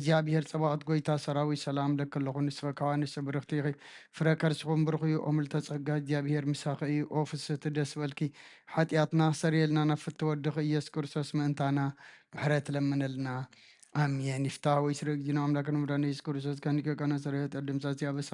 እግዚኣብሔር ጸባኦት ጎይታ ሰራዊት ሰላም ለክለኹ ንስፈካዋ ንስብርኽቲ ኢኺ። ፍረ ከርስኹም ብሩኽ እዩ። ኦ ምልተ ጸጋ እግዚኣብሔር ምሳኺ እዩ። ኦ ፍስህቲ ደስ በልኪ። ሓጢኣትና ሰሪየልና ናብ ፍትወድኺ ኢየሱስ ክርስቶስ ምእንታና ምሕረት ለምነልና። ኣሜን። ይፍታ ወይ ስረ ጊዜና ኣምላክ ንምዳን ኢየሱስ ክርስቶስ ከኒቀ ቀነ ሰሪያት ድምጻት ያበሳ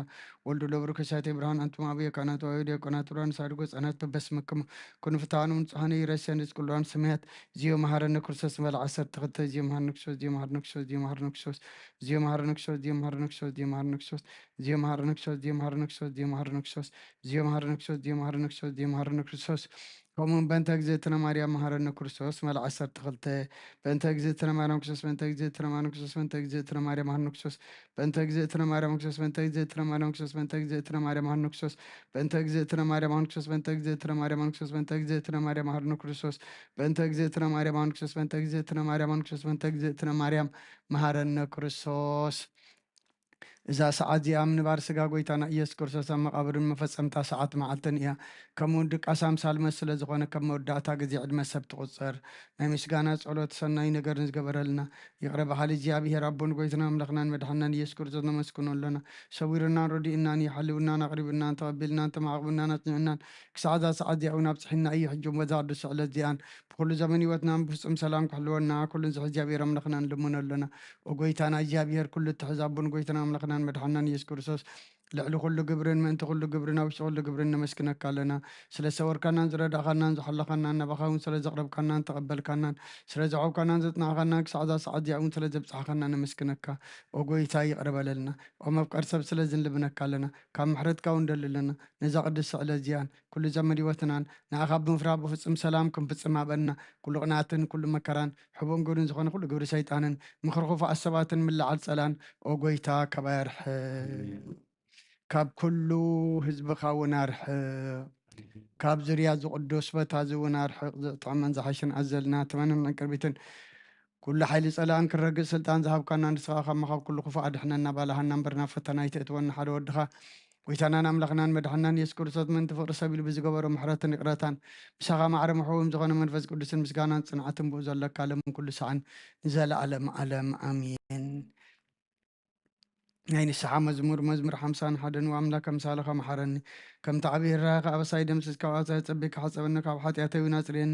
ወልዱ ለብሩ ከሳቴ ብርሃን ኣንቱም ኣብየ ካህናት ወይ ዲያቆናት ብርሃን ሳድጎ ጸናት በበስምክም ኩኑ ፍትሃኑ ንጹሃነ ይረሰን ርዝቅ ሉዓን ሰማያት ዚዮ መሃረነ ክርስቶስ መበል ዓሰርተ ክልተ ዚዮ መሃረነ ክርስቶስ ዚዮ መሃረነ ክርስቶስ ዚዮ መሃረነ ክርስቶስ ዚዮ መሃረነ ክርስቶስ ዚዮ መሃረነ ክርስቶስ ዚዮ መሃረነ ክርስቶስ ዚዮ መሃረነ ክርስቶስ ዚዮ መሃረነ ክርስቶስ ዚዮ መሃረነ ክርስቶስ ዚዮ መሃረነ ክርስቶስ ዚዮ መሃረነ ክርስቶስ ዚዮ መሃረነ ክርስቶስ ከምኡውን በእንተ እግዝእትነ ማርያም መሃረነ ክርስቶስ መበል ዓሰርተ ክልተ በእንተ እግዝእትነ ማርያም ክርስቶስ በእንተ እግዝእትነ ማርያም ክርስቶስ በእንተ እግዝእትነ ማርያም መሃረነ ክርስቶስ በእንተ እግዝእትነ ማርያም ክርስቶስ በእንተ እግዝእትነ ማርያም ክርስቶስ በእንተ እግዝእትነ ማርያም መሃረነ ክርስቶስ በእንተ እግዝእትነ ማርያም መሃረነ ክርስቶስ በእንተ እግዝእትነ ማርያም መሃረነ ክርስቶስ በእንተ እግዝእትነ ማርያም መሃረነ ክርስቶስ በእንተ እግዝእትነ ማርያም መሃረነ ክርስቶስ በእንተ እግዝእትነ ማርያም መሃረነ ክርስቶስ በእንተ እግዝእትነ ማርያም መሃረነ ክርስቶስ በእንተ እግዝእትነ ማርያም መሃረነ ክርስቶስ። እዛ ሰዓት እዚኣ ምንባር ስጋ ጎይታና ኢየሱስ ክርስቶስ ኣብ መቓብርን መፈጸምታ ሰዓት መዓልትን እያ። ከምኡውን ድቃስ ኣምሳል መስ ስለ ዝኾነ ከም መወዳእታ ግዜ ዕድመ ሰብ ትቑጸር። ናይ ምስጋና ጸሎት ሰናይ ነገር ንዝገበረልና ይቕረ በሃሊ እግዚኣብሔር ኣቦን ጎይትና ኣምላኽናን መድሓናን ኢየሱስ ክርስቶስ ነመስግኖ ኣሎና። ሰዊርናን ረዲእናን እዩ። ሓልውናን ኣቕሪብናን ተቐቢልናን ተማዕቕብናን ኣጽኒዕናን ክሳዕ እዛ ሰዓት እዚኣ እውን ኣብጽሒና እዩ። ሕጂ እሞ እዛ ቅዱስ ስዕለት እዚኣን ብኩሉ ዘመን ህይወትናን ብፍጹም ሰላም ክሕልወና ኩሉን ዝሕ እግዚኣብሔር ኣምላኽና ንልምኖ ኣሎና። ኦ ጎይታና እግዚኣብሔር ኩሉ እትሕዝ ኣቦን ጎይታና ኣምላኽናን መድሓናን ኢየሱስ ክርስቶስ ልዕሊ ኩሉ ግብርን ምእንቲ ኩሉ ግብርን ኣብ ውሽጢ ኩሉ ግብርን ነመስግነካ ኣለና። ስለ ሰወርካናን ዝረዳእኻናን ዝሓለኻናን ናባኻ እውን ስለ ዘቕረብካናን ተቐበልካናን ስለ ዘዕብካናን ዘጽናዕኻናን ክሳዕ እዛ ሰዓት እዚኣ እውን ስለ ዘብጽሓኻና ነመስግነካ። ኦ ጎይታ ይቕረ በለልና። ኦ መፍቀር ሰብ ስለ ዝንልምነካ ኣለና። ካብ ምሕረትካ እውን ደሊ ኣለና። ነዛ ቅድስቲ ስዕለት እዚኣን ኩሉ ዘመን ህይወትናን ንኣኻ ብምፍራህ ብፍጹም ሰላም ክንፍጽም ሃበና። ኩሉ ቅንኣትን ኩሉ መከራን ሕቡን ግብርን ዝኾነ ኩሉ ግብሪ ሰይጣንን ምኽሪ ክፉኣት ሰባትን ምልዓል ጸላን ኦ ጎይታ ካባይ ኣርሕቕ። ካብ ኩሉ ህዝብኻ እውን ኣርሕቕ። ካብ ዙርያ እዚ ቅዱስ ቦታ እዚ እውን ኣርሕቕ። ዘጥዕመን ዝሓሸን ኣዘልና ተመንን ዕንቅርቢትን ኩሉ ሓይሊ ጸላእን ክረግጽ ስልጣን ዝሃብካና ንስኻ ካብ መኻብ ኩሉ ክፉእ ኣድሕነና። ባልሃና እምበር ናብ ፈተና ኣይተእትወና ሓደ ወድኻ ጎይታናን ኣምላኽናን መድሓናን የሱስ ክርስቶስ ምእንቲ ፍቕሪ ሰብ ኢሉ ብዝገበሮ ምሕረትን ይቕረታን ምሳኻ ማዕረ ምሕውም ዝኾነ መንፈስ ቅዱስን ምስጋናን ጽንዓትን ብኡ ዘለካ ለምን ኩሉ ሰዓን ንዘለኣለም ዓለም ኣሜን። ናይ ንስሓ መዝሙር። መዝሙር ሓምሳን ሓደን። ኣምላክ ኣምሳልኻ መሓረኒ፣ ከምቲ ዓብዪ ርህራሄኻ ኣበሳይ ደምስስ፣ ካብ ኣበሳይ ጸቢካ ሓጸበኒ፣ ካብ ሓጢኣተይ እውን ኣጽርየኒ።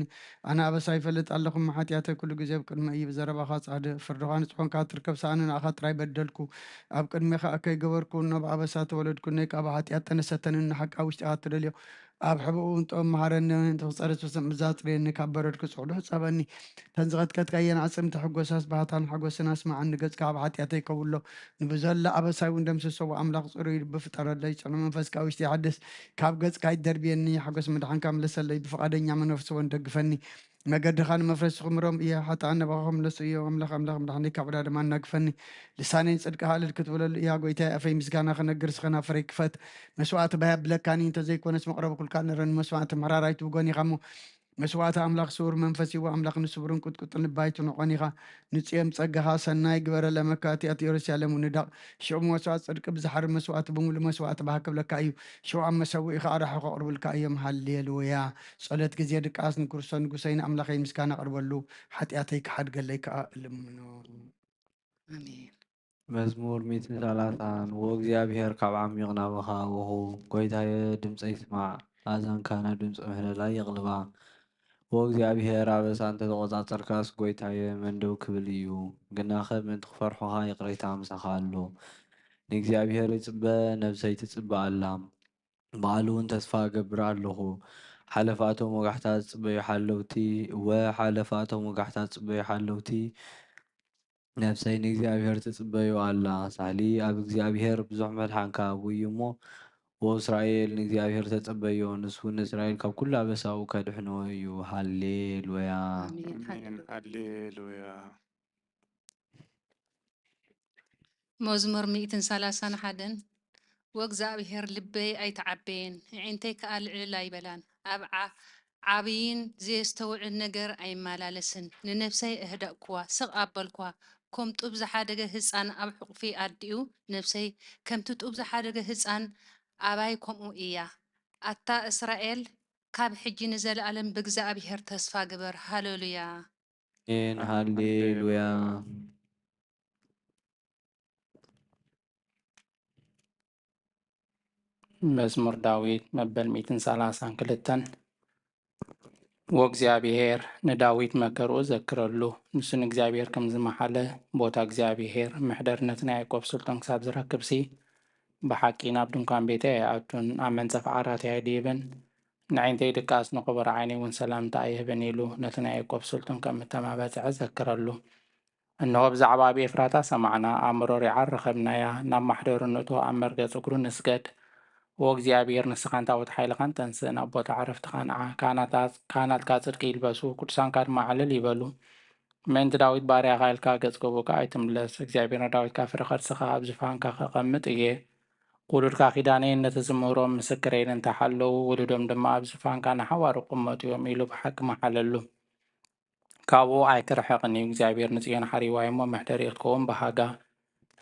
ኣነ ኣበሳይ ይፈልጥ ኣለኹ፣ እሞ ሓጢኣተይ ኩሉ ግዜ ኣብ ቅድመይ እዩ። ብዘረባኻ ጻድቕ፣ ፍርድኻ ንጹሕ ኮንካ ትርከብ፣ ሰኣነ ንኣኻ ጥራይ በደልኩ፣ ኣብ ቅድሜኻ ከይገበርኩ፣ እኖ ብኣበሳ ተወለድኩ፣ እነይ ከኣ ብሓጢኣት ጠነሰተኒ፣ ንሓቂ ኣብ ውሽጢኻ ትደልዮ ኣብ ሕቡእ እውን ጥበብ መሃረኒ፣ ምእንቲ ክጸርስ ብስም እዛ ኣጽርየኒ፣ ካብ በረድ ክጹሕ ዱሕ ጸበኒ። እተን ዝቐጥቀጥካየን ኣዕጽምቲ ሕጎሳስ ባህታን ሓጎስን ኣስምዓኒ፣ ገጽካ ካብ ሓጢኣተይ ከውሎ፣ ንብዘሎ ኣበሳይ እውን ደምስሶ። ኣምላኽ ጽሩይ ልቢ ፍጠረለይ፣ ጽኑዕ መንፈስ ካብ ውሽጢ ይሓድስ። ካብ ገጽካ ኣይትደርብየኒ፣ ሓጎስ ምድሓንካ ምለሰለይ፣ ብፍቓደኛ መንፈስ እውን ደግፈኒ። መገድኻ ንመፍረሲ ክምሮም እየ፣ ሓጥኣን ናባኻ ክምለሱ እዮም። ኣምላኽ ኣምላኽ ምድሓነይ ካብ ዕዳ ድማ ኣናግፈኒ። ልሳነይ ንጽድቅኻ እልል ክትብለሉ እያ። ጎይታይ ኣፈይ ምስጋና ክነግር፣ ስኽና ፍረይ ክፈት። መስዋእቲ ባይ ኣብለካኒ፣ እንተዘይኮነስ መቕረብኩልካ ነረኒ። መስዋእቲ ምሕራር ኣይትብጎን ኢኻ እሞ፣ መስዋእቲ ኣምላኽ ስውር መንፈስ እዩ። ኣምላኽ ንስውርን ቁጥቁጥን ልቢ ኣይትንዖን ኢኻ። ንጽዮም ጸጋኻ ሰናይ ግበረለ፣ መካእቲ ኣቲ የሩሳሌም ንዳቕ። ሽዑ መስዋእቲ ጽድቂ ብዝሓርድ መስዋእቲ ብምሉእ መስዋእቲ ባህ ክብለካ እዩ። ሽዑ ኣብ መሰውኢኻ ኣራሑ ከቕርብልካ እዮም። ሃሌሉያ። ጸሎት ግዜ ድቃስ ንክርስቶስ ንጉሰይ ንኣምላኸይ ምስጋና ኣቕርበሉ፣ ሓጢኣተይ ክሓድገለይ ከኣ እልምኖ። ኣሜን። መዝሙር ሚእትን ሰላሳን። ወእግዚኣብሔር ካብ ዓሚቕ ናባኻ ኣበኹ፣ ጐይታየ ድምጸይ ስማዕ፣ ኣእዛንካ ናብ ድምጺ ምሕለላይ የቕልባ። ወእግዚኣብሔር ኣበሳ እንተ ተቖጻጸርካስ፣ ጐይታየ መን ደው ክብል እዩ? ግናኸ ምእንቲ ክፈርሑኻ ይቕሬታ ምሳኻ ኣሎ። ንእግዚኣብሔር ይጽበ፣ ነብሰይ ትጽበ ኣላ። ባዕሉ እውን ተስፋ እገብር ኣለኹ። ሓለፋቶም ወጋሕታ ዝጽበዩ ሓለውቲ፣ እወ፣ ሓለፋቶም ወጋሕታ ዝጽበዩ ሓለውቲ፣ ነፍሰይ ንእግዚኣብሔር ትጽበዮ ኣላ። ሳህሊ ኣብ እግዚኣብሔር ብዙሕ መድሓንካ ኣብኡ እዩ እሞ፣ ወእስራኤል ንእግዚኣብሔር ተጸበዮ፣ ንሱ ንእስራኤል ካብ ኩሉ ኣበሳኡ ከድሕኖ እዩ። ሃሌሉያ። ኣሜን። ኣሜን። ሃሌሉያ። ሃሌሉያ። መዝሙር ሚእትን ሰላሳን ሓደን። ወእግዚኣብሔር ልበይ ኣይተዓበየን፣ ኣዒንተይ ከኣ ልዕል ኣይበላን። ኣብ ዓ-፣ ዓብይን ዘየስተውዕል ነገር ኣይመላለስን። ንነፍሰይ ኣህደእኩዋ፣ ስቕ ኣበልኩዋ። ከም ጡብ ዝሓደገ ህጻን ኣብ ሕቑፊ ኣዲኡ፣ ነፍሰይ ከምቲ ጡብ ዝሓደገ ህጻን ኣባይ ከምኡ እያ። ኣታ እስራኤል፣ ካብ ሕጂ ንዘለኣለም ብእግዚኣብሔር ተስፋ ግበር። ሃሌሉያ። ኣሜን። ሃሌሉያ። መዝሙር ዳዊት መበል ሚእትን ሰላሳን ክልተን። ወእግዚኣብሔር ንዳዊት መከርኡ ዘክረሉ፣ ንሱ ንእግዚኣብሔር ከም ዝመሓለ፣ ቦታ እግዚኣብሔር፣ መሕደርነት ናይ ያዕቆብ ስልጡን ክሳብ ዝረክብሲ፣ ብሓቂ ናብ ድንኳን ቤተይ ኣይኣቱን፣ ኣብ መንጸፍ ዓራተይ ኣይድይብን። ንዓይንተይ ድቃስ፣ ንኽቡር ዓይነይ እውን ሰላምታ ኣይህብን ኢሉ፣ ነቲ ናይ ያዕቆብ ስልጡን ከም እተማበጽዐ ዘክረሉ። እንሆ፣ ብዛዕባ ኣብ ኤፍራታ ሰማዕና፣ ኣብ መሮር ይዓር ረኸብናያ። ናብ ማሕደሩ ንእቶ፣ ኣብ መርገጽ እግሩ ንስገድ። ኦ እግዚኣብሔር፣ ንስኻን ታቦት ሓይልኻን ተንስእ፣ ናብ ቦታ ዕረፍትኻ ንዓ። ካህናታት፣ ካህናትካ ጽድቂ ይልበሱ፣ ቅዱሳንካ ድማ ዕልል ይበሉ። ምእንቲ ዳዊት ባርያኻ ኢልካ ገጽ ገቡእካ ኣይትምለስ። እግዚኣብሔር ንዳዊት ካብ ፍረ ከርስኻ ኣብ ዝፋንካ ከቐምጥ እየ። ውሉድካ ኪዳነይን ነቲ ዝምህሮም ምስክረይን እንተ ሓለዉ፣ ውሉዶም ድማ ኣብ ዝፋንካ ንሓዋሩ ክቕመጡ እዮም ኢሉ ብሓቂ መሓለሉ። ካብኡ ኣይክርሕቕን እዩ። እግዚኣብሔር ንጽዮን ሓሪዋ እሞ መሕደሪኡ ክትከውን በሃጋ።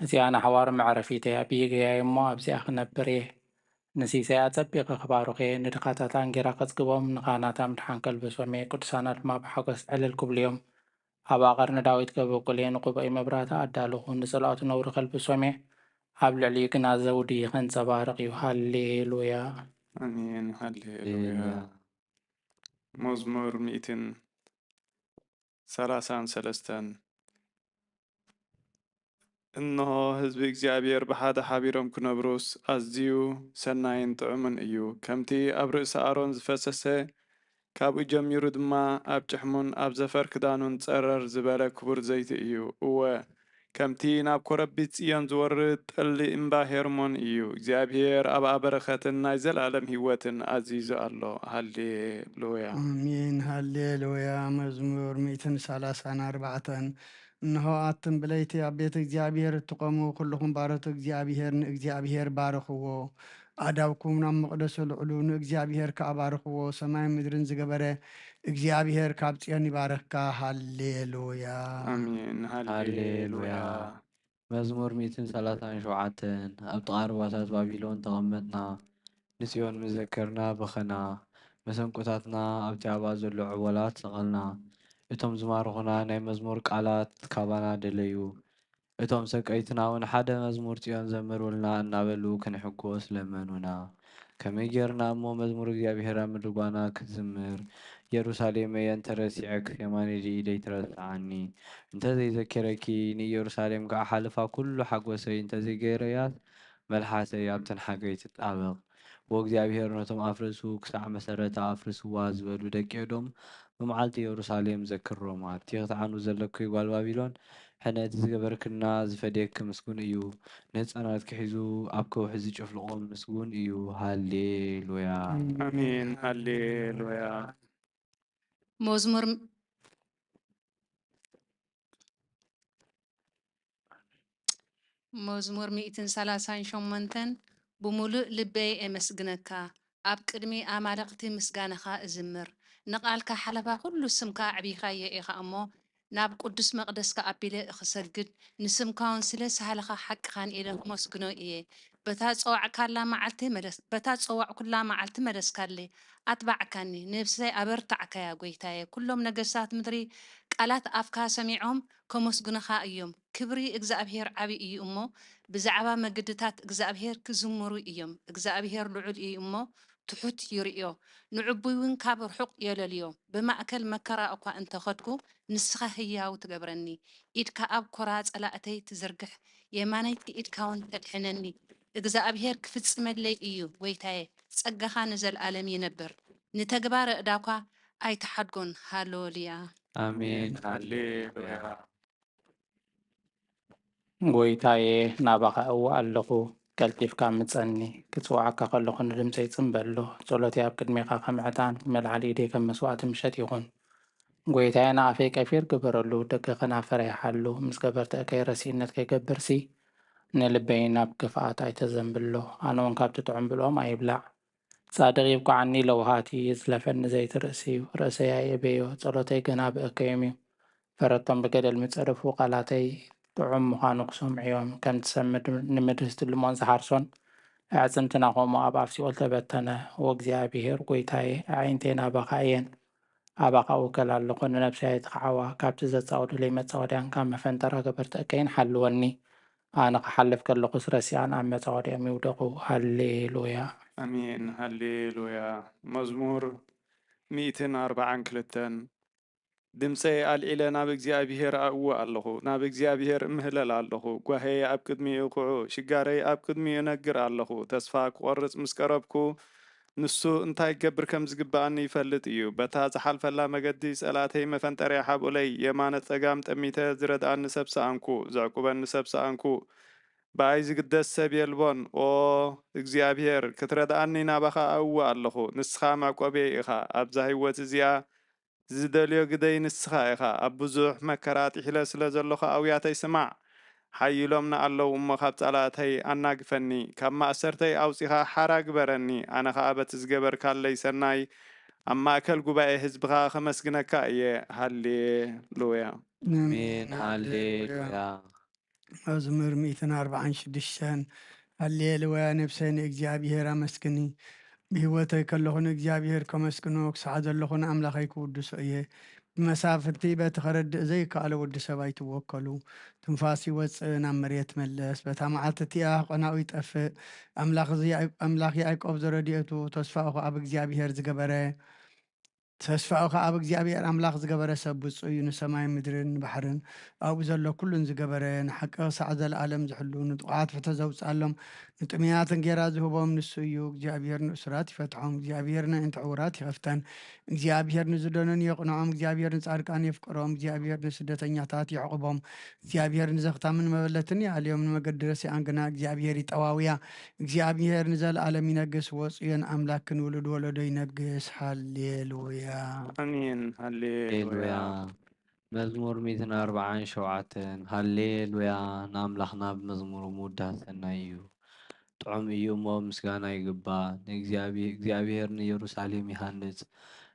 እዚኣ ንሓዋሩ መዕረፊተይ ኣብይገያ እሞ ኣብዚኣ ክነብር እየ። ንሲሳይ ኣጸቢቐ ክባርኽ እየ። ንድኻታት እንጌራ ከጽግቦም፣ ንኻህናታ ምድሓን ከልብሶም እየ። ቅዱሳና ድማ ብሓጎስ ዕልል ክብሉ እዮም። ኣብ ኣቐርኒ ዳዊት ከብቁል እየ። ንጉባኤ መብራህቲ ኣዳለኹ። ንጸላእቱ ነውሪ ከልብሶም እየ። ኣብ ልዕሊኡ ግና ዘውዲ ከንጸባርቕ እዩ። ሃሌሉያ። ኣሜን። ሃሌሉያ። መዝሙር ሚእትን ሰላሳን ሰለስተን። እንሆ፣ ህዝቢ እግዚኣብሔር ብሓደ ሓቢሮም ክነብሩስ ኣዝዩ ሰናይን ጥዑምን እዩ። ከምቲ ኣብ ርእሲ ኣሮን ዝፈሰሰ፣ ካብኡ ጀሚሩ ድማ ኣብ ጭሕሙን ኣብ ዘፈር ክዳኑን ጸረር ዝበለ ክቡር ዘይቲ እዩ። እወ፣ ከምቲ ናብ ኮረቢት ጽዮን ዝወርድ ጠሊ እምባ ሄርሞን እዩ። እግዚኣብሔር ኣብኣ በረኸትን ናይ ዘለኣለም ህይወትን ኣዚዙ ኣሎ። ሃሌሉያ። ኣሜን። ሃሌሉያ። መዝሙር ሚእትን ሰላሳን ኣርባዕተን። እንሆ ኣቱም ብለይቲ ኣብ ቤት እግዚኣብሔር እትቆሙ ኩልኹም ባሮት እግዚኣብሔር ንእግዚኣብሔር ባርኽዎ። ኣእዳውኩም ናብ መቕደሱ ኣልዕሉ፣ ንእግዚኣብሔር ከኣ ባርኽዎ። ሰማይን ምድርን ዝገበረ እግዚኣብሔር ካብ ጽዮን ይባርኽካ። ሃሌሉያ። ኣሜን። ሃሌሉያ። ሃሌሉያ። መዝሙር ሚእትን ሰላሳን ሸውዓተን። ኣብ ጥቓ ሩባታት ባቢሎን ተቐመጥና፣ ንጽዮን ምስ ዘከርና በኸና፣ መሰንቆታትና ኣብቲ ኣብኣ ዘሎ ዕቦላት ሰቐልና። እቶም ዝማርኹና ናይ መዝሙር ቃላት ካባና ደለዩ። እቶም ሰቀይትና እውን ሓደ መዝሙር ጽዮን ዘምሩልና እናበሉ ክንሕጎስ ለመኑና። ከመይ ጌርና እሞ መዝሙር እግዚኣብሔር ኣብ ምድሪ ጓና ክንዝምር? ኢየሩሳሌመየ እንተ ረሲዐክስ፣ የማነይ ኢደይ ትረስዓኒ። እንተ ዘይዘኪረኪ፣ ንኢየሩሳሌም ከኣ ሓለፋ ኩሉ ሓጎሰይ እንተ ዘይገይረያስ፣ መልሓሰይ ኣብ ትንሓገይ ትጣበቕ። ወእግዚኣብሔር ነቶም ኣፍርሱ ክሳዕ መሰረታ ኣፍርስዋ ዝበሉ ደቂ ኤዶም ብመዓልቲ ኢየሩሳሌም ዘክሮማ። እቲ ክትዓኑ ዘለኪ ጓል ባቢሎን፣ ሕነ እቲ ዝገበርክልና ዝፈድየኪ ምስጉን እዩ። ንህጻናትኪ ሒዙ ኣብ ከውሒ ዝጭፍልቖም ምስጉን እዩ። ሃሌሉያ። ኣሜን። ሃሌሉያ። መዝሙር መዝሙር ሚእትን ሰላሳን ሸሞንተን። ብምሉእ ልበይ ኤመስግነካ፣ ኣብ ቅድሚ ኣማልኽቲ ምስጋናኻ እዝምር። ንቓልካ ሓለፋ ኩሉ ስምካ ኣዕቢኻዮ ኢኻ እሞ፣ ናብ ቅዱስ መቕደስካ ኣቢለ እኽሰግድ፣ ንስምካውን ስለ ሳህልኻ ሓቅኻን ኢለ ክመስግኖ እየ። በታ ጸዋዕካላ መዓልቲ መለስ በታ ጸዋዕኩላ መዓልቲ መለስካለይ፣ ኣትባዕካኒ፣ ነብሰይ ኣበርታዕካያ። ጎይታየ፣ ኩሎም ነገስታት ምድሪ ቃላት ኣፍካ ሰሚዖም ከመስግኑኻ እዮም። ክብሪ እግዚኣብሄር ዓቢ እዩ እሞ፣ ብዛዕባ መገድታት እግዚኣብሄር ክዝምሩ እዮም። እግዚኣብሄር ልዑል እዩ እሞ፣ ትሑት ይርእዮ፣ ንዕቡይ እውን ካብ ርሑቕ የለልዮ። ብማእከል መከራ እኳ እንተ ኸድኩ፣ ንስኻ ህያው ትገብረኒ። ኢድካ ኣብ ኮራ ጸላእተይ ትዝርግሕ፣ የማነይቲ ኢድካ እውን ተድሕነኒ። እግዚኣብሄር ክፍጽመለይ እዩ፣ ጎይታየ፣ ጸጋኻ ንዘልኣለም ይነብር። ንተግባር ኣእዳኳ ኣይትሓድጎን። ሃሌሉያ። ኣሜን። ሃሌሉያ። ጎይታየ፣ ናባኻ እወ ኣለኹ፣ ቀልጢፍካ ምጸኒ። ክጽውዓካ ከለኹ ንድምጸይ ጽን በሎ። ጸሎተይ ኣብ ቅድሜኻ ከም ዕጣን፣ መልዓሊ ኢደይ ከም መስዋእቲ ምሸት ይኹን። ጎይታየ፣ ንኣፈይ ቀፊር ግበረሉ፣ ደገ ከናፈረይ ሓሉ። ምስ ገበርቲ እከይ ረሲእነት ከይገብርሲ፣ ንልበይ ናብ ክፍኣት ኣይተዘንብሎ። ኣነ እውን ካብቲ ጥዑም ብልኦም ኣይብላዕ። ጻድቕ ይብቅዓኒ ለውሃት እዩ፣ ዝለፈኒ ዘይቲ ርእሲ እዩ። ርእሰይ ኣየእበዮ፣ ጸሎተይ ግና ብእከዮም እዩ። ፈረቶም ብገደል ምጸደፉ፣ ቃላተይ ጥዑም ምዃኑ ክሰምዑ እዮም። ከምቲ ሰብ ምድሪ ንምድሪ ዝትልሞን ዝሓርሶን፣ ኣዕጽምትና ከምኡ ኣብ ኣፍ ሲኦል ተበተነ። ወእግዚኣብሄር ጐይታየ፣ ኣዒንተይ ናባኻ እየን፣ ኣባኻ እውከል ኣለኹ። ንነብሰይ ኣይትኽዓዋ፣ ካብቲ ዘጻወዱለይ መጻወድያን ካብ መፈንጠራ ገበርቲ እከይን ሓልወኒ። ኣነ ክሓልፍ ከለኹስ ረሲኣን ኣብ መጻወድኦም ይውደቑ። ሃሌሉያ። ኣሜን። ሃሌሉያ። መዝሙር ሚእትን ኣርባዓን ክልተን። ድምፀይ ኣልዒለ ናብ እግዚኣብሄር ኣእዊ ኣለኹ፣ ናብ እግዚኣብሄር እምህለል ኣለኹ። ጓሄይ ኣብ ቅድሚኡ ክዑ፣ ሽጋረይ ኣብ ቅድሚኡ እነግር ኣለኹ። ተስፋ ክቖርጽ ምስ ቀረብኩ፣ ንሱ እንታይ ክገብር ከም ዝግብኣኒ ይፈልጥ እዩ። በታ ዝሓልፈላ መገዲ ጸላእተይ መፈንጠርያ ሓብኡለይ። የማነ ጸጋም ጠሚተ ዝረድኣኒ ሰብ ሰኣንኩ፣ ዘዕቁበኒ ሰብ ሰኣንኩ። ብኣይ ዝግደስ ሰብ የልቦን። ኦ እግዚኣብሄር፣ ክትረድኣኒ ናባኻ ኣእዊ ኣለኹ። ንስኻ መዕቆብየይ ኢኻ። ኣብዛ ህይወት እዚኣ ዝደልዮ ግደይ ንስኻ ኢኻ። ኣብ ብዙሕ መከራ ጥሒለ ስለ ዘለኹ ኣውያተይ ስማዕ። ሓይሎም ንኣለዉ እሞ ካብ ጸላእተይ ኣናግፈኒ። ካብ ማእሰርተይ ኣውጺኻ ሓራ ግበረኒ። ኣነ ኸኣ በቲ ዝገበርካለይ ሰናይ ኣብ ማእከል ጉባኤ ህዝብኻ ኸመስግነካ እየ። ሃሌሉያ። ኣሜን። ሃሌሉያ። መዝሙር ሚእትን ኣርባዓን ሽዱሽተን። ሃሌሉያ፣ ነብሰይ ንእግዚኣብሔር ኣመስግኒ። ብህይወተይ ከለኹ ንእግዚኣብሔር ከመስግኖ፣ ክሳዕ ዘለኹ ንኣምላኸይ ክውድሶ እየ። ብመሳፍንቲ በቲ ከረድእ ዘይከኣሎ ወዲ ሰብ ኣይትወከሉ። ትንፋስ ይወጽእ፣ ናብ መሬት መለስ። በታ መዓልቲ እቲኣ ቆናኡ ይጠፍእ። ኣምላኽ እዚ ያዕ-፣ ኣምላኽ ያዕቆብ ዘረድኤቱ፣ ተስፋኡ ኸኣ ኣብ እግዚኣብሔር ዝገበረ፣ ተስፋኡ ኸኣ ኣብ እግዚኣብሔር ኣምላኽ ዝገበረ ሰብ ብፁዕ እዩ። ንሰማይ ምድርን ንባሕርን ኣብኡ ዘሎ ኩሉን ዝገበረ፣ ንሓቂ ክሳዕ ዘለኣለም ዝሕሉ፣ ንጥቑዓት ፍትሒ ዘውፅኣሎም፣ ንጥሙያት እንጌራ ዝህቦም ንሱ እዩ። እግዚኣብሔር ንእሱራት ይፈትሖም፣ እግዚኣብሔር ንኣዕይንቲ ዕዉራት ይኸፍተን፣ እግዚኣብሔር ንዝደነኑ የቕንዖም፣ እግዚኣብሔር ንጻድቃን የፍቅሮም፣ እግዚኣብሔር ንስደተኛታት የዕቑቦም፣ እግዚኣብሔር ንዘኽታምን መበለትን ይኣልዮም፣ ንመገዲ ረሲኣን ግና እግዚኣብሔር ይጠዋውያ። እግዚኣብሔር ንዘለኣለም ይነግስ፣ ወጽዮን ኣምላክ ክንውልድ ወለዶ ይነግስ። ሃሌሉያ። ኣሜን። ሃሌሉያ። ሃሌሉያ። መዝሙር ሚእትን ኣርባዓን ሸውዓተን። ሃሌሉያ፣ ንኣምላኽና ብመዝሙር ምውዳስ ሰናይ እዩ። ጥዑም እዩ እሞ ምስጋና ይግባእ። ንእግዚኣብሄ-፣ እግዚኣብሄር ንኢየሩሳሌም ይሃንጽ፣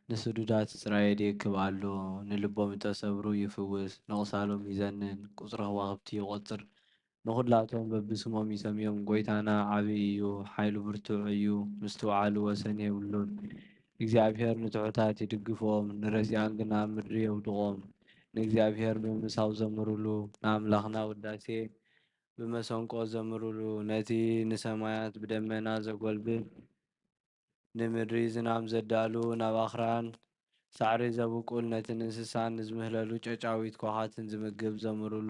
ንስዱዳት እስራኤል ይእክብ ኣሎ። ንልቦም እተሰብሩ ይፍውስ፣ ንቕሳሎም ይዘንን፣ ቁጽሪ ከዋኽብቲ ይቖጽር። ንኹላቶም በብስሞም ይሰምዮም። ጎይታና ዓቢ እዩ፣ ሓይሉ ብርቱዕ እዩ፣ ምስትውዓሉ ወሰን የብሉን። እግዚኣብሄር ንትሑታት ይድግፎም፣ ንረሲኣን ግና ኣብ ምድሪ የውድቖም። ንእግዚኣብሄር ብምምሳው ዘምሩሉ፣ ንኣምላኽና ውዳሴ ብመሰንቆ ዘምሩሉ። ነቲ ንሰማያት ብደመና ዘጎልብብ፣ ንምድሪ ዝናም ዘዳሉ፣ ናብ ኣኽራን ሳዕሪ ዘብቁል፣ ነቲ ንእንስሳን ንዝምህለሉ ጨጫዊት ኳዃትን ዝምግብ ዘምሩሉ።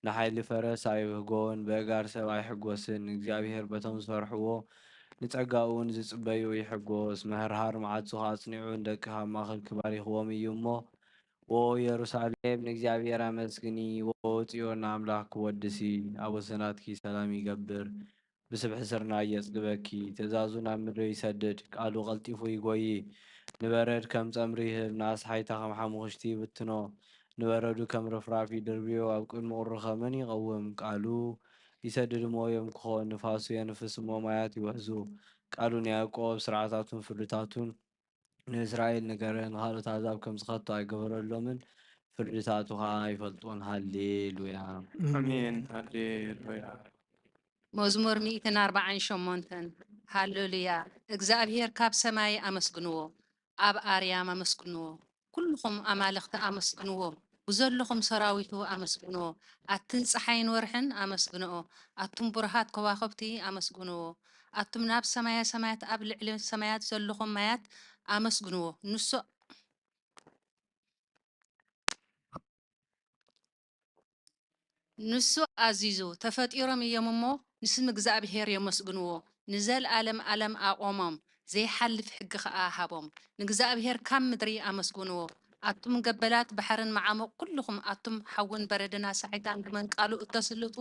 ንሓይሊ ፈረስ ኣይብህጎን፣ በእጋር ሰብ ኣይሕጎስን። እግዚኣብሄር በቶም ዝፈርሕዎ፣ ንጸጋኡ እውን ዝጽበዩ ይሕጎስ። መህርሃር መዓጹኻ ኣጽኒዑ፣ ንደቅኻ ኣብ ማእከልኪ ባሪኽዎም እዩ እሞ፣ ዎ ኢየሩሳሌም ንእግዚኣብሔር ኣመስግኒ፣ ዎ ጽዮን ንኣምላኽ ክወድሲ፣ ኣብ ወሰናትኪ ሰላም ይገብር። ብስብሒ ስርናይ የጽግበኪ፣ ትእዛዙ ናብ ምድሪ ይሰድድ፣ ቃሉ ቀልጢፉ ይጎዪ። ንበረድ ከም ጸምሪ ይህብ፣ ንኣስሓይታ ከም ሓሙኽሽቲ ይብትኖ። ንበረዱ ከም ርፍራፍ ይድርብዮ፣ ኣብ ቅድሚ ቁሪ ኸመን ይቐውም? ቃሉ ይሰድድ እሞ የምክኾ፣ ንፋሱ የንፍስ እሞ ማያት ይውሕዙ። ቃሉ ንያዕቆብ፣ ስርዓታቱን ፍርድታቱን ንእስራኤል ንገረ፣ ንኻልኦት ኣህዛብ ከም ዝኸቶ ኣይገበረሎምን፣ ፍርድታቱ ኸኣ ኣይፈልጦን። ሃሌሉያ። ኣሜን። ሃሌሉያ። መዝሙር ሚእትን ኣርባዓን ሸሞንተን። ሃሌሉያ። እግዚኣብሔር ካብ ሰማይ ኣመስግንዎ፣ ኣብ ኣርያም ኣመስግንዎ፣ ኩልኹም ኣማልኽቲ ኣመስግንዎ፣ ብዘለኹም ሰራዊቱ ኣመስግንዎ። ኣትን ጸሓይን ወርሕን ኣመስግንኦ፣ ኣቱም ብሩሃት ከዋኽብቲ ኣመስግንዎ። ኣቱም ናብ ሰማየ ሰማያት፣ ኣብ ልዕሊ ሰማያት ዘለኹም ማያት ኣመስግንዎ። ንሱ ንሱ ኣዚዙ፣ ተፈጢሮም እዮም እሞ ንስም እግዚኣብሄር የመስግንዎ። ንዘልኣለም ኣለም ኣቖሞም፣ ዘይሓልፍ ሕጊ ኸኣ ሃቦም። ንእግዚኣብሄር ካብ ምድሪ ኣመስግንዎ። ኣቱም ገበላት ባሕርን መዓሙቕ ኩልኹም፣ ኣቱም ሓውን በረድን ኣሳሒታን ግመን ቃሉ እተስልጡ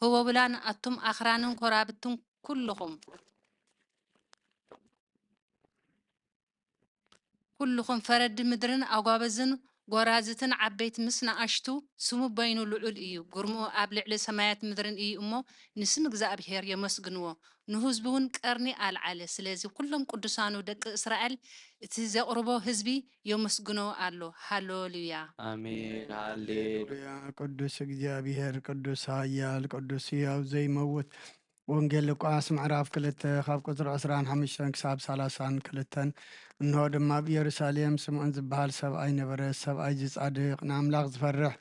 ህቦብላን፣ ኣቱም ኣኽራንን ኮራብትን ኩልኹም። ኩልኹም ፈረዲ ምድርን ኣጓበዝን ጎራዝትን ዓበይቲ ምስ ንኣሽቱ፣ ስሙ በይኑ ልዑል እዩ። ግርምኡ ኣብ ልዕሊ ሰማያት ምድርን እዩ እሞ፣ ንስም እግዚኣብሄር የመስግንዎ። ንህዝቡ እውን ቀርኒ ኣልዓለ። ስለዚ ኩሎም ቅዱሳኑ ደቂ እስራኤል፣ እቲ ዘቕርቦ ህዝቢ የመስግኖ ኣሎ። ሃሌሉያ። ኣሜን። ሃሌሉያ። ሃሌሉያ። ቅዱስ እግዚኣብሄር፣ ቅዱስ ኃያል፣ ቅዱስ ሕያው ዘይመውት፣ ወንጌል ሉቃስ ምዕራፍ ክልተ ካብ ቁጽሪ ዕስራን ሓሙሽተን ክሳብ ሰላሳን ክልተን። እንሆ ድማ ኣብ ኢየሩሳሌም ስምዖን ዝበሃል ሰብኣይ ነበረ። ሰብኣይ እዚ ጻድቕ፣ ንኣምላኽ ዝፈርሕ፣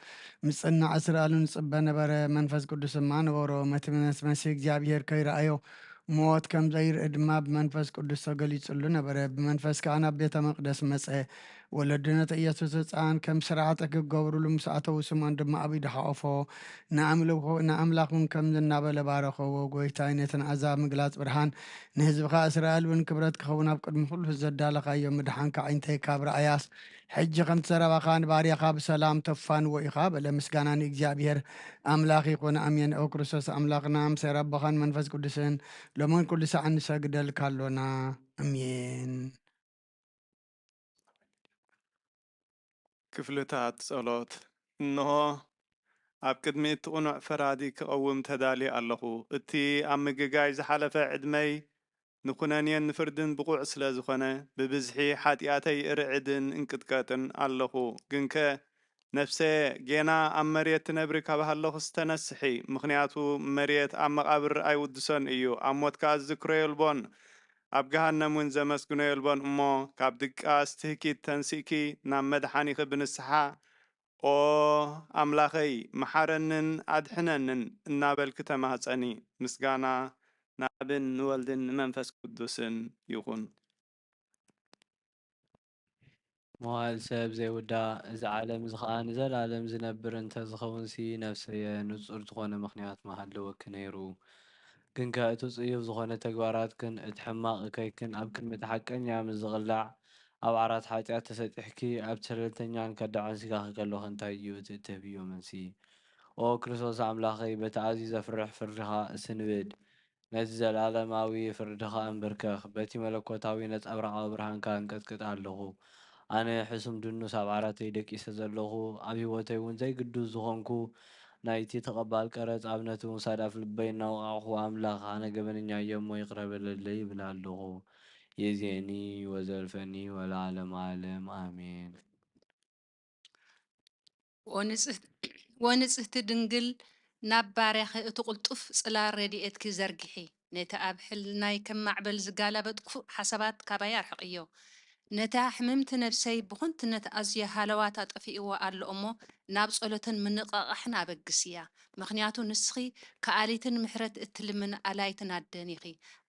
ምጽናዕ እስራኤልን ዝጽበ ነበረ። መንፈስ ቅዱስ ድማ ነበሮ። ነቲ መሲህ እግዚኣብሔር ከይረኣዮ ሞት ከም ዘይርኢ ድማ ብመንፈስ ቅዱስ ተገሊጹሉ ነበረ። ብመንፈስ ከኣ ናብ ቤተ መቕደስ መጸ። ወለዲ ነቲ ኢየሱስ ህጻን ከም ስርዓተ ክገብሩሉ ምስ ኣተዉ፣ ስምዖን ድማ ኣብ ኢዱ ሓቖፎ። ንኣምልኾ-፣ ንኣምላኽ እውን ከምዚ እናበለ ባረኸዎ፣ "ጐይታይ፣ ነቲ ንኣሕዛብ ምግላጽ ብርሃን፣ ንህዝብኻ እስራኤል እውን ክብረት ክኸውን ኣብ ቅድሚ ኩሉ ዘዳለኻዮ ምድሓንካ ኣዒንተይ ካብ ረኣያስ፣ ሕጂ ከምቲ ዘረባኻ ንባርያኻ ብሰላም ተፋንዎ ኢኻ" በለ። ምስጋና ንእግዚኣብሔር ኣምላኽ ይኹን፣ ኣሜን። ኦ ክርስቶስ ኣምላኽና፣ ምስ ኣቦኻን መንፈስ ቅዱስን ሎምን ኩሉ ሳዕን ንሰግደልካ ኣሎና። ኣሜን። ክፍልታት ጸሎት። እንሆ፣ ኣብ ቅድሚ እቲ ቅኑዕ ፈራዲ ክቐውም ተዳልየ ኣለኹ። እቲ ኣብ ምግጋይ ዝሓለፈ ዕድመይ ንኹነኔን ንፍርድን ብቑዕ ስለ ዝኾነ፣ ብብዝሒ ሓጢኣተይ እርዕድን እንቅጥቀጥን ኣለኹ። ግንከ፣ ነፍሰየ፣ ጌና ኣብ መሬት ትነብሪ ካብ ሃለኹስ ተነስሒ፣ ምኽንያቱ መሬት ኣብ መቓብር ኣይውድሶን እዩ፣ ኣብ ሞት ከኣ ዝዝክሮ የልቦን፣ ኣብ ገሃነም እውን ዘመስግኖ የልቦን። እሞ ካብ ድቃስ ትህኪት ተንሲእኪ ናብ መድሓኒኺ ብንስሓ፣ "ኦ ኣምላኸይ፣ መሓረንን ኣድሕነንን" እናበልኪ ተማህጸኒ። ምስጋና ንኣብን ንወልድን ንመንፈስ ቅዱስን ይኹን። መዋእል ሰብ ዘይውዳእ፣ እዚ ዓለም እዚ ኸኣ ንዘለኣለም ዝነብር እንተ ዝኸውንሲ፣ ነፍሰየ፣ ንጹር ዝኾነ ምኽንያት ምሃለወኪ ነይሩ። ግንከ እቲ ጽዩፍ ዝኾነ ተግባራትክን እቲ ሕማቕ እከይክን ኣብ ቅድሚ እቲ ሓቀኛ ምስ ዝቕላዕ፣ ኣብ ዓራት ሓጢኣት ተሰጢሕኪ፣ ኣብ ሸለልተኛን ከዳዕን ስጋኺ ከሎኺ እንታይ እዩ እቲ እትህብዮ መልሲ? ኦ ክርስቶስ ኣምላኸይ፣ በቲ ኣዝዩ ዘፍርሕ ፍርድኻ እስንብድ። ነቲ ዘለኣለማዊ ፍርድኻ እንብርከኽ፣ በቲ መለኮታዊ ነጸብራቓዊ ብርሃንካ እንቀጥቅጥ ኣለኹ። ኣነ ሕሱም ድኑስ ኣብ ዓራተይ ደቂሰ ዘለኹ፣ ኣብ ህይወተይ እውን ዘይግዱስ ዝኾንኩ፣ ናይቲ ተቐባል ቀረጽ ኣብነቱ ምውሳድ ኣፍልበይ እናወቓዕኹ፣ ኣምላኽ ኣነ ገበነኛ እየ እሞ ይቕረ በለለይ ይብል ኣለኹ። የዚየኒ ወዘልፈኒ ወለዓለመ ዓለም ኣሜን። ወንጽህት-፣ ወንጽህቲ ድንግል፣ ናብ ባርያኺ እቲ ቅልጡፍ ጽላል ረድኤትኪ ዘርግሒ። ነቲ ኣብ ሕልናይ ከም ማዕበል ዝጋላበጥኩ ሓሳባት ካባይ ኣርሕቕዮ። ነታ ሕምምቲ ነፍሰይ ብኹንትነት ኣዝዮ ሃለዋት ኣጠፊእዎ ኣሎ እሞ፣ ናብ ጸሎትን ምንቕቓሕን ኣበግስያ። ምኽንያቱ ንስኺ ከኣሊትን ምሕረት እትልምን ኣላይትን ኣደን ኢኺ።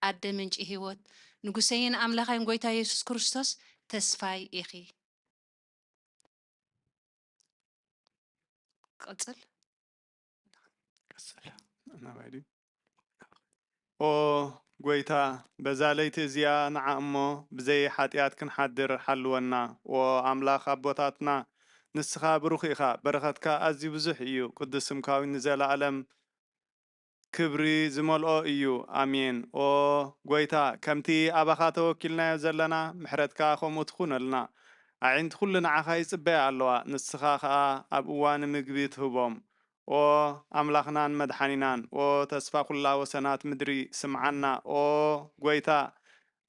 ኣደ ምንጪ ህይወት፣ ንጉሰይን ኣምላኸይን ጐይታ የሱስ ክርስቶስ ተስፋይ ኢኺ። ቀጽል። ቀጽል። ናባይ ድዩ? ኦ ጐይታ፣ በዛ ለይቲ እዚኣ ንዓ እሞ ብዘይ ሓጢኣት ክንሓድር ሓልወና። ኦ ኣምላኽ ኣቦታትና፣ ንስኻ ብሩኽ ኢኻ፣ በረኸትካ ኣዝዩ ብዙሕ እዩ። ቅዱስ ስምካ እውን ንዘለኣለም ክብሪ ዝመልኦ እዩ። ኣሜን። ኦ ጐይታ፣ ከምቲ ኣባኻ ተወኪልናዮ ዘለና፣ ምሕረትካ ከምኡ ትኹነልና። ኣዒንቲ ኩሉ ንዓኻ ይጽበያ ኣለዋ፣ ንስኻ ኸኣ ኣብ እዋን ምግቢ ትህቦም። ኦ ኣምላኽናን መድሓኒናን፣ ኦ ተስፋ ኩላ ወሰናት ምድሪ፣ ስምዓና። ኦ ጐይታ፣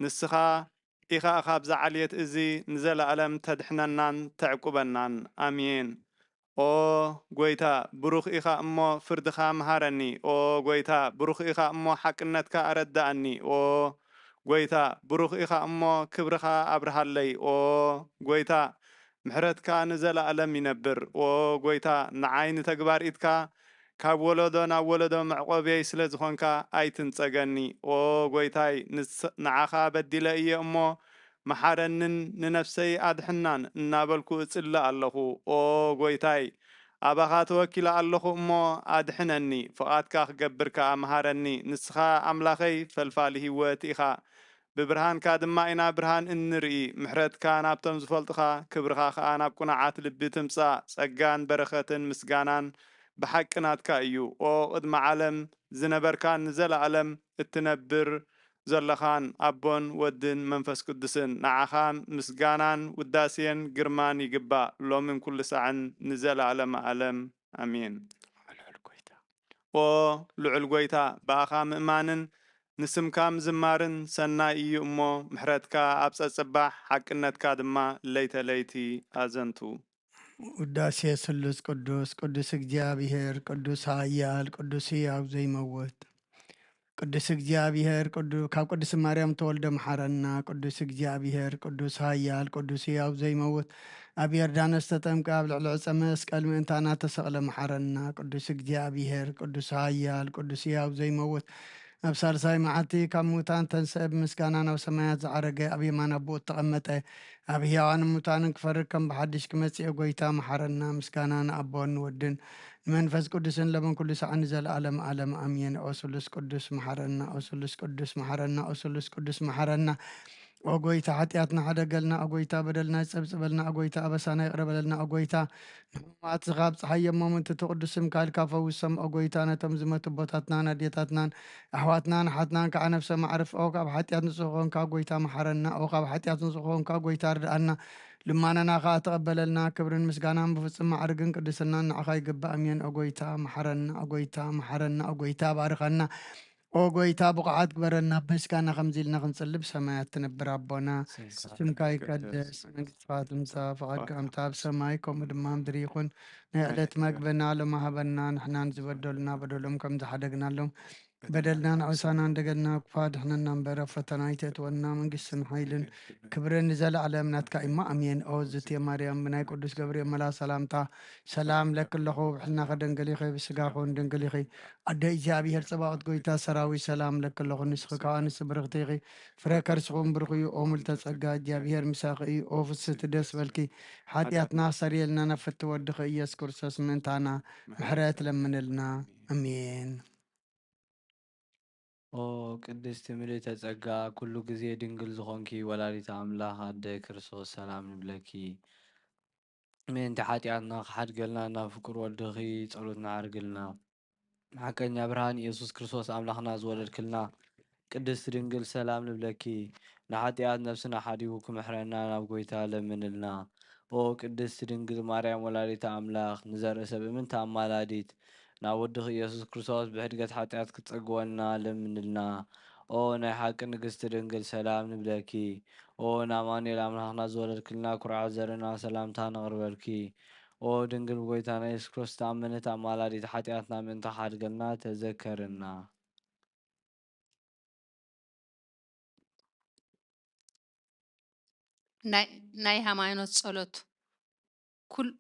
ንስኻ ኢኻ እኻ ኣብዛ ዓልየት እዚ ንዘለኣለም ተድሕነናን ተዕቁበናን። ኣሜን። ኦ ጐይታ፣ ብሩኽ ኢኻ እሞ ፍርድኻ መሃረኒ። ኦ ጐይታ፣ ብሩኽ ኢኻ እሞ ሓቅነትካ ኣረድኣኒ። ኦ ጐይታ፣ ብሩኽ ኢኻ እሞ ክብርኻ ኣብርሃለይ። ኦ ጐይታ፣ ምሕረትካ ንዘለኣለም ይነብር። ኦ ጐይታ፣ ንዓይ ንተግባር ኢድካ ካብ ወለዶ ናብ ወለዶ መዕቆብየይ ስለ ዝኾንካ ኣይትንጸገኒ። ኦ ጐይታይ፣ ንስ-፣ ንዓኻ በዲለ እየ እሞ መሓረንን ንነፍሰይ ኣድሕናን እናበልኩ እጽሊ ኣለኹ። ኦ ጐይታይ፣ ኣባኻ ተወኪለ ኣለኹ እሞ ኣድሕነኒ፣ ፍቓድካ ክገብር ከኣ መሃረኒ። ንስኻ ኣምላኸይ ፈልፋሊ ህይወት ኢኻ። ብብርሃንካ ድማ ኢና ብርሃን እንርኢ። ምሕረትካ ናብቶም ዝፈልጡኻ፣ ክብርኻ ኸኣ ናብ ቅኑዓት ልቢ ትምጻእ። ጸጋን በረኸትን ምስጋናን ብሓቂ ናትካ እዩ። ኦ ቅድሚ ዓለም ዝነበርካን ንዘለኣለም እትነብር ዘለኻን ኣቦን ወድን መንፈስ ቅዱስን፣ ንዓኻ ምስጋናን ውዳሴን ግርማን ይግባእ፣ ሎምን ኩሉ ሳዕን ንዘለኣለመ ዓለም። ኣሜን። ልዑል ጐይታ። ኦ ልዑል ጐይታ፣ ብኣኻ ምእማንን ንስምካ ምዝማርን ሰናይ እዩ እሞ፣ ምሕረትካ ኣብ ጸጽባሕ፣ ሓቅነትካ ድማ ለይተ ለይቲ ኣዘንቱ። ውዳሴ ስሉስ ቅዱስ፣ ቅዱስ እግዚኣብሔር፣ ቅዱስ ኃያል፣ ቅዱስ ሕያው ዘይመውት፣ ቅዱስ እግዚኣብሔር፣ ቅዱ-፣ ካብ ቅድስት ማርያም ተወልደ፣ መሓረና። ቅዱስ እግዚኣብሔር፣ ቅዱስ ኃያል፣ ቅዱስ ሕያው ዘይመውት፣ ኣብ ዮርዳኖስ ተጠምቀ፣ ኣብ ልዕሊ ዕፀ መስቀል ምእንታና ተሰቕለ፣ መሓረና። ቅዱስ እግዚኣብሔር፣ ቅዱስ ኃያል፣ ቅዱስ ሕያው ዘይመውት፣ ኣብ ሳልሳይ መዓልቲ ካብ ሙታን ተንስአ፣ ብምስጋና ናብ ሰማያት ዝዓረገ፣ ኣብ የማን ኣቦኡ እተቐመጠ፣ ኣብ ሕያዋንን ሙታንን ክፈርድ ከም ብሓድሽ ክመጽእ፣ ጎይታ መሓረና። ምስጋና ንኣቦን ንወድን ንመንፈስ ቅዱስን ለምን ኩሉ ሰዓት ንዘለዓለም ዓለም ኣሜን። ኦ ስሉስ ቅዱስ መሓረና፣ ኦ ስሉስ ቅዱስ መሓረና፣ ኦ ስሉስ ቅዱስ መሓረና። ኦ ጎይታ፣ ሓጢኣትና ሓደገልና፣ ኦ ጎይታ፣ በደልና ይጸብጽበልና፣ ኦ ጎይታ፣ ኣበሳና ይቕረ በለልና፣ ኦ ጎይታ፣ ንሕሙማት ዝኻብ ጸሓይ የሞምን ትቲ ቅዱስ ስምካ ኢልካ ፈውሶም፣ ኦ ጎይታ፣ ነቶም ዝመቱ ኣቦታትናን ኣዴታትናን ኣሕዋትናን ኣሓትናን ከዓ ነፍሰ ማዕርፍ። ኦ ካብ ሓጢኣት ንጹህ ኾንካ ጎይታ መሓረና፣ ኦ ካብ ሓጢኣት ንጹህ ኾንካ ጎይታ ርድኣና፣ ልማናና ከዓ ተቐበለልና። ክብርን ምስጋናን ብፍጹም ማዕርግን ቅድስናን ንዓኻ ይግባእ። ኣሜን። ኦ ጎይታ መሓረና፣ ኦ ጎይታ መሓረና፣ ኦ ጎይታ ባርኸና። ኦ ጎይታ ብቑዓት ግበረና፣ ኣብ ምስጋና ከምዚ ኢልና ክንጽሊ። ብሰማያት ትነብር ኣቦና፣ ስምካ ይቀደስ፣ መንግስትኻ ትምጻእ፣ ፍቓድካ ከምታ ኣብ ሰማይ ከምኡ ድማ ምድሪ ይኹን። ናይ ዕለት መግብና ሎሚ ሃበና፣ ንሕና ንዝበደሉና በደሎም ከም ዝሓደግናሎም በደልና ንዕሳና እንደገና ክፋ ድሕነና እምበር፣ ኣብ ፈተና ኣይተእትወና፣ መንግስትን ሓይልን ክብርን ንዘለዓለም ናትካ እሞ ኣሜን። ኦ ዝቴ ማርያም፣ ብናይ ቅዱስ ገብርኤል መልኣኽ ሰላምታ ሰላም ለኪ ኣለኹ፣ ብሕልና ከደንግል ኢኺ፣ ብስጋ ኹን ድንግል ኢኺ። ኣደ እግዚኣብሔር ጸባኦት፣ ጎይታ ሰራዊት፣ ሰላም ለኪ ኣለኹ፣ ንስኺ ከኣ ንስቲ ብርኽቲ ኢኺ፣ ፍረ ከርስኹም ብሩኽ እዩ። ኦ ምልተ ጸጋ፣ እግዚኣብሔር ምሳኺ እዩ። ኦ ፍስህቲ ደስ በልኪ፣ ሓጢኣትና ኣስተሰርየልና፣ ናብ ፍቲ ወድኺ ኢየሱስ ክርስቶስ ምእንታና ምሕረት ለምንልና። ኣሜን። ኦ ቅድስቲ ምልእተ ጸጋ፣ ኩሉ ግዜ ድንግል ዝኾንኪ ወላዲተ ኣምላኽ ኣደ ክርስቶስ፣ ሰላም ንብለኪ። ምእንቲ ሓጢኣትና ክሓድገልና፣ ናብ ፍቁር ወድኺ ጸሎትና ዓርግልና። ሓቀኛ ብርሃን ኢየሱስ ክርስቶስ ኣምላኽና ዝወለድክልና ቅድስቲ ድንግል፣ ሰላም ንብለኪ። ንሓጢኣት ነፍስና ሓዲጉ ክምሕረና፣ ናብ ጎይታ ለምንልና። ኦ ቅድስቲ ድንግል ማርያም ወላዲተ ኣምላኽ፣ ንዘርኢ ሰብ እምንቲ ኣማላዲት፣ ናብ ወድኺ ኢየሱስ ክርስቶስ ብሕድገት ሓጢኣት ክትጸግወና ለምንልና። ኦ ናይ ሓቂ ንግስቲ ድንግል፣ ሰላም ንብለኪ። ኦ ንኣማኑኤል ኣምላኽና ዝወለድክልና ኩርዓት ዘርእና፣ ሰላምታ ነቕርበልኪ። ኦ ድንግል ብጎይታና ኢየሱስ ክርስቶስ ተኣመነት ኣማላዲት፣ ሓጢኣትና ምእንቲ ክሓድገልና ተዘከርና። ናይ ናይ ሃይማኖት ጸሎት። ኩል-፣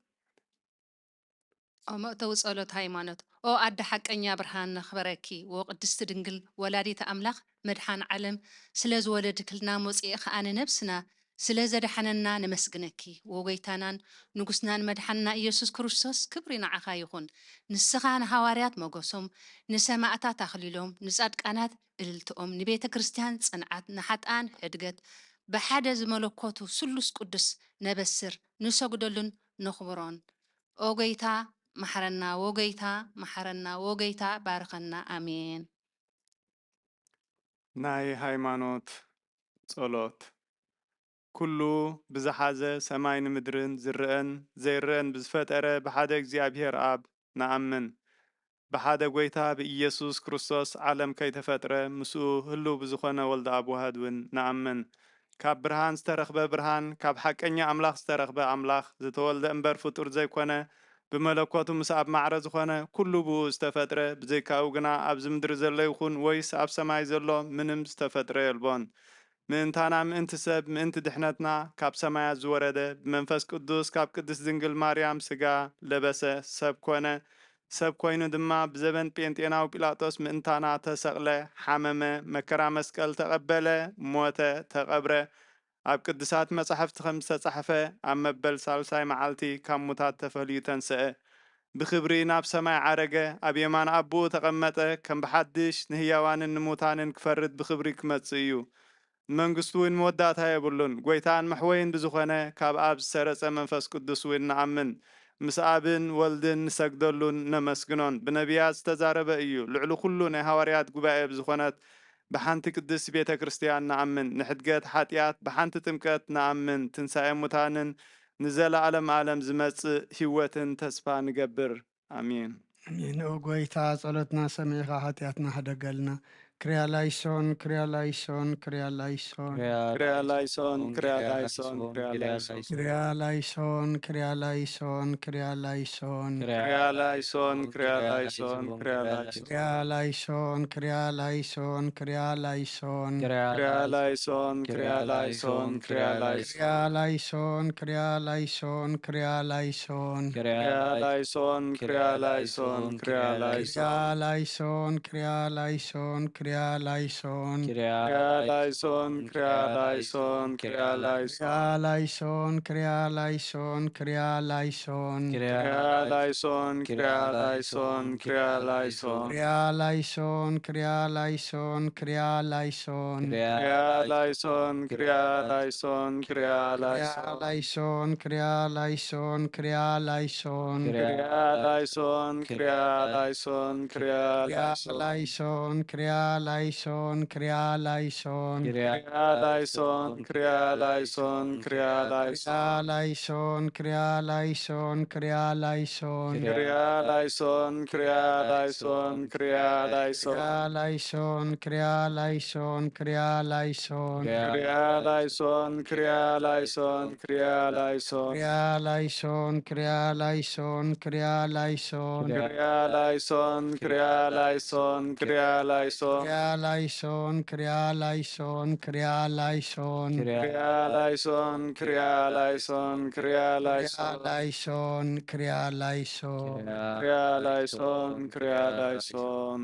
ኦ መእተዊ ጸሎት ሃይማኖት። ኦ ኣደ ሓቀኛ ብርሃን ነኽብረኪ፣ ዎ ቅድስቲ ድንግል ወላዲተ ኣምላኽ መድሓን ዓለም ስለ ዝወለድክልና፣ ሞጺኤ ከኣ ንነብስና ስለ ዘድሓነና ነመስግነኪ። ዎ ጎይታናን ንጉስናን መድሓንና ኢየሱስ ክርስቶስ፣ ክብሪ ንዓኻ ይኹን። ንስኻ ንሃዋርያት ሞገሶም፣ ንሰማእታት ኣኽሊሎም፣ ንጻድቃናት እልልትኦም፣ ንቤተ ክርስቲያን ጽንዓት፣ ንሓጥኣን ሕድገት፣ ብሓደ ዝመለኮቱ ስሉስ ቅዱስ ነበስር፣ ንሰግደሉን ነኽብሮን። ኦ ጎይታ መሓረና፣ ዎ ጎይታ መሓረና፣ ዎ ጎይታ ባርኸና። ኣሜን። ናይ ሃይማኖት ጸሎት። ኩሉ ብዝሓዘ ሰማይ ንምድርን ዝረኣን ዘይረኣን ብዝፈጠረ ብሓደ እግዚኣብሔር ኣብ ንኣምን። ብሓደ ጎይታ ብኢየሱስ ክርስቶስ ዓለም ከይተፈጥረ ምስኡ ህልው ብዝኾነ ወልደ ኣብ ዋህድ እውን ንኣምን። ካብ ብርሃን ዝተረኽበ ብርሃን፣ ካብ ሓቀኛ ኣምላኽ ዝተረኽበ ኣምላኽ፣ ዝተወልደ እምበር ፍጡር ዘይኮነ፣ ብመለኮቱ ምስ ኣብ ማዕረ ዝኾነ፣ ኩሉ ብኡ ዝተፈጥረ፣ ብዘይካኡ ግና ኣብዚ ምድሪ ዘሎ ይኹን ወይስ ኣብ ሰማይ ዘሎ ምንም ዝተፈጥረ የልቦን። ምእንታና፣ ምእንቲ ሰብ፣ ምእንቲ ድሕነትና ካብ ሰማያት ዝወረደ፣ ብመንፈስ ቅዱስ ካብ ቅድስት ድንግል ማርያም ስጋ ለበሰ፣ ሰብ ኮነ። ሰብ ኮይኑ ድማ ብዘበን ጴንጤናዊ ጲላጦስ ምእንታና ተሰቕለ፣ ሓመመ፣ መከራ መስቀል ተቐበለ፣ ሞተ፣ ተቐብረ። ኣብ ቅዱሳት መጻሕፍቲ ከም ዝተጻሕፈ፣ ኣብ መበል ሳልሳይ መዓልቲ ካብ ሙታት ተፈልዩ ተንስአ። ብኽብሪ ናብ ሰማይ ዓረገ፣ ኣብ የማን ኣቦኡ ተቐመጠ፣ ከም ብሓድሽ ንህያዋንን ንሙታንን ክፈርድ ብኽብሪ ክመጽእ እዩ። ንመንግስቱ እውን መወዳእታ የብሉን። ጎይታን መሕወይን ብዝኾነ ካብ ኣብ ዝሰረጸ መንፈስ ቅዱስ እውን ንኣምን። ምስ ኣብን ወልድን ንሰግደሉን ነመስግኖን። ብነቢያት ዝተዛረበ እዩ። ልዕሊ ኩሉ ናይ ሃዋርያት ጉባኤ ብዝኾነት ብሓንቲ ቅድስቲ ቤተ ክርስቲያን ንኣምን። ንሕድገት ሓጢኣት ብሓንቲ ጥምቀት ንኣምን። ትንሳኤ ሙታንን ንዘለዓለም ዓለም ዝመጽእ ህይወትን ተስፋ ንገብር። ኣሜን። ኣሜን። ኦ ጎይታ፣ ጸሎትና ሰሚዕኻ ሓጢኣትና ሕደገልና። ክሪያ ላይሶን፣ ክሪያ ላይሶን፣ ክሪያ ላይሶን። ክሪያ ላይሶን፣ ክሪያ ላይሶን፣ ክሪያ ላይሶን። ክሪያ ላይሶን፣ ክሪያ ላይሶን፣ ክሪያ ላይሶን። ክሪያ ላይሶን፣ ክሪያ ላይሶን፣ ክሪያ ላይሶን። ክሪያ ላይሶን፣ ክሪያ ላይሶን፣ ክሪያ ላይሶን። ክሪያ ላይሶን፣ ክሪያ ላይሶን፣ ክሪያ ላይሶን። ክሪያ ላይሶን፣ ክሪያ ላይሶን፣ ክሪያ ላይሶን። ክሪያ ላይሶን፣ ክሪያ ላይሶን፣ ክሪያ ላይሶን። ክሪያ ላይሶን፣ ክሪያ ላይሶን፣ ክሪያ ላይሶን። ክሪያ ላይሶን፣ ክሪያ ላይሶን፣ ክሪያ ላይሶን። ክሪያ ላይሶን፣ ክሪያ ላይሶን፣ ክሪያ ላይሶን። ክሪያ ላይሶን፣ ክሪያ ላይሶን፣ ክሪያ ላይሶን። ክሪያ ላይሶን፣ ክሪያ ላይሶን፣ ክሪያ ላይሶን። ክሪያ ላይሶን፣ ክሪያ ላይሶን፣ ክሪያ ክሪያ ላይሶን። ላይሶን፣ ክሪያ ላይሶን፣ ክሪያ ላይሶን። ክሪያ ላይሶን፣ ክሪያ ላይሶን፣ ክሪያ ክሪያ ላይሶን። ላይሶን፣ ክሪያ ላይሶን፣ ክሪያ ላይሶን። ክሪያ ላይሶን፣ ክሪያ ላይሶን፣ ክሪያ ክሪያ ላይሶን። ላይሶን፣ ክሪያ ላይሶን፣ ክሪያ ላይሶን። ክሪያ ላይሶን፣ ክሪያ ላይሶን፣ ክሪያ ላይሶን። ክሪያ ላይሶን፣ ክሪያ ላይሶን፣ ክሪያ ላይሶን። ክሪያ ላይሶን፣ ክሪያ ላይሶን፣ ክሪያ ላይሶን። ክሪያ ላይሶን፣ ክሪያ ላይሶን፣ ክሪያ ላይሶን። ክሪያ ላይሶን፣ ክሪያ ላይሶን፣ ክሪያ ላይሶን። ክሪያ ላይሶን፣ ክሪያ ላይሶን፣ ክሪያ ላይሶን። ክሪያ ላይሶን፣ ክሪያ ላይሶን፣ ክሪያ ክሪያ ላይሶን። ላይሶን፣ ክሪያ ላይሶን። ክሪያ ላይሶን፣ ክሪያ ላይሶን።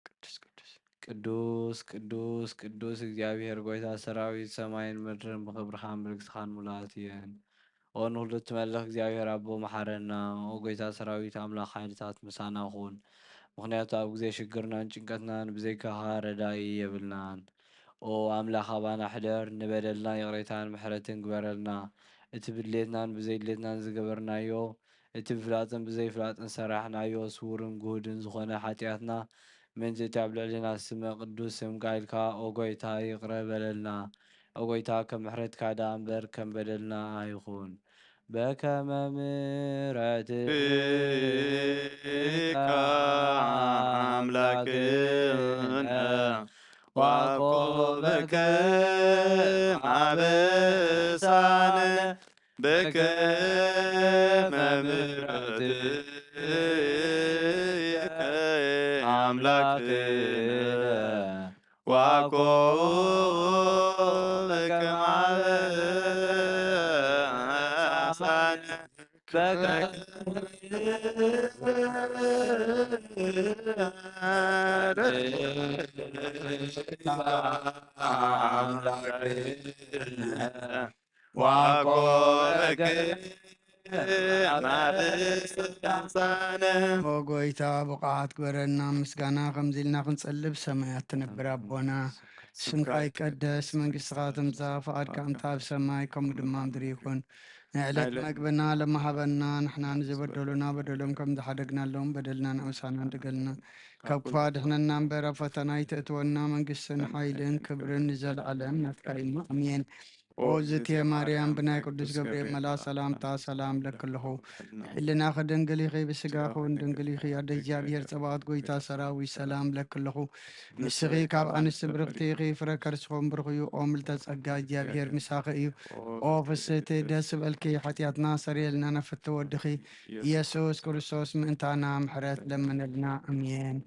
ቅዱስ ቅዱስ ቅዱስ ቅዱስ ቅዱስ እግዚኣብሔር ጎይታ ሰራዊት፣ ሰማይን ምድርን ብኽብርኻን ብልግስኻን ሙሉኣት እየን። ኦ ንኹሉ እትመልኽ እግዚኣብሔር ኣቦ፣ መሓረና። ኦ ጎይታ ሰራዊት ኣምላኽ፣ ሓይልታት ምሳና ኹን። ምኽንያቱ ኣብ ግዜ ሽግርናን ጭንቀትናን ብዘይካኻ ረዳኢ የብልናን። ኦ ኣምላኽ፣ ኣባና ሕደር፣ ንበደልና ይቕሬታን ምሕረትን ግበረልና። እቲ ብድሌትናን ብዘይድሌትናን ዝገበርናዮ፣ እቲ ብፍላጥን ብዘይፍላጥን ዝሰራሕናዮ፣ ስውርን ግሁድን ዝኾነ ሓጢኣትና፣ ምእንቲ እቲ ኣብ ልዕሌና ዝስመ ቅዱስ ስምካ ኢልካ፣ ኦ ጎይታ፣ ይቕረ በለልና። ኦ ጎይታ፣ ከም ምሕረትካ ደኣ እምበር ከም በደልና ኣይኹን። በከመ ምሕረትከ ኣምላክነ ዋኮ በከመ ኣበሳነ በከመ ምሕረትከ ኣምላክነ ዋኮ በከመ ኣበሳነ ኦ ጎይታ፣ ብቑዓት ግበረና። ምስጋና ከምዚ ኢልና ክንጸልብ፣ ሰማያት ትነብር ኣቦና፣ ስምካ ይቀደስ፣ መንግስትኻ ትምጻእ፣ ፍቓድካ እምታ ኣብ ሰማይ ከምኡ ድማ ምድሪ ይኹን። ንዕለት መግብና ለማሃበና፣ ንሕና ንዝበደሉና በደሎም ከም ዝሓደግናሎም በደልና ንዑሳና ንድገልና፣ ካብ ክፉ ኣድሕነና እምበር ኣብ ፈተና ኣይተእትወና፣ መንግስትን ሓይልን ክብርን ንዘለኣለም ናትካ እዩ። ኣሜን። ኦ ዝእትየ ማርያም፣ ብናይ ቅዱስ ገብርኤል መልኣኽ ሰላምታ ሰላም እብለኪ ኣለኹ። ብሕልናኺ ድንግል ኢኺ፣ ብስጋኺ እውን ድንግል ኢኺ። ኣደ እግዚኣብሔር ጸባኦት፣ ጎይታ ሰራዊት፣ ሰላም እብለኪ ኣለኹ። ንስኺ ካብ ኣንስቲ ብርኽቲ ኢኺ፣ ፍረ ከርስኹም ብሩኽ እዩ። ኦ ምልተ ጸጋ፣ እግዚኣብሔር ምሳኺ እዩ። ኦ ፍስህቲ፣ ደስ ይበልኪ፣ ሓጢኣትና ሰርየልና፣ ነፍቲ ወድኺ ኢየሱስ ክርስቶስ ምእንታና ምሕረት ለምነልና። ኣሜን።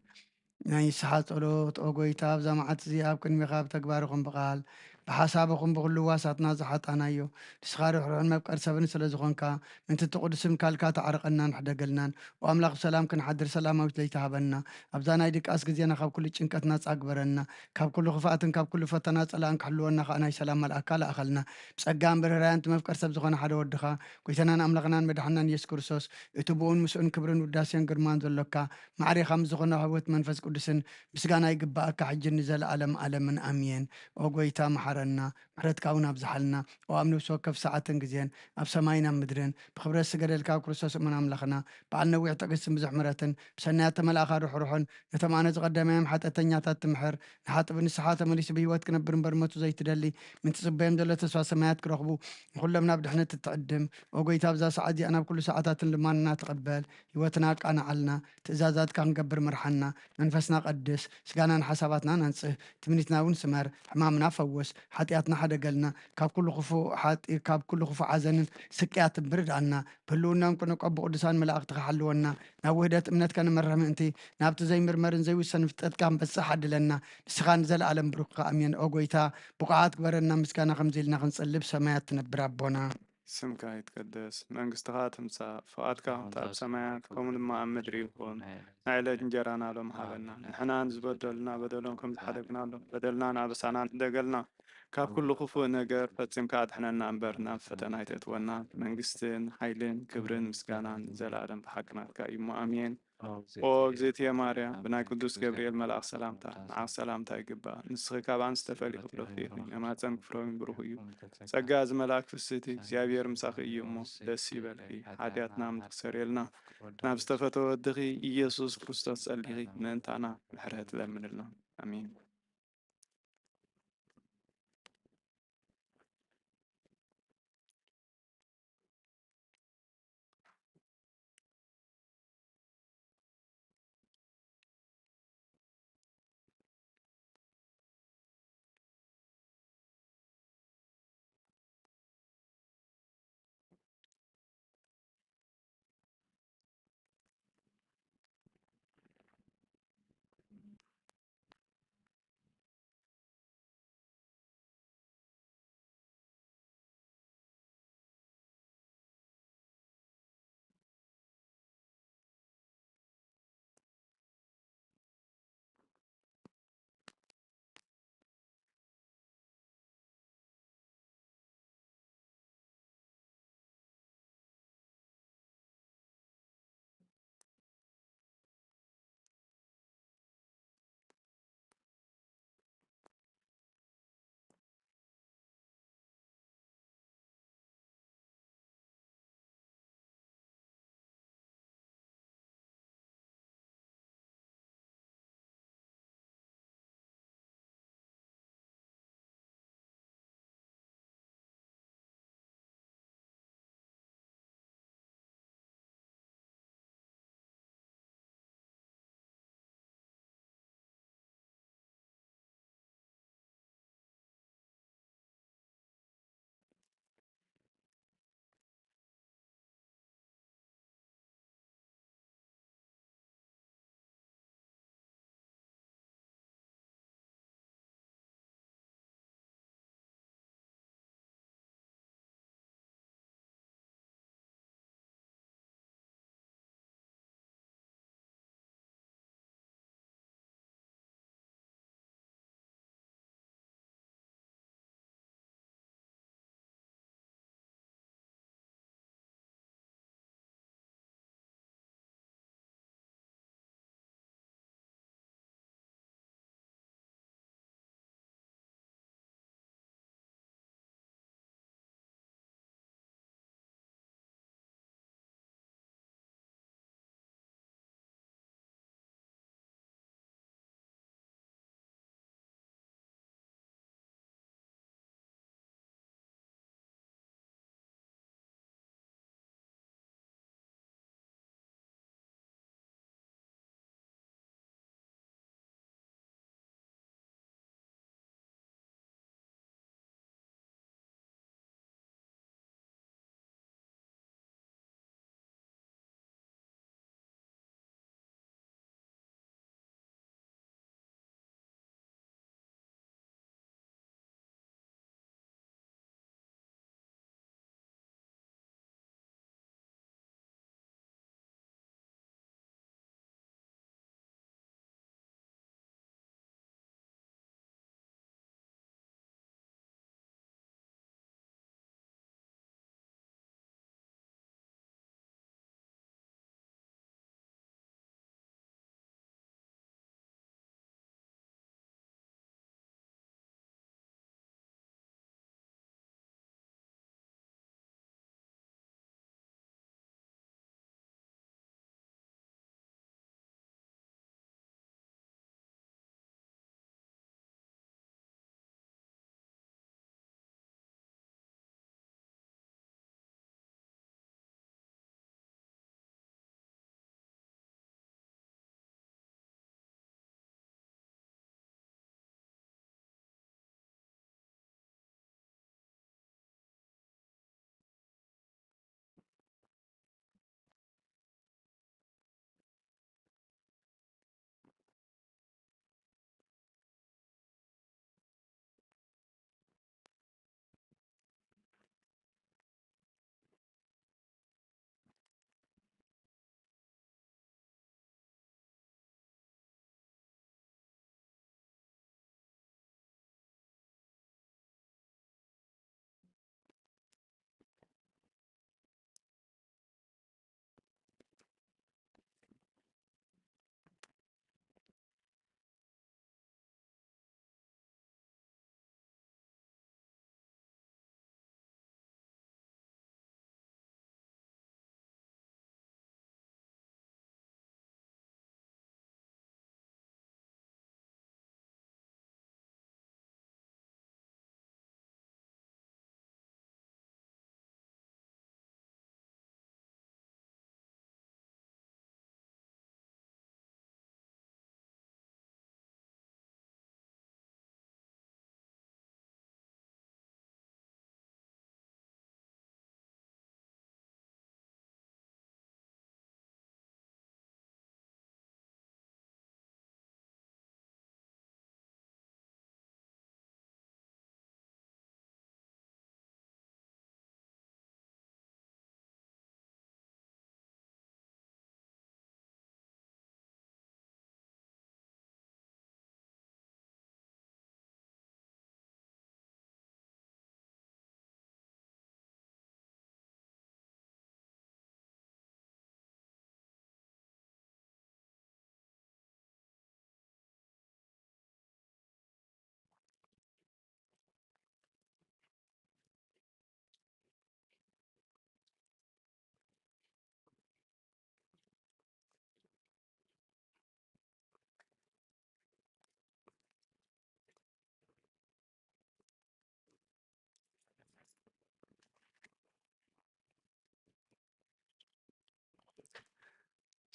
ናይ ንስሓ ጸሎት። ኦ ጎይታ፣ ኣብዛ መዓልቲ እዚኣ ኣብ ቅድሜኻ ብተግባር ይኹን ብቓል ብሓሳብ ይኹን ብኹሉ ዋሳትና ዝሓጣናዮ፣ ንስኻ ርሕሩሕን መፍቀር ሰብን ስለ ዝኾንካ፣ ምእንቲ እቲ ቅዱስ ስምካ ኢልካ ተዓርቐናን ሕደገልናን። ኦ ኣምላኽ፣ ብሰላም ክንሓድር ሰላማዊት ለይቲ ሃበና። ኣብዛ ናይ ድቃስ ግዜና ካብ ኩሉ ጭንቀት ናጻ ግበረና። ካብ ኩሉ ክፍኣትን ካብ ኩሉ ፈተና ጸላእን ክሕልወና ከኣ ናይ ሰላም መልኣካ ለኣኸልና። ብጸጋን ብርህራያን እቲ መፍቀር ሰብ ዝኾነ ሓደ ወድኻ፣ ጎይታናን ኣምላኽናን መድሓናን ኢየሱስ ክርስቶስ፣ እቲ ብኡን ምስኡን ክብርን ውዳሴን ግርማን ዘሎካ፣ ማዕሬኻ ምስ ዝኾነ ህይወት መንፈስ ቅዱስን ምስጋና ይግባኣካ፣ ሕጂ ንዘለኣለም ኣለምን ኣሜን። ኦ ጎይታ፣ መሓር ግበረና፣ ምሕረትካ እውን ኣብዝሓልና። ኦ ኣብ ነፍሲ ወከፍ ሰዓትን ግዜን፣ ኣብ ሰማይን ኣብ ምድርን፣ ብኽብረት ዝገደልካ ኣብ ክርስቶስ እሙን ኣምላኽና፣ በዓል ነዊሕ ትዕግስትን ብዙሕ ምሕረትን፣ ብሰናያት ተመላእኻ ርሕሩሕን፣ ነቶም ኣነ ዝቐደማዮም ሓጢኣተኛታት ትምሕር፣ ንሓጥእ ብንስሓ ተመሊሱ ብህይወት ክነብር እምበር ሞቱ ዘይትደሊ፣ ምእንቲ ጽበዮም ዘሎ ተስፋ ሰማያት ክረኽቡ፣ ንኹሎም ናብ ድሕነት እትዕድም። ኦ ጎይታ፣ ኣብዛ ሰዓት እዚኣ ናብ ኩሉ ሰዓታትን ልማንና ተቐበል። ህይወትና ኣቃንዓልና፣ ትእዛዛትካ ክንገብር ምርሓና። መንፈስና ቀድስ፣ ስጋናን ሓሳባትናን ኣንጽህ፣ ትምኒትና እውን ስመር። ሕማምና ፈውስ፣ ሓጢኣትና ሓደገልና፣ ካብ ኩሉ ክፉእ ሓጢ-፣ ካብ ኩሉ ክፉእ ሓዘንን ስቅያትን ብርድኣና። ብህልውናኦም ክንቆም ብቅዱሳን መላእኽትኻ ሓልወና። ናብ ውህደት እምነት ከነመርሕ ምእንቲ፣ ናብቲ ዘይምርመርን ዘይውሰን ፍልጠትካ ክንበጽሕ ዓድለና። ንስኻ ንዘለኣለም ብሩኽካ ኣሜን። ኦ ጎይታ፣ ብቑዓት ግበረና፣ ምስጋና ከምዚ ኢልና ክንጽሊ ብሰማያት ትነብር ኣቦና። ስምካ ይትቀደስ፣ መንግስትኻ ትምጻእ፣ ፍቓድካ ከምቲ ኣብ ሰማያት ከምኡ ድማ ኣብ ምድሪ ይኹን። ናይ ዕለት እንጀራና ሎም ሃበና። ንሕና ንዝበደሉና በደሎም ከም ዝሓደግናሎም፣ በደልናን ኣበሳናን ሕደገልና። ካብ ኩሉ ክፉእ ነገር ፈጺምካ ኣድሕነና እምበር፣ ናብ ፈተና ኣይተእትወና። መንግስትን ሓይልን ክብርን ምስጋናን ንዘለኣለም ብሓቂ ናትካ እዩ እሞ፣ ኣሜን። ኦ እግዝእትየ ማርያም፣ ብናይ ቅዱስ ገብርኤል መልኣኽ ሰላምታ፣ ንዓኽ ሰላምታ ይግባእ። ንስኺ ካብ ኣንስቲ ተፈሊኺ ብሩኽቲ ኢኺ፣ ናይ ማህፀንኪ ፍረ እውን ብሩኽ እዩ። ጸጋ ዝመልኣኪ ፍስሕቲ፣ እግዚኣብሔር ምሳኺ እዩ እሞ፣ ደስ ይበልኪ። ሓጢኣትና ምትክሰርየልና፣ ናብ ዝተፈተወ ወድኺ ኢየሱስ ክርስቶስ ጸሊኺ፣ ምእንታና ምሕረት ለምንልና። ኣሜን።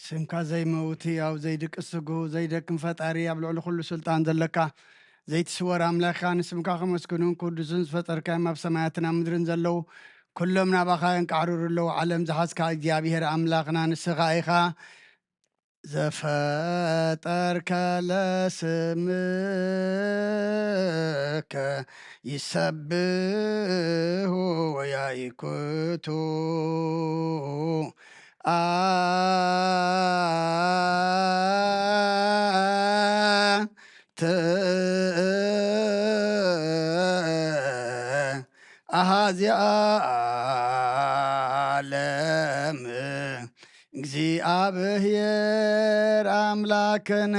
ስምካ ዘይመውት ህያው ዘይድቅስ ስግሁ ዘይደክም ፈጣሪ ኣብ ልዕሊ ኩሉ ስልጣን ዘለካ ዘይትስወር ኣምላኽካ ንስምካ ከመስግኑን ቅዱስን ዝፈጠርካዮም ኣብ ሰማያትን ኣብ ምድርን ዘለዉ ኩሎም ናባኻ የንቃዕርሩ ኣለዉ። ዓለም ዝሓዝካ እግዚኣብሔር ኣምላኽና ንስኻ ኢኻ። ዘፈጠርከ ለስምከ ይሰብሁ ወያይኩቱ ኣንተ ኣሃዚ ዓለም እግዚኣብሔር ኣምላክነ።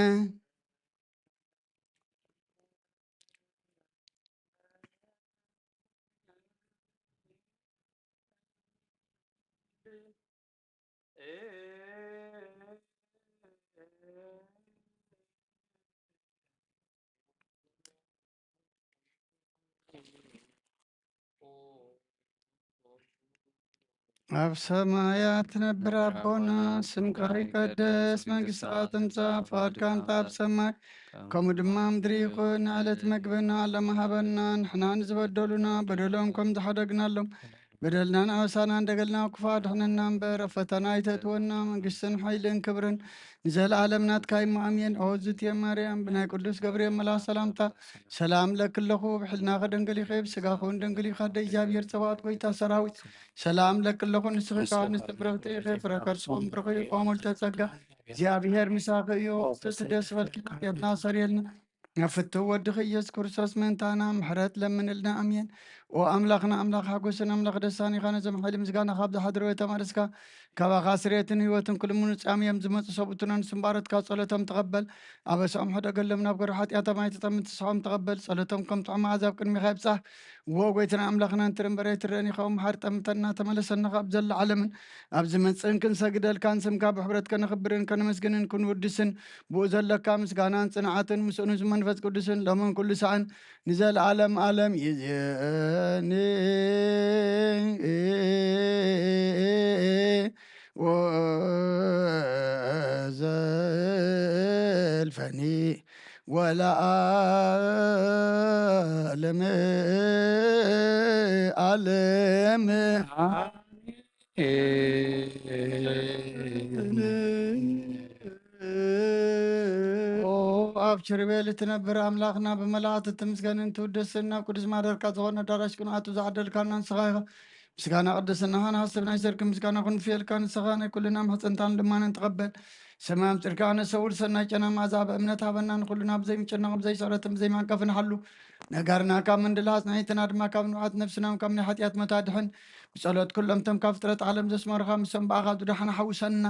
ኣብ ሰማያት ትነብር ኣቦና፣ ስምካ ይቀደስ፣ መንግስትኻ ትምጻእ፣ ፍቓድካ እንተ ኣብ ሰማይ ከምኡ ድማ ኣብ ምድሪ ይኹን። ንዕለት መግብና ሎሚ ሃበና፣ ንሕና ንዝበደሉና በደሎም ከም ዝሓደግናሎም በደልናን ኣበሳናን ደገልና ክፉ ኣድሕነና እምበር፣ ኣብ ፈተና ኣይተእትወና፣ መንግስትን ሓይልን ክብርን ንዘለኣለም ናትካ እሞ ኣሜን። ኦ ዝትየ ማርያም፣ ብናይ ቅዱስ ገብርኤል መልኣኽ ሰላምታ ሰላም እለኪ ኣለኹ፣ ብሕልናኺ ድንግል ኢኺ፣ ብስጋኺ እውን ድንግል ኢኺ፣ ኣደ እግዚኣብሔር ጸባኦት ጎይታ ሰራዊት ሰላም እለኪ ኣለኹ። ንስኺ ከኣ ኣንስቲ ብርኽቲ ኢኺ፣ ፍረ ከርስኹም ብሩኽ እዩ። ኦ ምልዕተ ጸጋ እግዚኣብሔር ምሳኺ እዩ። ቅድስቲ ደስ በልኪ፣ ሓጢኣትና ሰሪየልና። ናብ ፍትው ወድኺ ኢየሱስ ክርስቶስ ምእንታና ምሕረት ለምንልና። ኣሜን። ኦ ኣምላኽና ኣምላኽ ሓጎስን ኣምላኽ ደስታን ኢኻ። ነዞም ሓይሊ ምስጋና ካብ ዝሓድረው የተማለስካ ካባኻ ስርየትን ህይወትን ክልምኑ ጻም እዮም ዝመጹ። ሰብኡትና ንስምባረትካ ጸሎቶም ተቐበል። ኣበሳኦም ሕደገሎም፣ ናብ ገሩ ሓጢኣቶም ኣይተጠምን፣ ትስሖም ተቐበል። ጸሎቶም ከም ጥዑም መዓዛ ኣብ ቅድሚኻ ይብጻሕ። ዎ ጎይትና ኣምላኽና እንትርንበረ ኣይትረአን ኢኻ። ኦም መሓሪ ጠምተና ተመለሰና ካብ ዘለ ዓለምን ኣብ ዝመጽእን ክንሰግደልካን ስምካ ብሕብረት ከነኽብርን ከነመስግንን ክንውድስን ብኡ ዘለካ ምስጋናን ጽንዓትን ምስኡን ምስ መንፈስ ቅዱስን ሎምን ኩሉ ሰዓን ንዘለዓለም ዓለም ይዝየኒ ወዘልፈኒ ወለዓለም ዓለም። ኦ ኣብ ኪሩቤል እትነብር ኣምላኽና ብመላእክቲ እትምስገንን ትውደስን ናብ ቅዱስ ማደርካ ዝኾነ ኣዳራሽ ክንኣቱ ዝዓደልካና ንስኻ ኢኻ። ምስጋና ቅድስናኻ ንሓስብ ናይ ሰርክ ምስጋና ክንፍየልካ ንስኻ ናይ ኩልና ምሕጽንታን ልማንን ተቐበል። ሰማይ ኣምጽርካ ነሰውር ሰናይ ጨና መዓዛ ብእምነት ሃበና ንኩልና ብዘይምጭናቕ ብዘይስዕረትን ብዘይማንቀፍን ሓሉ ነጋርና ካብ ምንድላ ኣጽናይትና ድማ ካብ ንብዓት ነፍስና ካብ ናይ ሓጢኣት ሞት ኣድሕን። ብጸሎት ኩሎም እቶም ካብ ፍጥረት ዓለም ዘስመሩኻ ምሶም ብኣኻ ዝደሓና ሓውሰና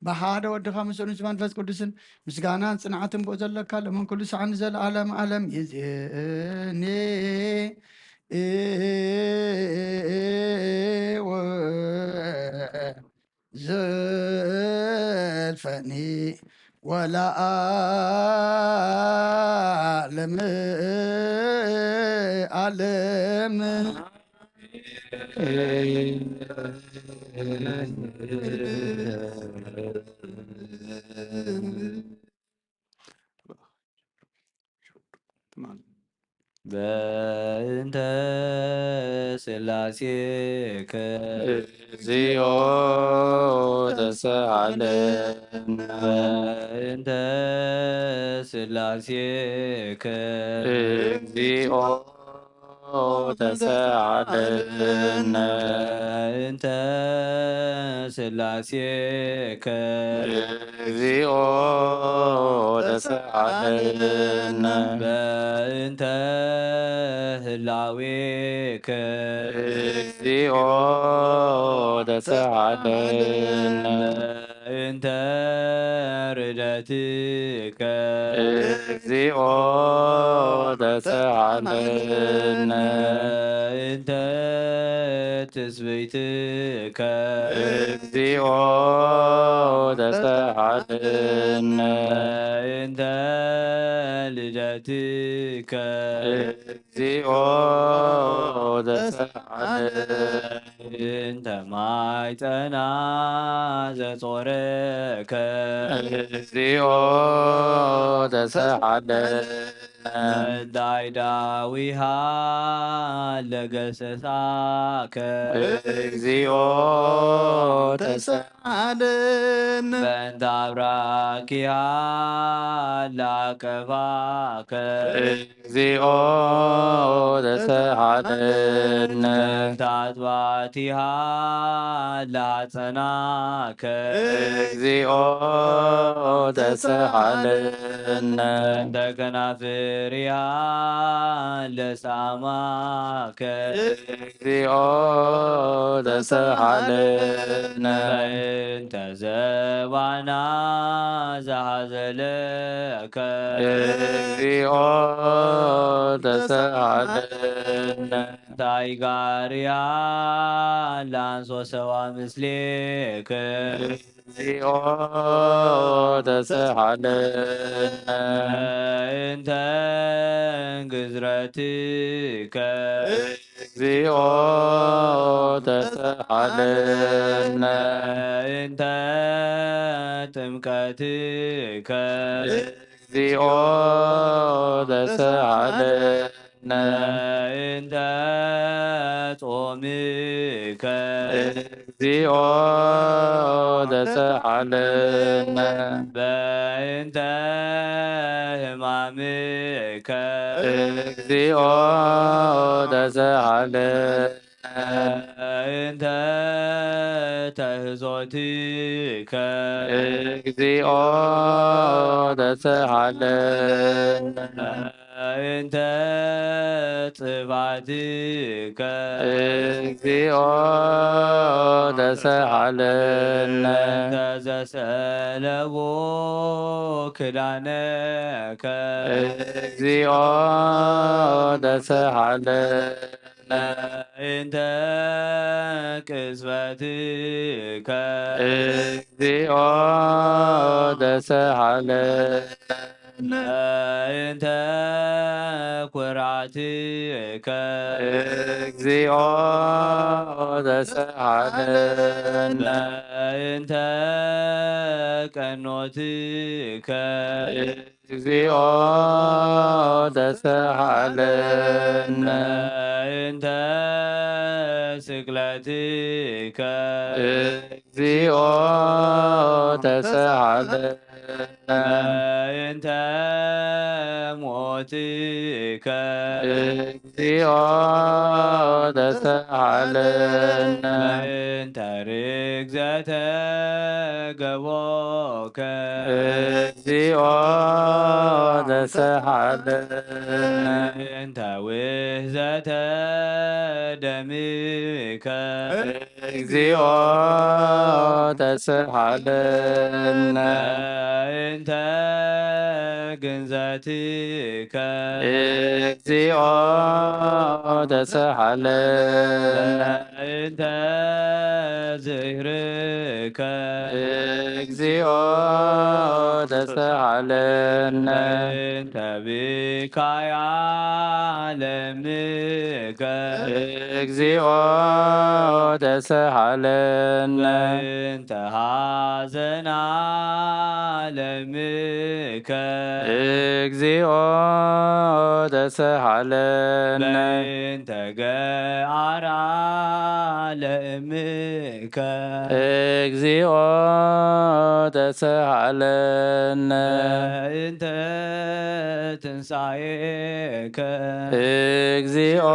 ብሓደ ወድኻ ምስኡን ምስ መንፈስ ቅዱስን ምስጋናን ጽንዓትን ብኡ ዘለካ ለምን ኩሉ ሰዓን ንዘለዓለም ዓለም ይዝየኒ። ዘልፈኒ ወለዓለም ዓለም። በእንተ ስላሴከ እግዚኦ ተሰዓለነ። በእንተ ስላሴከ እግዚኦ ተሰዓለነ። በእንተ ስላሴከ እግዚኦ ተሰዓለነ። በእንተ ህላዌከ እግዚኦ ተሰዓለነ። በእንተ ርደትከ እግዚኦ ተሰዓለነ። በእንተ ትስብእትከ እግዚኦ ተሰዓለነ። በእንተ ልደትከ እግዚኦ ተሰዓለነ። እንተ ማይ ጸና ዘጾረከ፣ እግዚኦ ተሰሃለ። በዳይ ዳዊሃ ለገሰሳከ፣ እግዚኦ ተሰሃለ። በእንተ አብራኪሃ ላቀፋከ፣ እግዚኦ ተሰሃለነ። በእንተ አጽዋቲሃ ላጸናከ፣ እግዚኦ ተሰሃለነ። በእንተ ከናፍሪሃ ለሳማከ፣ እግዚኦ ተሰሃለነ። በእንተ ዘባና ዘሃዘለከ፣ እግዚኦ ተሰሃለነ። እንታይ ጋርያ ላንሶ ሰዋ ምስሌከ፣ እግዚኦ ተሰሃለነ። እንተ ግዝረትከ፣ እግዚኦ ተሰሃለነ። እንተ ጥምቀትከ፣ እግዚኦ ተሰሃለነ። እንተ ጾምከ፣ እግዚኦ ተሰሃለነ። በእንተ ሕማምከ፣ እግዚኦ ተሰሃለነ። እንተ ተህዞትከ፣ እግዚኦ ተሰሃለነ። እንተ ጽፋትከ፣ እግዚኦ ተሰሃለነ። እንተ ዘሰለቦ ክዳነከ፣ እግዚኦ ተሰሃለነ። እንተ ቅጽበትከ፣ እግዚኦ ተሰሃለነ። እንተ ኩራትከ፣ እግዚኦ ተሰሃለነ። እንተ ቀኖትከ፣ እግዚኦ ተሰሃለነ። እንተ ስቅለትከ፣ እግዚኦ ተሰሃለነ። እንተ ሞትከ፣ እግዚኦ ተሰሃለነ። እንተ ርግዘተ ገቦከ፣ እግዚኦ ተሰሃለነ። እንተ ውህዘተ ደምከ፣ እግዚኦ ተሰሃለነ። እንተ ግንዘትከ፣ እግዚኦ ተሰሃለነ። እንተ ዝክርከ፣ እግዚኦ ተሰሃለነ። እንተ ብካያ ለምከ፣ እግዚኦ ተሰሃለነ። እንተ ሐዘና ለምከ፣ እግዚኦ ተሰሃለነ። በእንተ ገአራ ለእምከ፣ እግዚኦ ተሰሃለነ። በእንተ ትንሳኤከ፣ እግዚኦ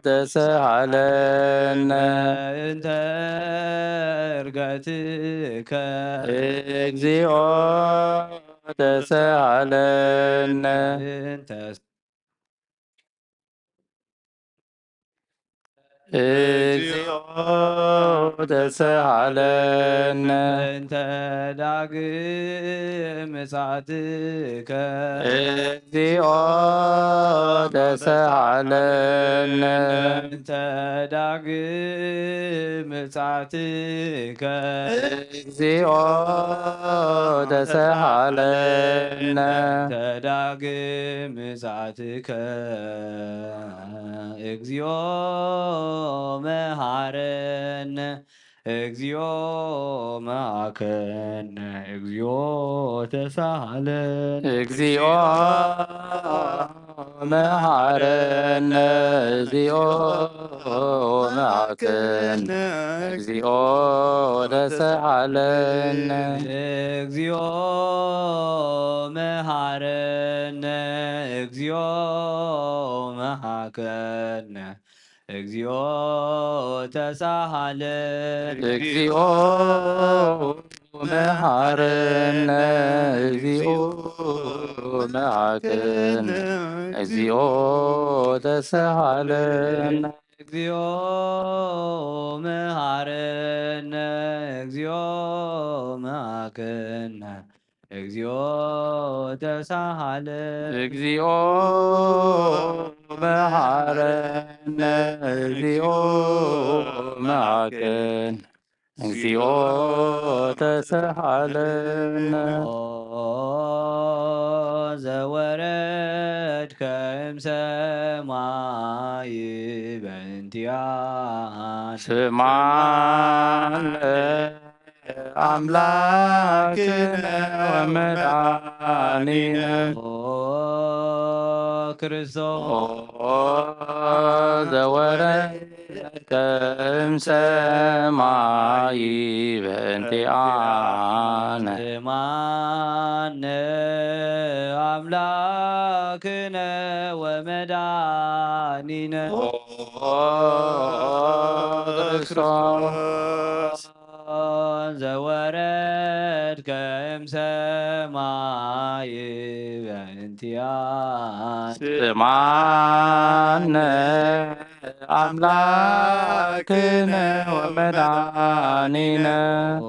ተሰሃለነ። በእንተ እርገትከ፣ እግዚኦ ተሰሃለነ። በእንተ እግዚኦ ተሰሃለነ። በእንተ ዳግም ምጽኣትከ፣ እግዚኦ ተሰሃለነ። በእንተ ዳግም ምጽኣትከ፣ እግዚኦ ተሰሃለነ። በእንተ ዳግም ምጽኣትከ፣ እግዚኦ መሃረነ፣ እግዚኦ መሃከነ፣ እግዚኦ ተሳሃለነ። እግዚኦ መሃረነ፣ እግዚኦ መሃከነ፣ እግዚኦ ተሳሃለነ። እግዚኦ መሃረነ፣ እግዚኦ መሃከነ፣ እግዚኦ ተሳሃለነ። እግዚኦ መሃረነ፣ እግዚኦ መሃከነ፣ እግዚኦ ተሳሃለነ። እግዚኦ መሃረነ፣ እግዚኦ መሃከነ፣ እግዚኦ ተሳሃለ። እግዚኦ መሃረነ፣ እግዚኦ መሃከነ፣ እግዚኦ ተሳሃለነ። ኦ ዘወረድከ እምሰማይ በእንቲኣነ። ስማነ ኣምላክነ ወመድኃኒነ። ኦ ክርስቶስ። ኦ ዘወረድከ እምሰማይ በእንቲኣነ። ስማነ ኣምላክነ ወመድኃኒነ። ኦ ክርስቶስ። ዘወረድከ እምሰማይ በእንቲኣነ። ስማነ ኣምላክነ ወመድኃኒነ። ኦ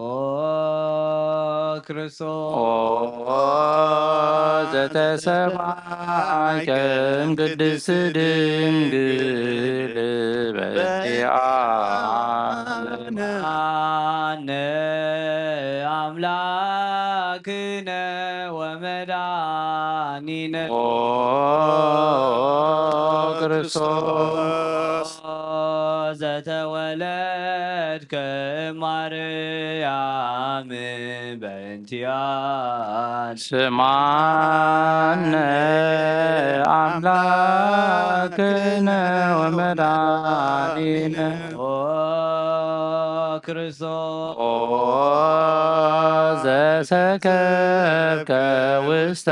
ክርስቶስ። ኦ ዘተሰማዕከ እምቅድስት ድንግል በእንቲኣነ። ስማነ ኣምላክነ ወመድኃኒነ። ኦ ክርስቶስ። ዘተወለድከ ማርያም በእንቲኣነ። ስማነ ኣምላክነ ወመድኃኒነ። ኦ ክርስቶስ። ኦ ዘሰከብከ ውስተ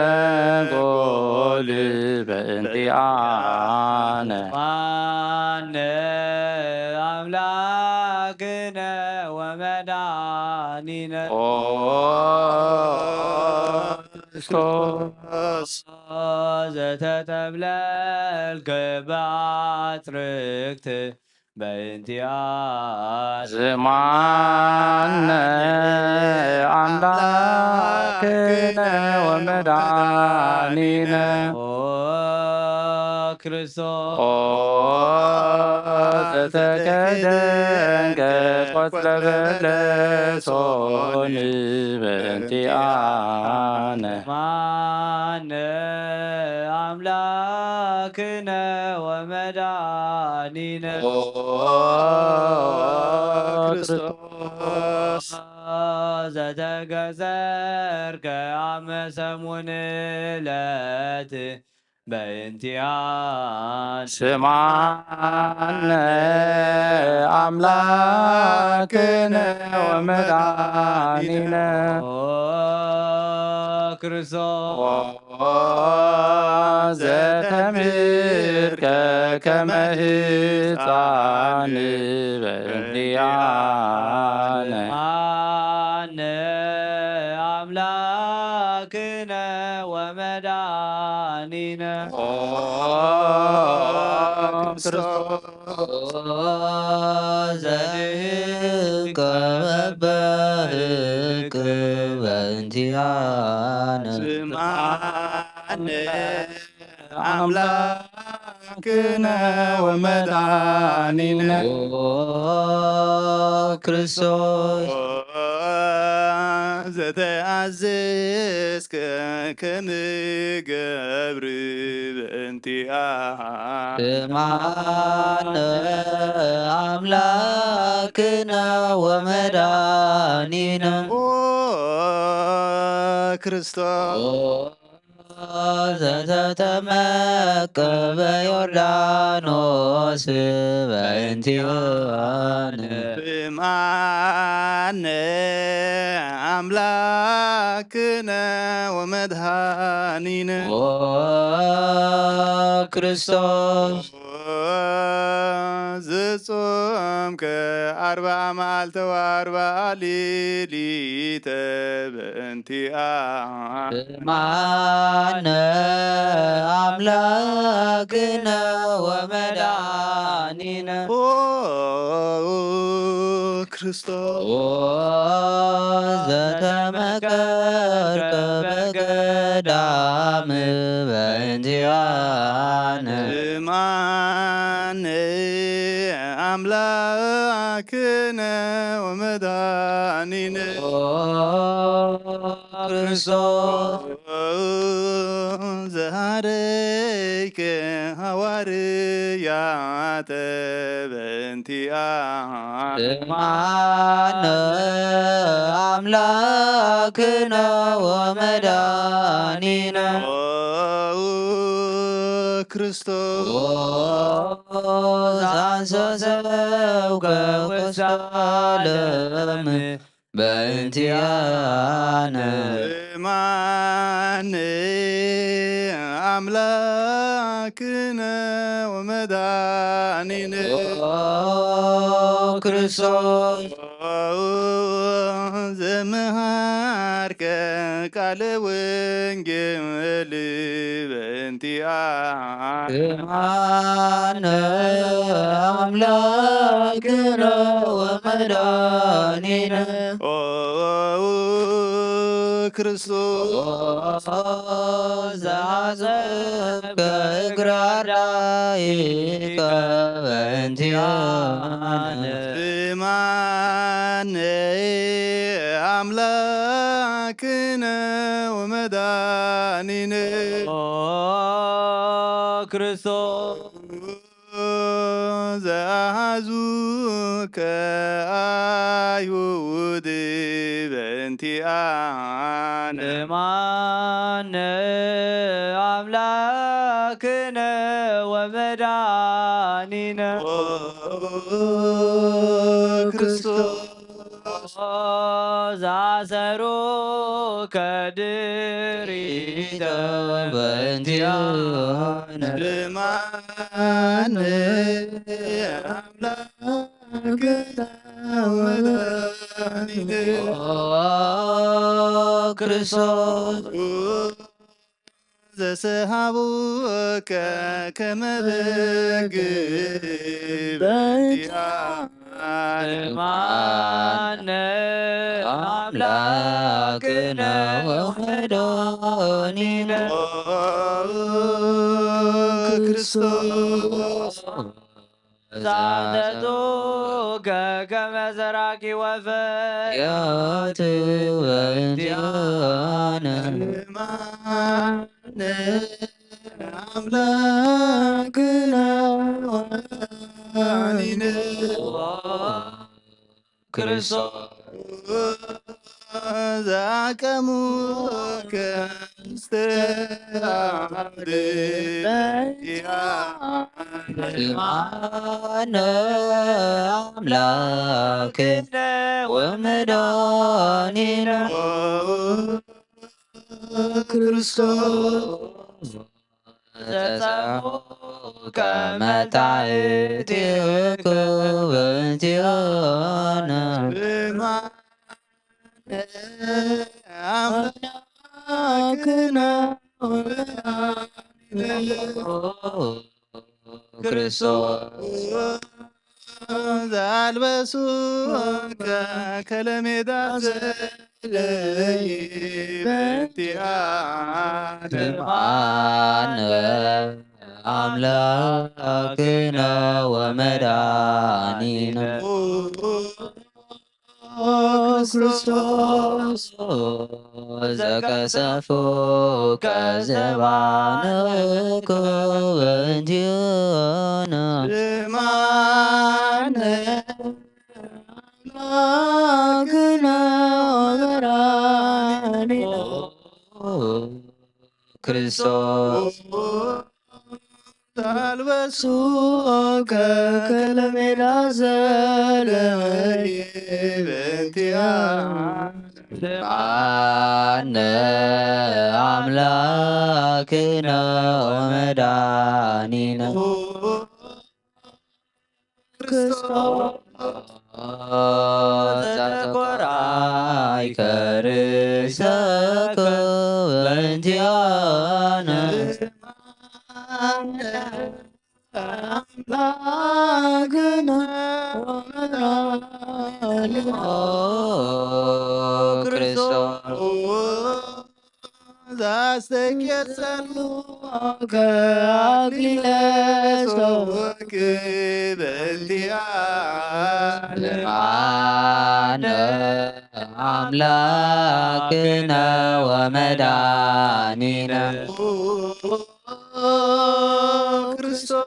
ጎል በእንቲኣነ። ስማነ ኣምላክነ ወመድኃኒነ። ኦ ክርስቶስ። ዘተጠብለልከ በአጽርክት በእንቲኣነ። ስማነ ኣምላክነ ወመድኃኒነ። ኦ ክርስቶስ። ኦ ዘተከደንከ ቆጽለ በለሶን በእንቲኣነ። ስማነ ኣምላክነ ወመድኃኒነ። ኦ ክርስቶስ። ዘተገዘርከ አመ ሰሙን ዕለት በእንቲኣነ። ስማነ አምላክነ ወመድኃኒነ። ኦ ክርስቶስ። ኦ ዘተምርከ ከመ ሕፃን በእንቲኣነ። ስማነ አምላክነ ወመድኃኒነ። ኦ ክርስቶስ። ዘድህንከ በበህቅ በእንቲኣነ። ስማነ አምላክነ ወመድኃኒነ። ኦ ክርስቶስ። ዘተኣዘዝከ ከምገብር በእንቲኣ። ስምዓነ ኣምላክነ ወመድኃኒነ። ኦ ክርስቶስ። ኦ ዘተጠመቀ በዮርዳኖስ በእንቲኣነ። ስምዓነ ኣምላክነ ወመድኃኒነ። ኦ ክርስቶስ። ዝጾምከ ኣርብዓ መዓልተ ወኣርብዓ ሌሊተ በእንቲኣ። ስምዓነ ኣምላክነ ወመድኃኒነ። ኦ ክርስቶስ። ኦ ዘተመከርከ በገዳም በእንቲኣነ። ስምዓነ ኣምላክነ ወመድኃኒነ። ኦ ክርስቶስ። ዘሃረይከ ሃዋርያተ በእንቲኣ። ስምዓነ ኣምላክነ ወመድኃኒነ። ኦ ክርስቶስ። ኦ ዘአንሰሰብከ ውስተ ዓለም በእንቲኣነ። ስምዓነ ኣምላክነ ወመድኃኒነ። ኦ ክርስቶስ። ዘመሃርከ ቃለ ወንጌል በእንቲኣ። ስምዓነ ኣምላክነ ወመድኃኒነ። ኦ ክርስቶስ። ዘአሰብከ እግረ አርዳኢከ በእንቲኣነ። ስምዓነ ኣምላክነ ወመድኃኒነ። ኦ ክርስቶስ። ዘአሃዙከ አይሁድ በእንቲኣነ። ስምዓነ ኣምላክነ ወመድኃኒነ። ኦ ክርስቶስ። ዘአሰሩከ ድሪተ በእንቲኣነ። ስምዓነ ኣምላክነ ወመድኃኒነ። ኦ ክርስቶስ። ዘሰሃቡከ ከመ በግ በእንቲኣነ። ስምዓነ ኣምላክነ ወመድኃኒነ። ኦ ክርስቶስ። ዘአንተቱከ ከመ ሰራቂ ወፈያት በእንቲኣነ። ስምዓነ ኣምላክነ ወመድኃኒነ። ክርስቶስ። ዘአቀሙከ ውስተ አሐቲ። ስምዓነ ኣምላክነ ወመድኃኒነ። ኦ ክርስቶስ። ዘጸምኡከ መታሕቴከ በእንቲኣነ። ስምዓነ ኣምላክነ ወመድኃኒነ። ክርስቶስ። ዘአልበሱከ ከለሜዳ ዘለይ በእንቲኣነ። ስምዓነ ኣምላክነ ወመድኃኒነ። ኦ ክርስቶስ። ዘቀሰፉ ከዘባነኩ እንቲዮና ማነ አምላክነ ወመድኃኒነ ክርስቶስ። ታልበሱ ከከለሜዳ ዘለወይ በንቲያ አነ አምላክነ ወመድኃኒነ ክርስቶስ ዘተቆራይ ከርሰከ በንቲያነ አምላክነ ወመድኃኒነ ክርስቶስ። ዛስተኬሰሉ ከአክሊለ ሶክ በንቲያ ለማነ አምላክነ ወመድኃኒነ ክርስቶስ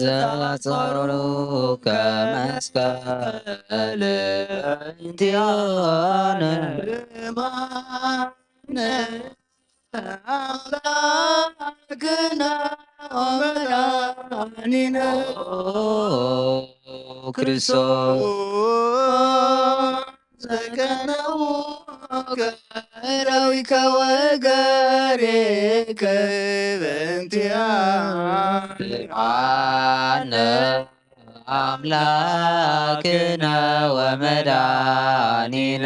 ዘጸሩ ከመስቀል በንቲያነ አምላክነ ወመድኃኒነ ክርስቶስ ዘቀነውከ እደዊከ ወእገሪከ በእንቲአነ አምላክነ ወመድኃኒነ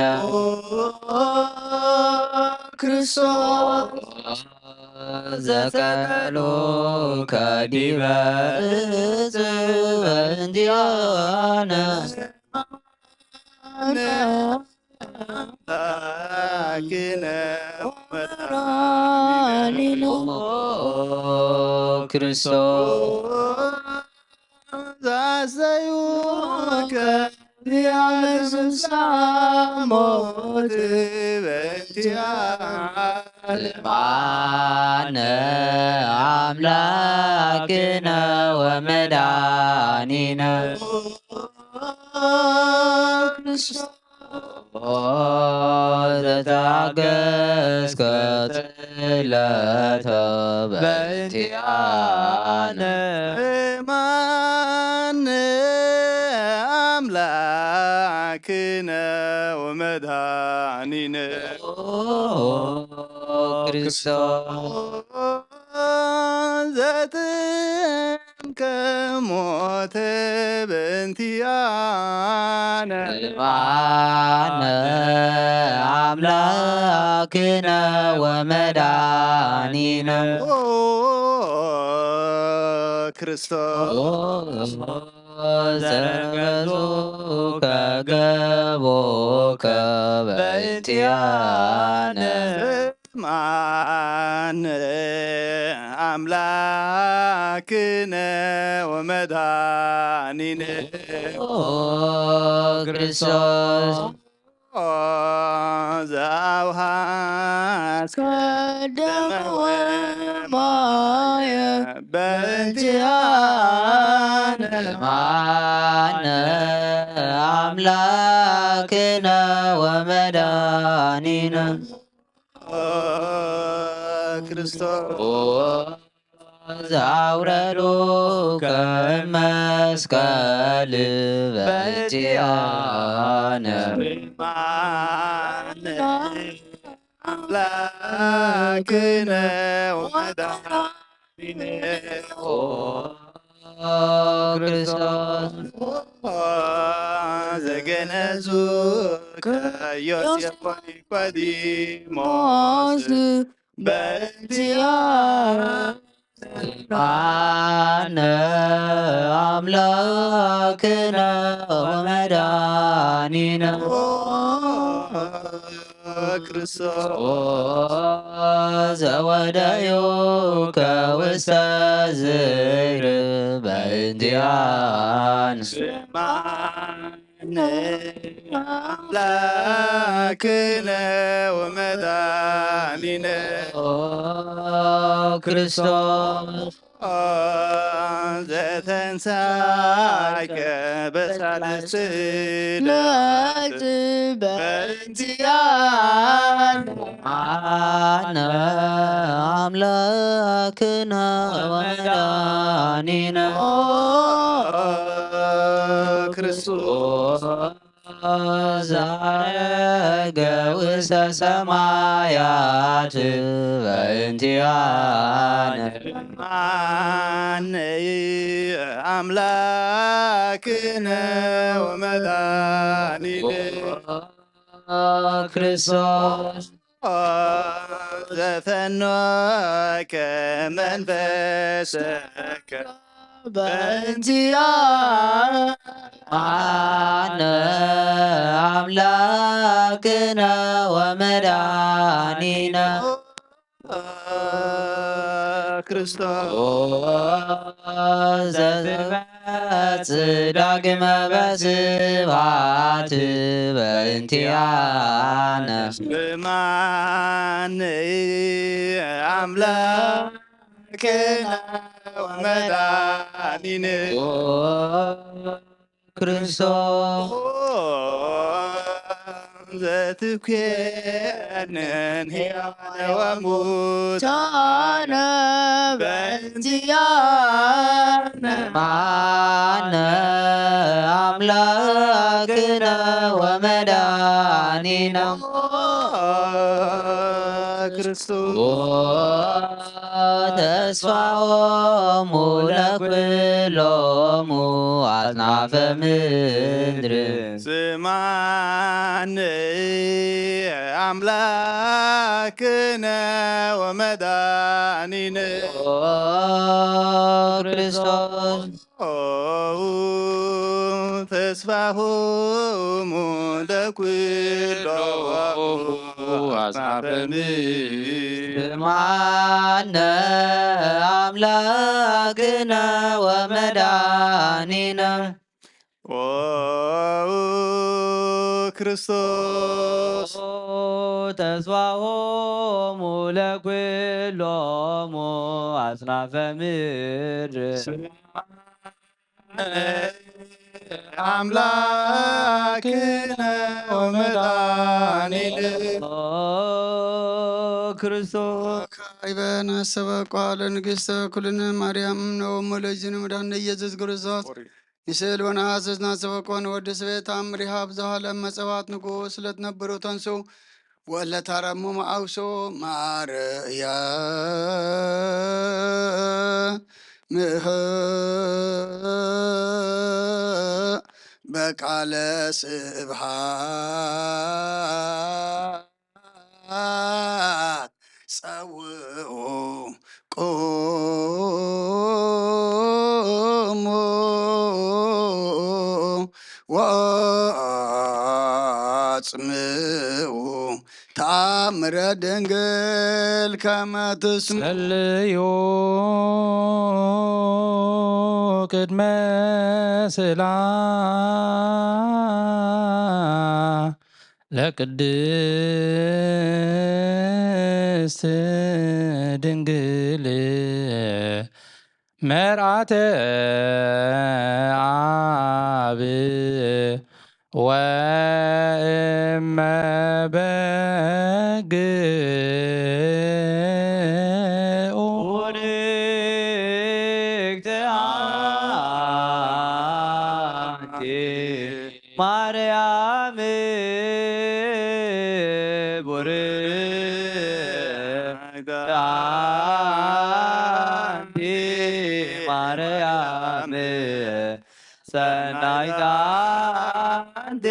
ክርስቶስ ዘሰቀሉከ ዲበ እጽ በእንቲአነ አምላክነ ወመድኃኒነ ክርስቶስ ዛሰዩከ ዚያመሱሳ ሞት በእንቲአነ አምላክነ ወመድኃኒነ ክርስቶስ ዘተአገስከ ጽለተ በእንቲአነ ማነ አምላክነ ወመድኃኒነ ክርስቶስ ዘትም ከሞተ በእንቲአነ አነ አምላክነ ወመድኃኒነ ኦ ክርስቶስ ዘረገጹ ከገቦከ በእንቲአነ ማነ አምላክነ ወመድኃኒነ ኦ ክርስቶስ ዘአውሃስ ከደመ ወማየ በእንቲአነ ማነ አምላክነ ወመድኃኒነ ክርስቶስ ዘአውረዱከ እመስቀል በእንቲአነ አምላክነ ወመድኃኒነ ክርስቶስ ዘገነዙ ከዮሴፍ ወኒቆዲሞስ በእንቲአነ አምላክነ ወመድኃኒነ ክርስቶስ ዘወደዩ ከውስተ ዝር በእንቲአነ ኣምላክነ ወመድኃኒነ ክርስቶስ ዘተንሳይከ በሳልስት ዕለት በእንቲኣነ ኣነ ኣምላክነ ወመድኃኒነ ክርስቶስ ዛረገ ውስተ ሰማያት በእንቲኣነ ማነይ ኣምላክነ ወመድኃኒነ ክርስቶስ ዘፈኖከ መንፈሰከ በእንቲኣነ ኣምላክነ ወመድኃኒነ ክርስቶስ ዘትመጽእ ዳግመ በስብሐት በእንቲኣነ ብማነይ ኣምላክነ ወመድኃኒነ ክርስቶስ ዘትኮንን ሕያዋነ ወሙታነ በእንቲኣነ ማነ ኣምላክነ ወመድኃኒነ ክርስቶስ ተስፋሆሙ ለኩሎሙ ኣጽናፈ ምድር ስማኒ ኣምላክነ ወመድኃኒነ ክርስቶስ ተስፋሆሙ ለኩሎሙ ኣጽናፈ ምድር ስማነ ኣምላክነ ወመድኃኒነ ክርስቶስ ተስፋሆሙ ለኩሎሙ ኣጽናፈ ምድር ኣምላክነ ወመድኃኒነ ክርስቶስ ካይበን ኣሰበቋ ለንግሥተ ኩልነ ማርያም ነወሞ ለእግዚእነ መድኃኒነ ኢየሱስ ክርስቶስ ንስእል ወነሐስስ ናሰበቆ ንወዲ ስቤት ኣምሪሃ ብዝሃ ለመጸዋት ንጉስ ለትነብሩ ተንሱ ወለታረሙ መዓውሶ ማርያ ምህ በቃለ ስብሃ ጸውዑ ቁሙ ወአጽምዑ ተአምረ ድንግል ከመ ትስምዕ። ጸልዩ ቅድመ ስእላ ለቅድስት ድንግል መርዓተ አብ ወእመ በግ ቡርክት አንቲ ማርያም ቡርክት አንቲ ማርያም ሰናይት አንቲ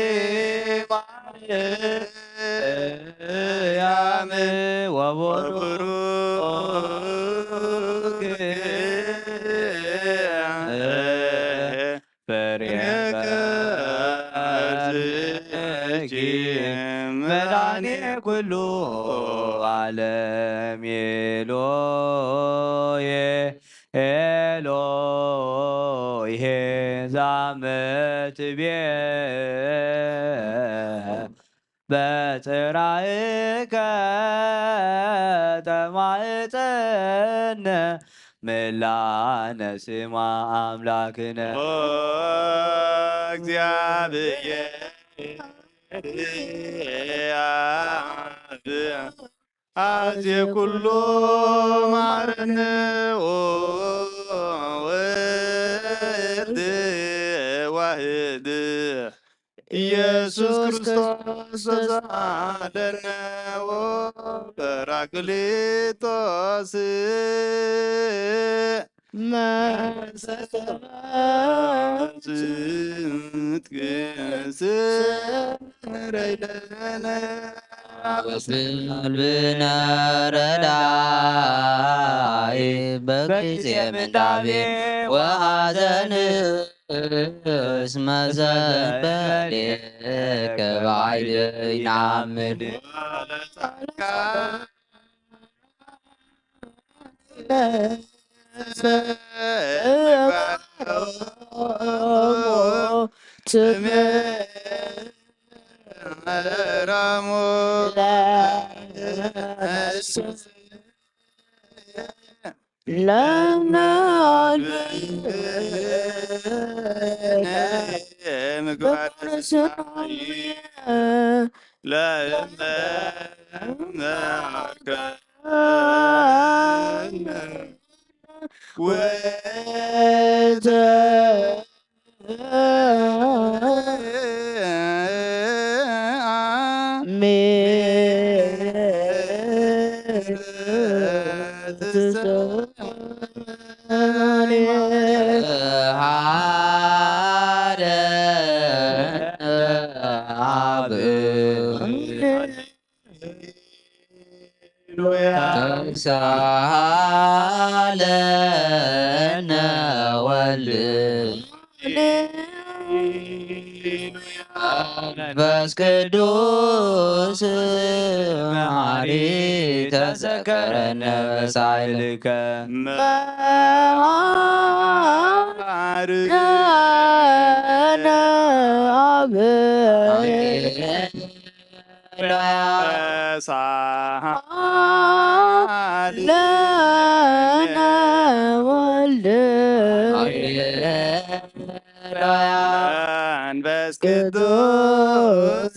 ማርያም ወቡሩክ ፍሬ ከርሥኪ መድኃኔ ኩሉ ዓለም ኤሎዬ ኤሎዬ ይሄ ዛመት ቤ በጽራእከ ተማእፀነ ምላነ ስማ ኣምላክነ። ኦ እግዚአብሔር አብ አዜ ኩሉ ማረነ። ኦ ወልድ ዋህድ ኢየሱስ ክርስቶስ ተሳለነ። ኦ ጰራቅሊጦስ መሰረትክ ስረይለነ። አመስግን ልብነ ረዳኢ በጊዜ ምንዳቤ ወሐዘን እስመ ዘበሌከ ባዕድ ይናምድ። ተሳለነ ወልድ መንፈስ ቅዱስ መሐሪ ተዘከረነ በሳይልከ። መሐርከነ አብ ለነ ወልድ መንፈስ ቅዱስ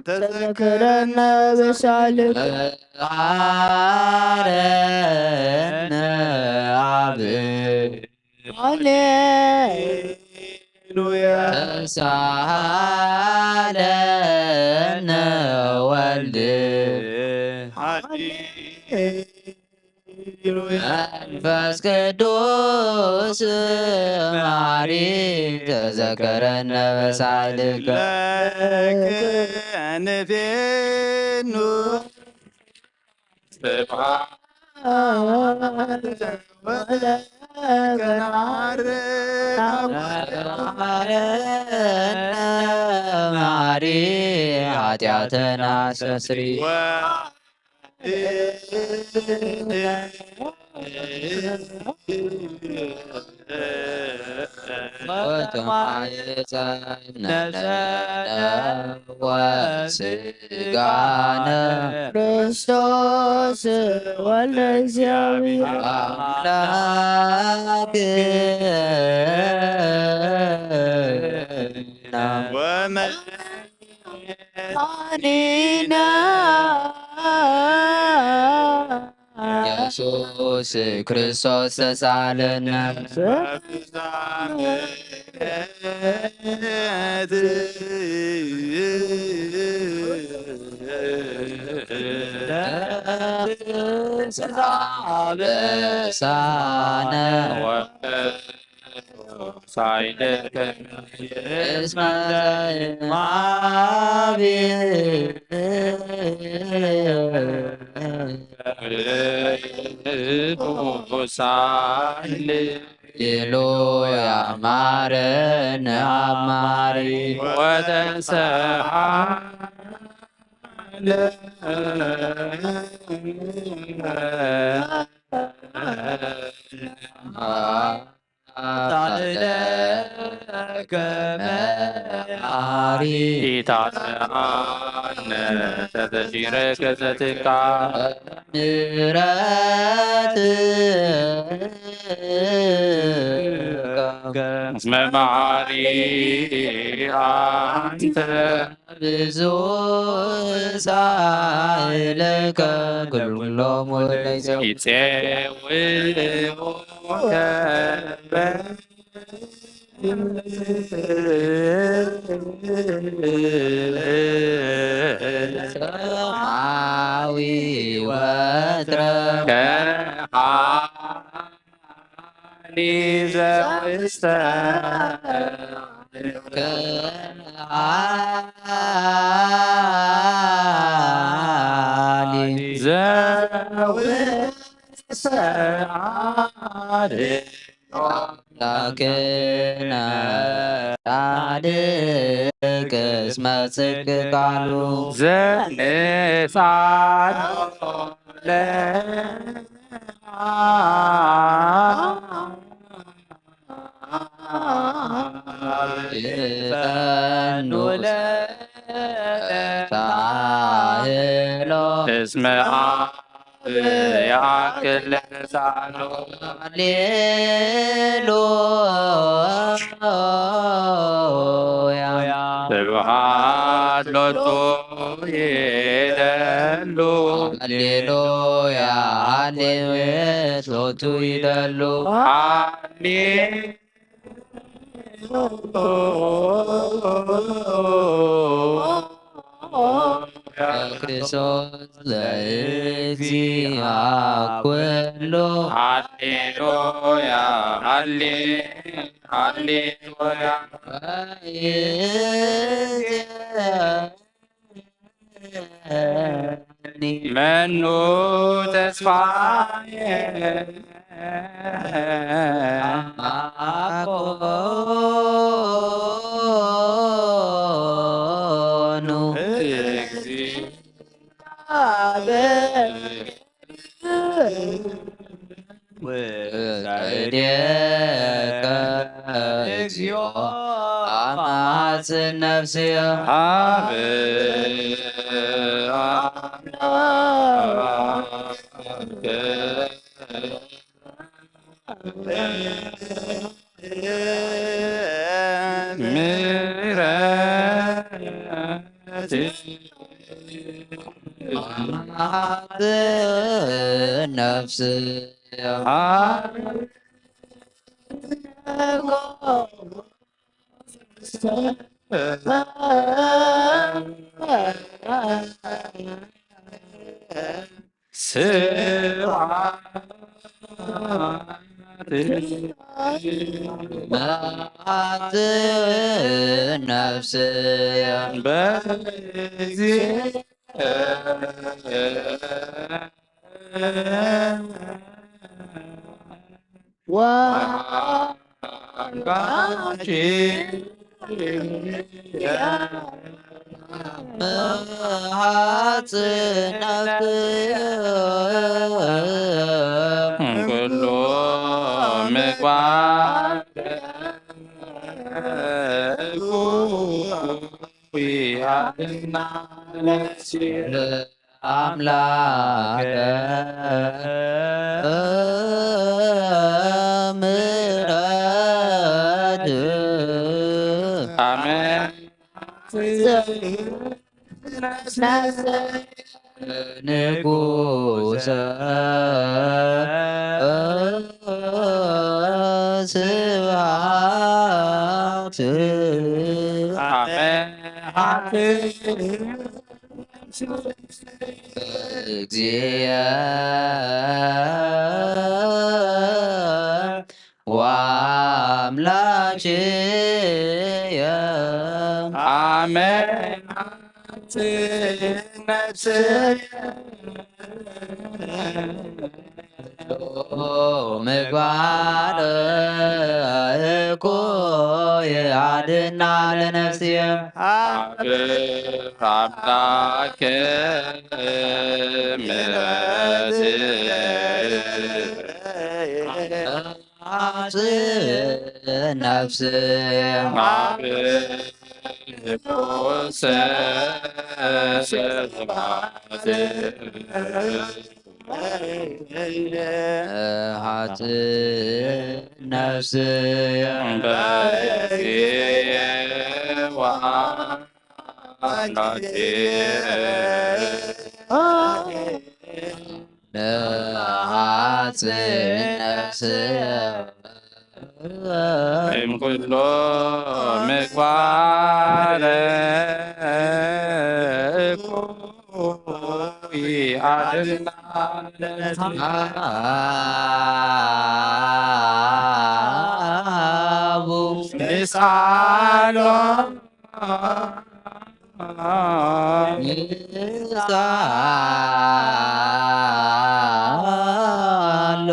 ተዘከረነ በሳልክ። አረነ አብ ሃሌሉያ። ተሳሃለነ ወልድ ሃሌሉያ። መንፈስ ቅዱስ መሐሪ ተዘከረነ በሳልከ። ለከ ንፌኑ ስብሐት ወለከ ነዐርግ። መሐሪ ኃጢአተና አስተስሪ። ወተማሕፀነ ወስጋነ ክርስቶስ ወልደ እግዚአብሔር አምላክነ ወመድኃኒነ ኢየሱስ ክርስቶስ ተሳለነ። ሳነ ሳይለከ እስመ ዘይማቢ ሳይል ይሉ ያማረነ አማሪ ወተንሰሃ ኃጢአትነ መሐሪ ኢታትአነ ተተሺረ ከዘትካ ምሕረትከ እስመ መሐሪ አንተ ብዙ ሳይለከ ኩሎሙ ለይሰው ይጼውዑከ ዊ ወትረ ከሃኒ ዘውስተ ከሃኒ ዘውስተ አምላክነ ጻድቅ እስመ ጽድቅ ቃሉ ዘንሳት ፈኑ ለተሳህሎ እስመ ያክል ለተሳህሎ ሃሌሉያ ስብሐት ሎቱ ይደሉ ሃሌሉያ ሃሌሉያ ሎቱ ይደሉ ሃሌ ክርስቶስ ለእግዚአ ኩሉ ሃሌሉያ ሃሌ ሃሌሉያ መኑ ተስፋየ አኮኑ ወእዴከ እግዚኦ አማጽን ነፍስየ ሀበ አምላከ ምሕረት አማጽን ነፍስየ ስብሐት መዓት ነፍስየ በእግዚእ ኩሉ ምግባር ንጉሰ ስብሐት አሜን። እግዚአ ወአምላክየ አሜን። ነፍስየ ምግባር እኮ የአድና ለነፍስየ አምላክ ምሕረት ነፍስ ኣብ ቅዱስ ስብሐት ሃጽ ነፍስ በእግዚእ ወአምላኬ። ለሃጽ ነፍስ እምኩሎ ምግባር እኩይ ኣድላ ለትሃቡ ንስኣሎ ንስኣሎ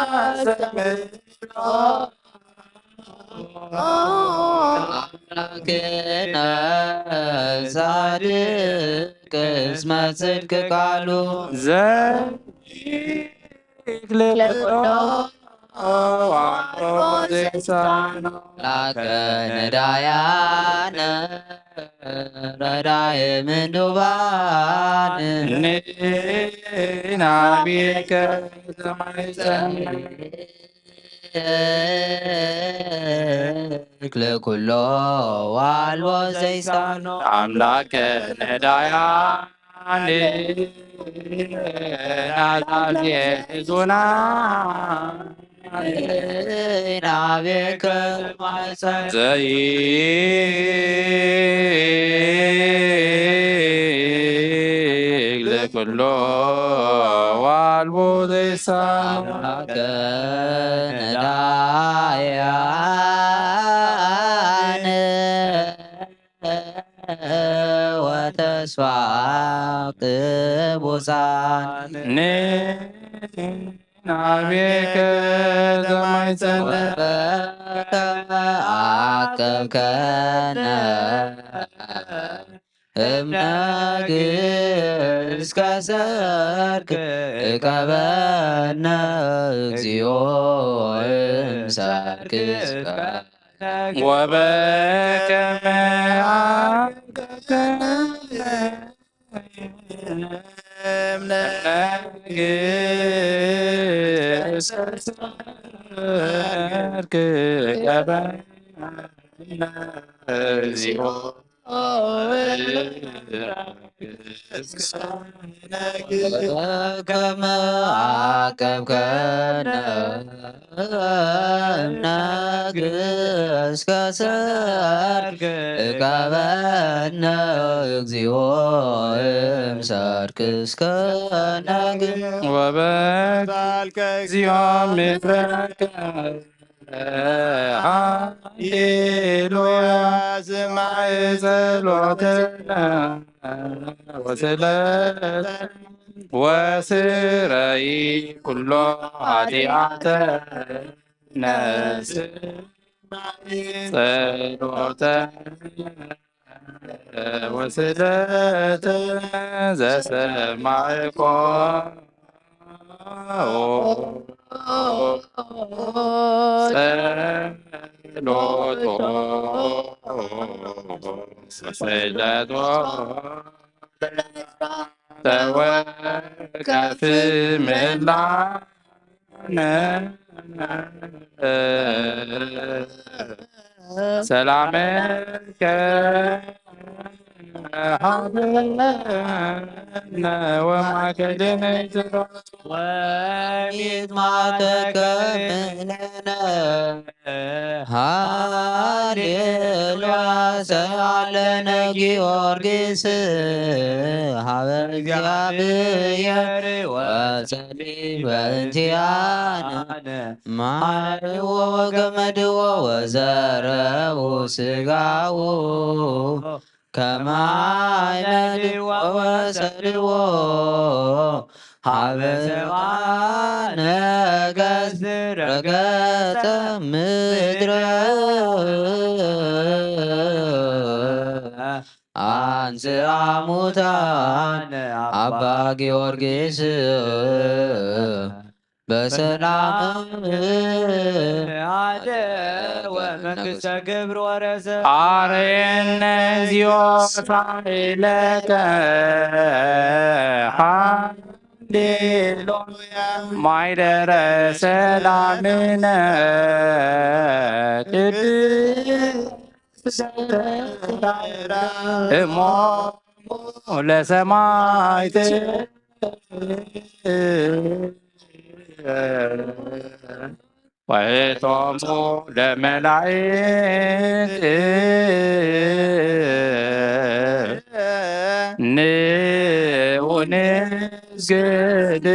ናሰምሎ ኣምላክነ ጻድቅ እስመ ጽድቅ ቃሉ ዘ ለኩሎ ዋሮ ዘይሳኖ ላከ ነዳያነ ረዳየ ምንዱባን ንናቤከ ዘማይጸን ለኩሎ ዋልቦ ዘይሳኖ ኣምላከ ነዳያ ናታልየ ዙና ናቤከ ማይፀን ዘይግ ለኩሎ ዋልቦ ዘይሳኖ ነዳያን ወተስፋ ቅቡፃን ናቤከ ተማይፀነ ወበከመ አቀብከነ እምነግስ ከሰርክ እቀበነ እግዚኦ እምሰርክ እስከ ወበከመ አብቀከነ እምነግስ ሰርክ ቀበነ እግዚኦ ከመ አቀብከነ እምነግስ ከሰርክ እቀበነ እግዚኦ እምሰርክ እስከ ነግህ ወበሳልከ እግዚኦ ምድረከ ሃሌሉያ ስማዕ ጸሎትነ ወስለ ወስረይ ኩሎ ኃጢአተ ነስማዕ ጸሎተ ወስለተ ዘሰማዕኮ ጸሎቶ ወስለቶ ተወከፍ ምላነ ሰላመከ ሃበነ ወማእከልነ ይትረፍ ወሚጥማተከ ምለነ ሃሌሉያ ሰአለነ ጊዮርጊስ ሀበ እግዚአብሔር ወጸሊ በእንቲአነ ማርዎ ወገመድዎ ወዘረቡ ስጋዉ ከማይ መድዎ ወሰድዎ ሀበ ሰብአ ነገስት ረገጸ ምድረ አንስአ ሙታን አባ ጊዮርጊስ በሰላም አደ ወመንግስተ ክብር ወረሰ አሬነ ዚዮሳይለከ ሃሌሉያ ማይደረ ሰላምነ ቅድስተ እሞ ለሰማይት ወይቶሙ ለመላእክት ንዑ ንስግድ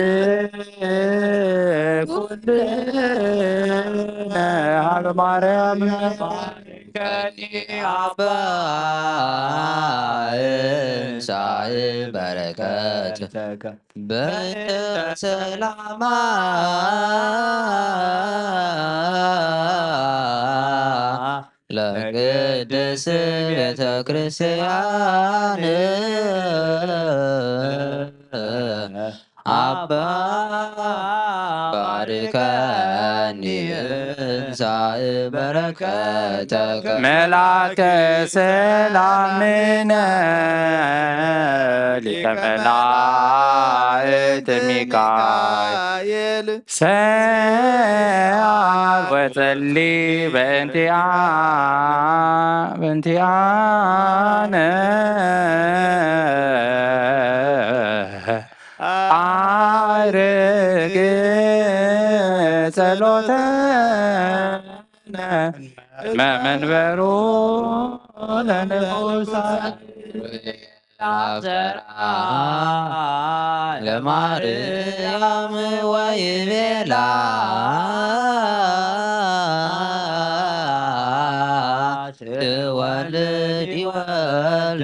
ኩልነ ሀበ ማርያም ከኒ አባ እንሳይ በረከት በእንተ ሰላማ ለቅድስ ቤተ ክርስቲያን አባ ባርከኒ እንሳእ በረከተከ መልአከ ሰላምነ ሊቀ መላእክት ሚካኤል ሰአል ወጸሊ በእንቲአ በእንቲአነ አርግ ጸሎተነ መመንበሩ ለንዑሳን አብሰራ ለማርያም ወይቤላ ትወልድ ይወልድ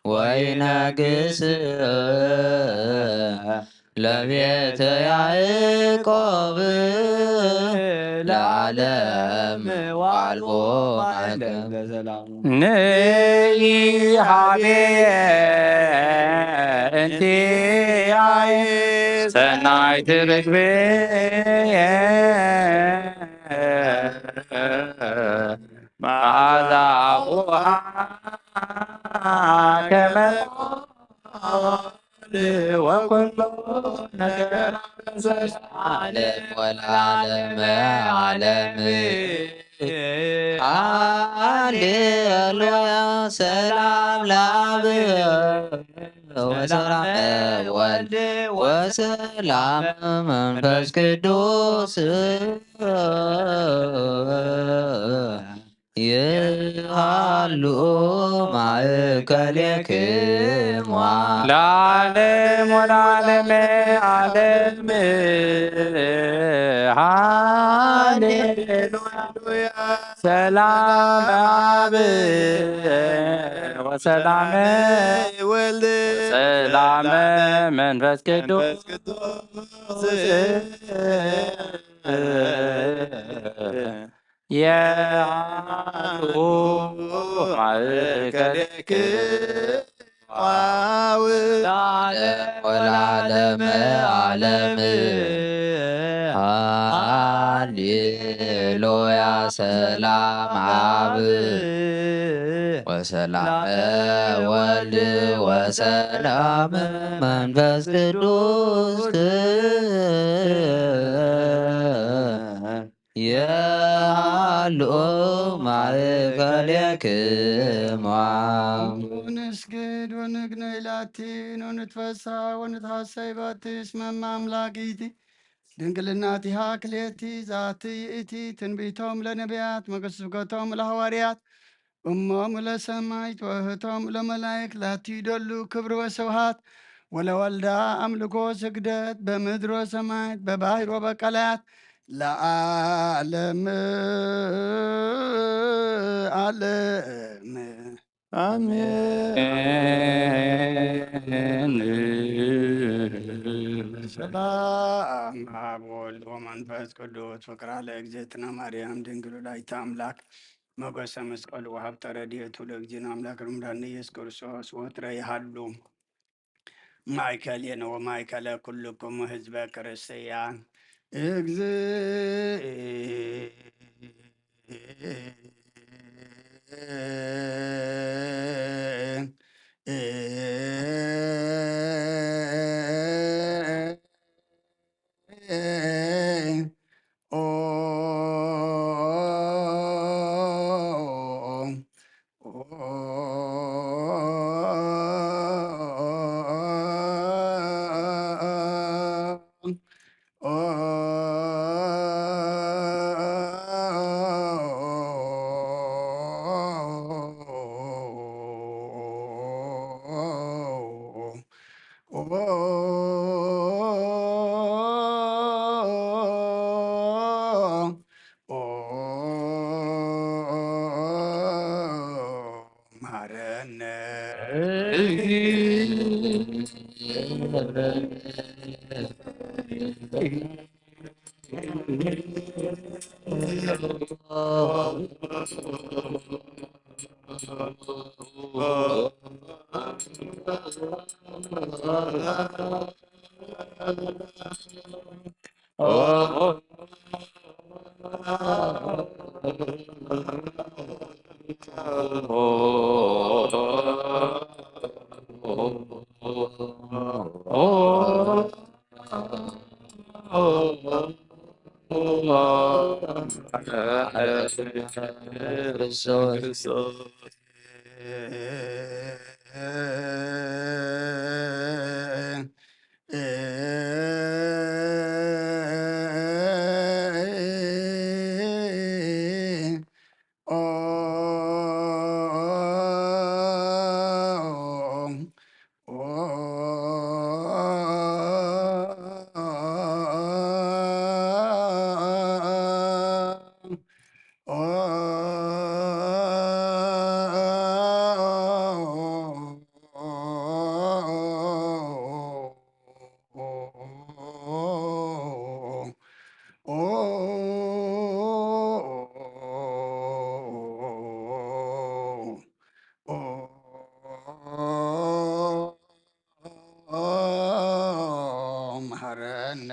ወይነግስ ለቤተ ያዕቆብ ለዓለም ዋልቦ ማይለም ንኢሃቤ እንቲአይ ሰናይት ርግቤ መዓዛ አቡሃ ከመ ወኩሉ ነገር ዓለም ወለዓለመ ዓለም ሃሌሉያ ሰላም ለአብ ወሰላም ወልድ ወሰላም መንፈስ ቅዱስ ይሃሉ ማእከሌክሙ ለዓለም ወለዓለመ ዓለም ሃሌሉያ ሰላም አብ ወሰላም ወልድ ሰላም መንፈስ ቅዱስ የአሉ ማእከሌክሙ ዋው ወለዓለመ ዓለም ሃሌሉያ ሰላም አብ ወሰላም ወልድ ወሰላም መንፈስ ቅዱስ የሃሉ ማእከሌክሙ ንስግድ ወንግነይ ላቲ ወንትፈሳ ወንትሐሰይ ባቲ እስመ እመ አምላክ ይእቲ ድንግልናቲሃ ክልኤቲ ዛቲ ይእቲ ትንቢቶም ለነቢያት መገስብከቶም ለሐዋርያት እሞም ለሰማይት ወእህቶም ለመላይክ ላቲ ደሉ ክብር ወስብሃት ወለወልዳ አምልኮ ስግደት በምድር ወሰማይት በባህር ወበቀላያት ለዓለም ዓለም አሜን። ሰላም አብ ወልድ ወመንፈስ ቅዱስ ፍቅራ ለእግዝእትነ ማርያም ድንግል ወላዲተ አምላክ ሞገሰ መስቀሉ ወሀብተ ረድኤቱ ለእግዚእነ አምላክ ወመድኃኒነ ኢየሱስ ክርስቶስ ወትረ ይሃሉ ማእከሌነ ወማእከለ ኩልክሙ ህዝበ ክርስቲያን እግዚእ ማረነ ክርስቶስ። መሐረነ።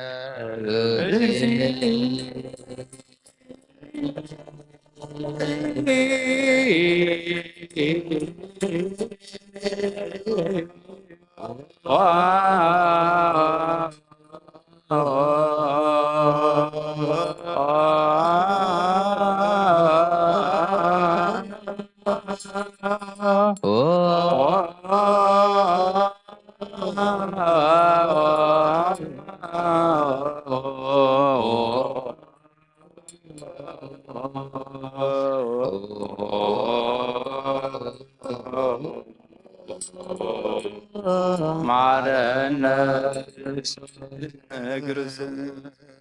ማረነ ክርስቶስ።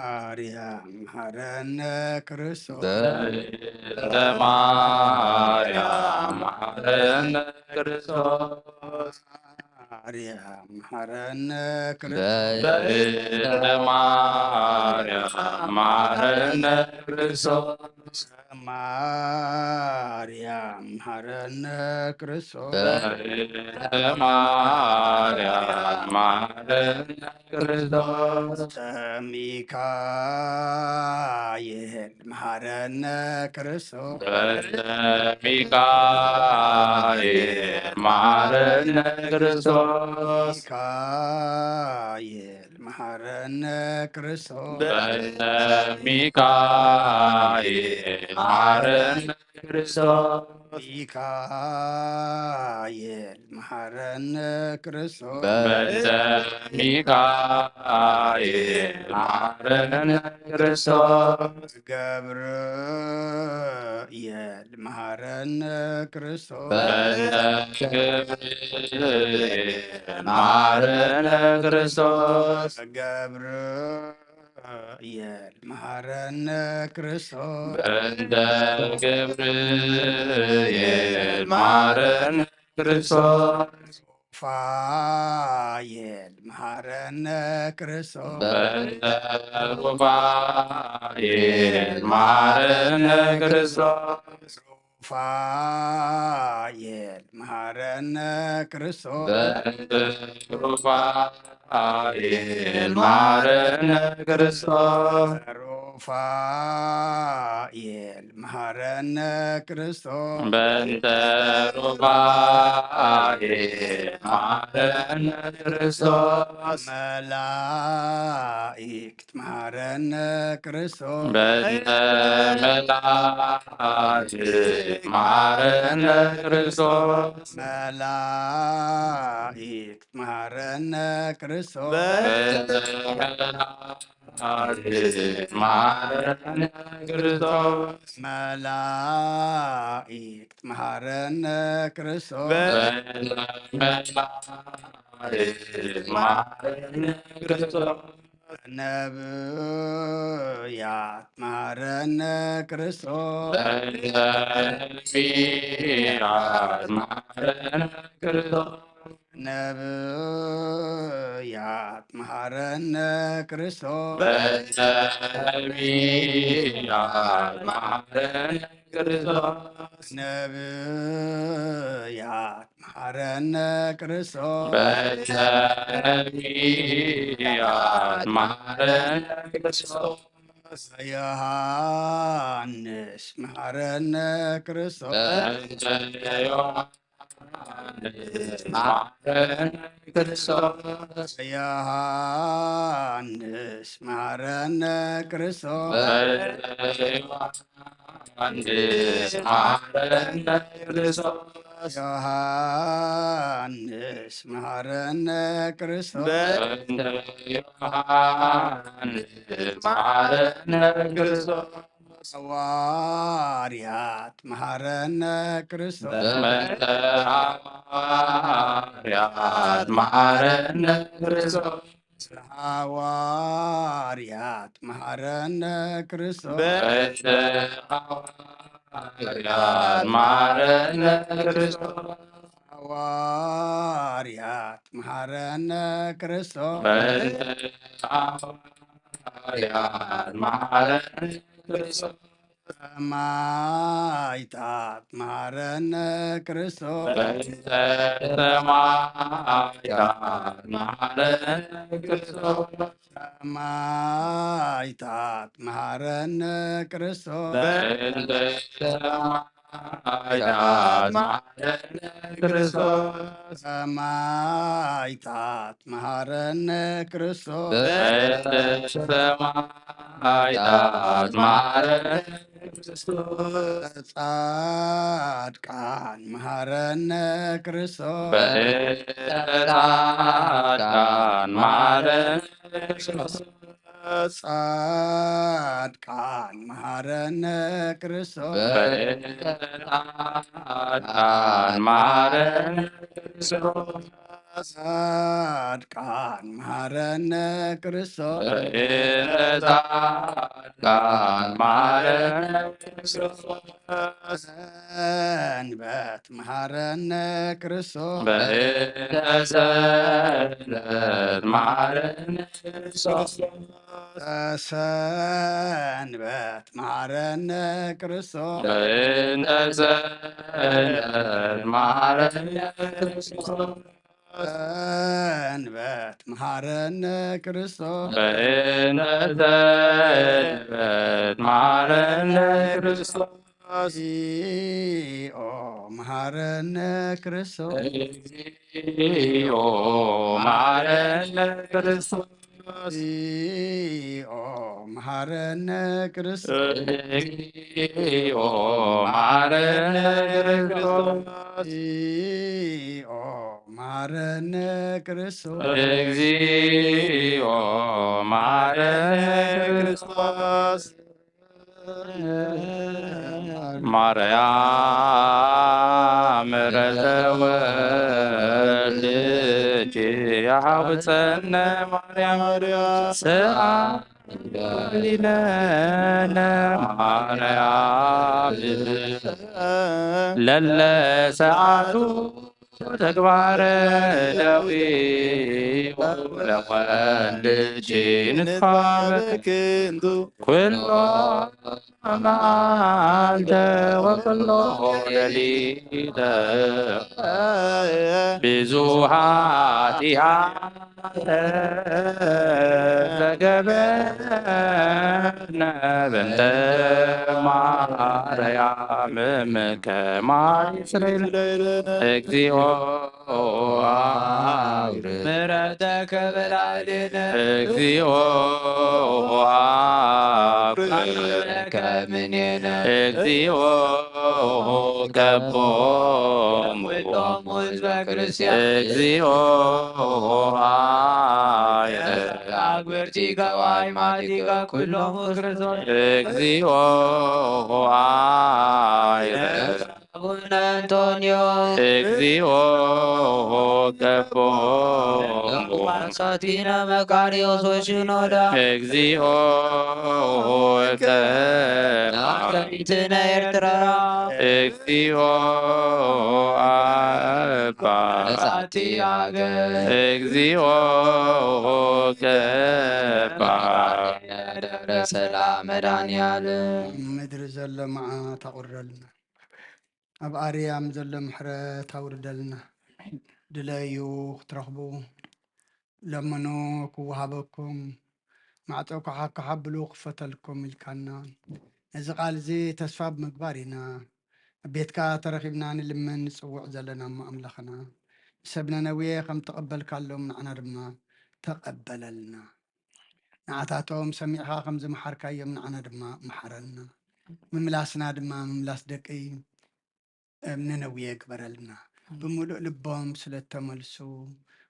ማርያም መሐረነ ክርስቶስ። በእንተ ማርያም መሐረነ ክርስቶስ። ማርያም መሐረነ ክርስቶስ። በእንተ ማርያም መሐረነ ክርስቶስ። ማርያም መሐረነ ክርስቶስ። በእንተ ማርያም መሐረነ ክርስቶስ። ሚካኤል መሐረነ ክርስቶስ። በእንተ ሚካኤል መሐረነ ክርስቶስ። ሚካኤል መሐረነ ክርስቶስ። በእንተ ሚካኤል መሐረነ ክርስቶስ። ሚካኤል መሐረነ ክርስቶስ። በእንተ ሚካኤል መሐረነ ክርስቶስ። ገብርኤል መሐረነ ክርስቶስ። በእንተ ገብርኤል መሐረነ ክርስቶስ። ገብርኤል መሐረነ ክርስቶስ። በእንተ ገብርኤል መሐረነ ክርስቶስ። ሩፋኤል መሐረነ ክርስቶስ። በእንተ ሩፋኤል መሐረነ ክርስቶስ። ሩፋኤል መሐረነ ክርስቶስ። በእንተ ሩፋኤል መሐረነ ክርስቶስ። ሩፋኤል መሐረነ ክርስቶስ። በእንተ ሩፋኤል መሐረነ ክርስቶስ። መላእክት መሐረነ ክርስቶስ። በእንተ መላእክት መሐረነ ክርስቶስ። መላእክት መሐረነ ክርስቶስ። በእንተ መላእክት መሐረነ ክርስቶስ። መላእክት መሐረነ ክርስቶስ። በእንተ መላእክት መሐረነ ክርስቶስ። ነብያት መሐረነ ክርስቶስ። በእንተ ነቢያት መሐረነ ክርስቶስ። ነብያት መሐረነ ክርስቶስ። በእንተ ነቢያት መሐረነ ክርስቶስ። ነብያት መሐረነ ክርስቶስ። በእንተ ነቢያት መሐረነ ክርስቶስ። ዮሐንስ መሐረነ ክርስቶስ። በእንተ ዮሐንስ መሐረነ ክርስቶስ። ዮሐንስ መሐረነ ክርስቶስ። በእንተ ዮሐንስ መሐረነ ክርስቶስ። ዮሐንስ መሐረነ ክርስቶስ። በእንተ ዮሐንስ መሐረነ ክርስቶስ። ሐዋርያት መሐረነ ክርስቶስ። በእንተ ሐዋርያት መሐረነ ክርስቶስ። ሐዋርያት መሐረነ ክርስቶስ። በእንተ ሐዋርያት መሐረነ ክርስቶስ። ሐዋርያት መሐረነ ክርስቶስ። በእንተ ሐዋርያት መሐረነ ክርስቶስ። ሰማዕታት መሐረነ ክርስቶስ። በእንተ ሰማዕታት መሐረነ ክርስቶስ። ሰማዕታት መሐረነ ክርስቶስ። በእንተ ሰማዕታት መሐረነ ክርስቶስ። ሰማዕታት መሐረነ ክርስቶስ። በእንተ ሰማዕታት መሐረነ ክርስቶስ። ጻድቃን መሐረነ ክርስቶስ። በእንተ ጻድቃን መሐረነ ክርስቶስ። ጻድቃን መሐረነ ክርስቶስ። በእንተ ጻድቃን መሐረነ ክርስቶስ። ጻድቃን መሃረነ ክርስቶስ። በእንተ ጻድቃን መሃረነ ክርስቶስ። ሰንበት መሃረነ ክርስቶስ። በእንተ ሰንበት መሃረነ ክርስቶስ። ሰንበት መሃረነ ክርስቶስ። በእንተ ሰንበት መሃረነ ክርስቶስ። ሰንበት መሃረነ ክርስቶስ። በእንተ ሰንበት መሃረነ ክርስቶስ። እግዚኦ መሃረነ ክርስቶስ። እግዚኦ መሃረነ ክርስቶስ። እግዚኦ መሃረነ ክርስቶስ። እግዚኦ መሃረነ ክርስቶስ። እግዚኦ መሃረነ ክርስቶስ። እግዚኦ መሃረነ ክርስቶስ። ማርያም ምሕረተ ወልድኪ ያውፀነ ማርያም ሰአ ሊለነ ማርያም ለለ ሰዓቱ ተግባረ ደዊ ለወልድኪ ንትፋበ ክንዱ ኩሎ መዓልተ ወኩሎ ሌሊተ ብዙሃት ዘገበነ በእንተ ማርያም እምከ ማይ ስሬነ እግዚኦ አውርድ ምሕረተከ በላዕሌነ እግዚኦ አውርድ ከምኔነ እግዚኦ ከቦሙ ኩሎሙ ህዝበ ክርስቲያን እግዚኦ አየ አግብርቲከ ወአይማቲከ ኩሎሙ ክርስቶስ እግዚኦ አየ አቡነ አንቶንዮ እግዚኦ ከቦሙ ሳቲነ መቃርዮስ ወሽኖዳ እግዚኦ ከ አክሰሚትነ ኤርትራ እግዚኦ አባ ሳቲ አገ እግዚኦ ከባ ደብረ ሰላም መድኃኔዓለም ምድሪ ዘሎ መዓት ኣቑርደልና። ኣብ ኣርያም ዘሎ ምሕረት ኣውርደልና። ድለዩ ክትረኽቡ፣ ለምኑ ክወሃበኩም፣ ማዕጾ ከሓክሓ ብሉ ክፈተልኩም ኢልካና። ነዚ ቃል እዚ ተስፋ ብምግባር ኢና ኣብ ቤትካ ተረኺብና ንልምን ንጽውዕ ዘለና እሞ ኣምላኽና። ንሰብ ነነዌ ከም ተቐበልካሎም ንዓና ድማ ተቐበለልና። ንዓታቶም ሰሚዕኻ ከም ዝመሓርካዮም ንዓና ድማ መሓረልና። ምምላስና ድማ ምምላስ ደቂ ነነዌ ግበረልና። ብምሉእ ልቦም ስለ እተመልሱ፣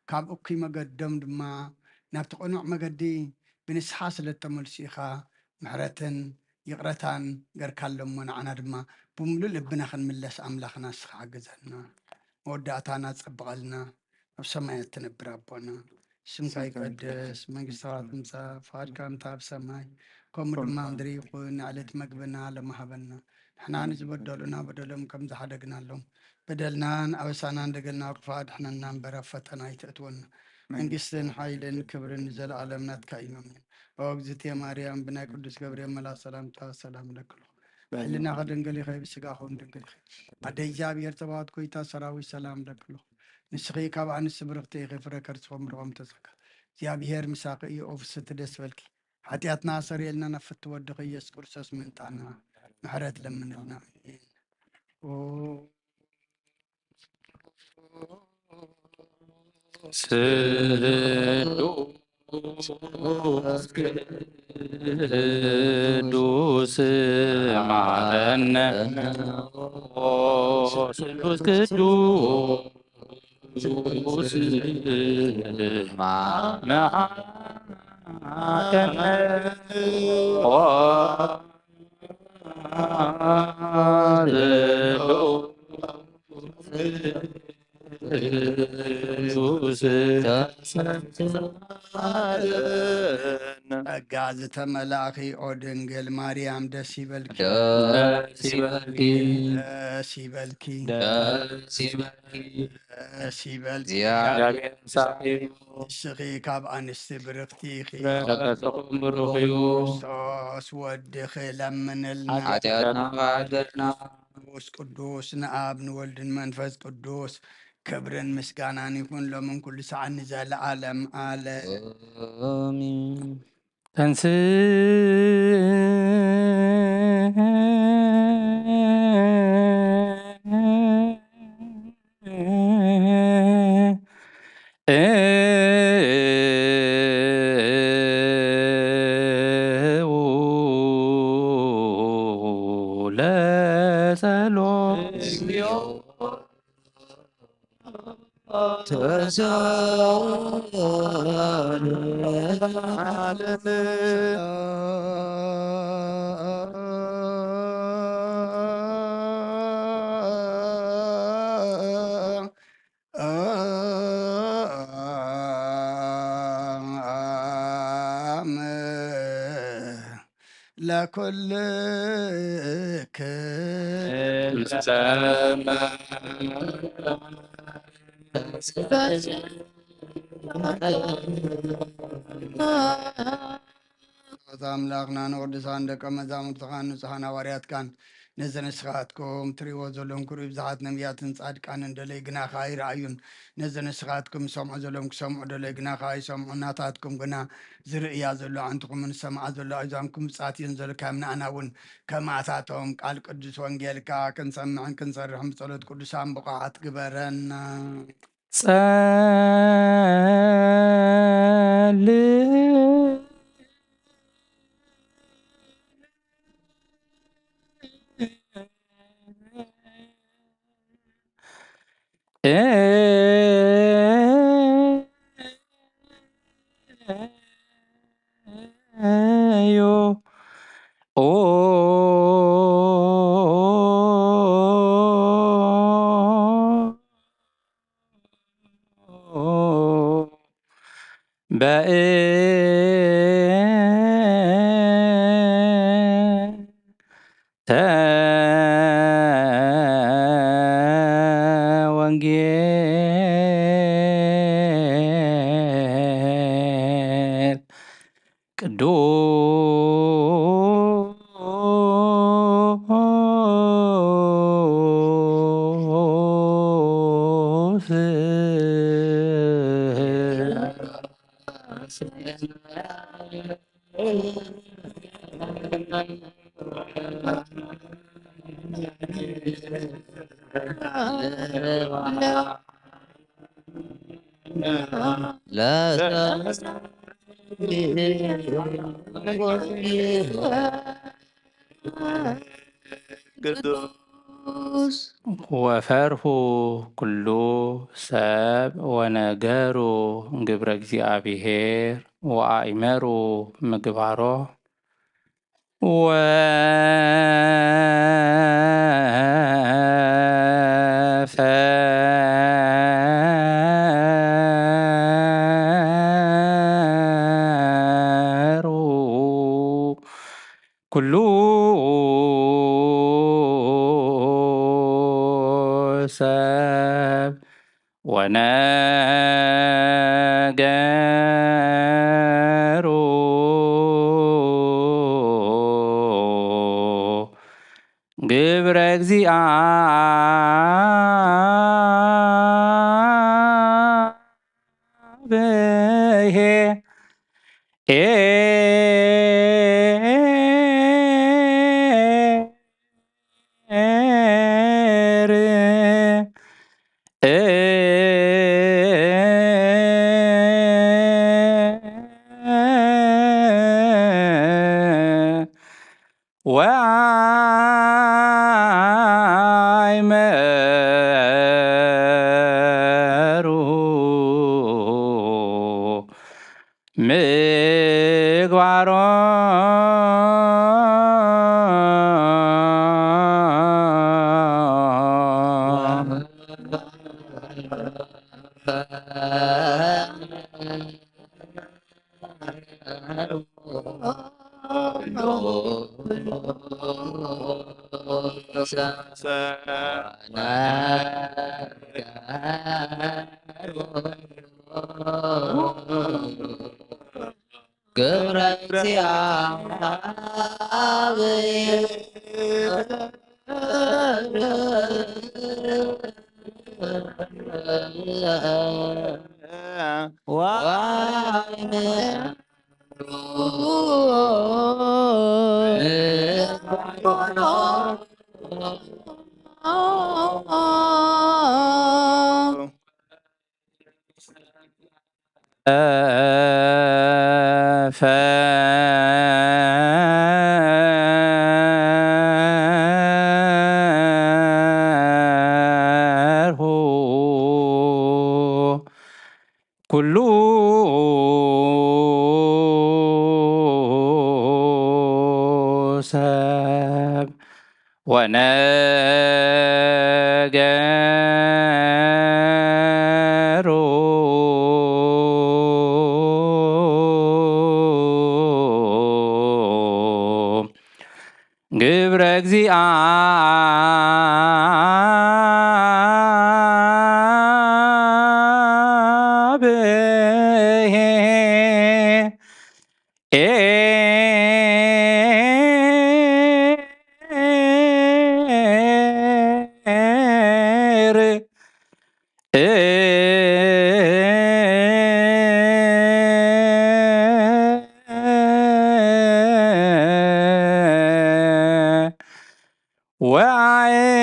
ካብ እኩይ መገዶም ድማ ናብቲ ቅኑዕ መገዲ ብንስሓ ስለ እተመልሱ ኢኻ ምሕረትን ይቕረታን ገርካሎም እሞ፣ ንዓና ድማ ብምሉእ ልብና ክንምለስ ኣምላኽና ንስኻ ሓግዘና። መወዳእታና ጸብቐልና። ኣብ ሰማያት ትነብር ኣቦና፣ ስምካ ይቀደስ፣ መንግስትኻ ትምጻእ፣ ፍቓድካ ከምታ ኣብ ሰማይ ከምኡ ድማ ምድሪ ይኹን። ንዕለት መግብና ሎሚ ሃበና። ንሕና ንዝበደሉና በደሎም ከም ዝሓደግናሎም፣ በደልናን ኣበሳናን ደገልና ክፉእ ኣድሕነና እምበር፣ ኣብ ፈተና ኣይተእትወና። መንግስትን ሓይልን ክብርን ንዘለኣለም ናትካ እዮም። ኣሜን። ኦ እግዝእትየ ማርያም፣ ብናይ ቅዱስ ገብርኤል መልኣኽ ሰላምታ ሰላም እለኪ ኣለኹ። ብሕልናኺ ድንግል ኢኺ፣ ብስጋኺ እውን ድንግል ኢኺ። ኣደ እግዚኣብሔር ጸባኦት፣ ጎይታ ሰራዊት፣ ሰላም እለኪ ኣለኹ። ንስኺ ካብ ኣንስቲ ብርኽቲ ኢኺ፣ ፍረ ከርስኺ እውን ብርኹም ተጸጋ። እግዚኣብሔር ምሳኺ እዩ፣ ኦ ፍስሕቲ ደስ ይበልኪ። ሓጢኣትና ኣሰርየልና፣ ናብ ፍትወ ወድኺ ኢየሱስ ክርስቶስ ምእንታና ምሕረት ለምንልና። ኣሜን። ኦ ስሉስ ቅዱስ መሐረነ ስሉስ ቅዱስ መሐረነ ተሰማረና። ጸጋ ዝተመላእኺ ኦ ድንግል ማርያም ደስ ይበልኪ። ደስ ይበልኪ። ደስ ይበልኪ። ደስ ይበልኪ። ደስ ይበልኪ። እግዚኣብሔር ምሳኺ እዩ። ንስኺ ካብ ኣንስቲ ብርኽቲ ኢኺ። ፍረ ከርሥኹም ብሩኽ እዩ። ክርስቶስ ወድኺ ለምንልና። ኃጢአትና መሓረልና። ቅዱስ ቅዱስ ንኣብ ንወልድን መንፈስ ቅዱስ ክብርን ምስጋናን ይኹን ሎምን ኩሉ ሰዓት ንዘለዓለም ዓለም። ኣሜን። ተንስ ለጸሎት። ለኩልክ ኣምላኽና ንቅዱሳን ደቀ መዛሙርትኻን ንጹሓን ሃዋርያትካን ነዚ ንስኻትኩም ትርእይዎ ዘለኹም ክርእዩ ብዙሓት ነቢያትን ጻድቃንን ደለይ ግናኻ ኣይረኣዩን። ነዚ ንስኻትኩም ዝሰምዑ ዘለኹም ክሰምዑ ደለይ ግናኻ ኣይሰምዑን። ናታትኩም ግና ዝርእያ ዘሎ ኣዕንትኹምን ዝሰምዓ ዘሎ ኣእዛንኩም ብጻት እየን ዘለካዮም። ንኣና እውን ከማታቶም ቃል ቅዱስ ወንጌልካ ክንሰምዕን ክንሰርሕን ብጸሎት ቅዱሳን ብቑዓት ግበረና። ጸል ዮ ኦ በእንተ ወንጌል ቅዱስ። ቅዱስ። ወፈርሁ ኩሉ ሰብ ወነገሩ ግብረ እግዚኣብሔር ወአእመሩ ምግባሮ። ወፈርሁ ኩሉ ሰብ ወነገሩ ግብረ እግዚአብሔር። ወአእመሩ ምግባሮ። ሰብ ግብረ እግዚኣብሔር ዋይነ ኩሉ ሰብ ወነገሮ ግብረ እግዚአብሔር ወአእመሮ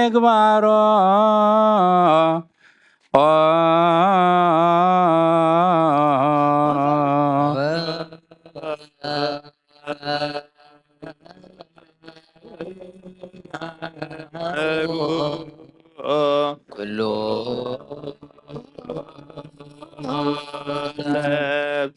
ምግባሮ ኩሉ ሰብ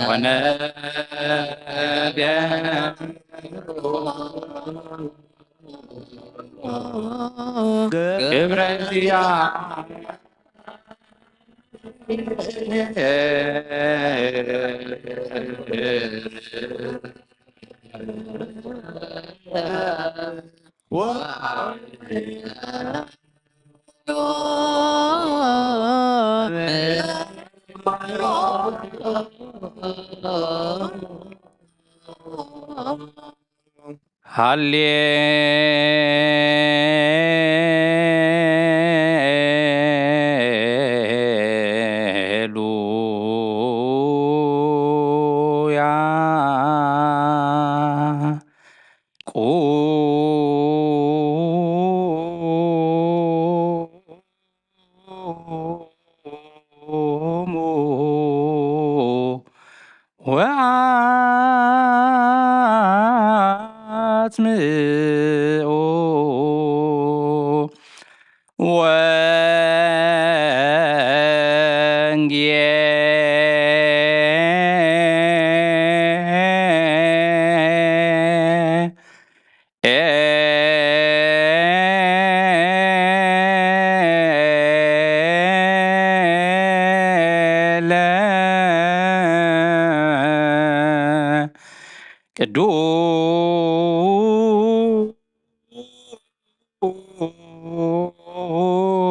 ወነ ግብረ ሃሌሉያ። ቁሙ ወአስምዑ ወንጌል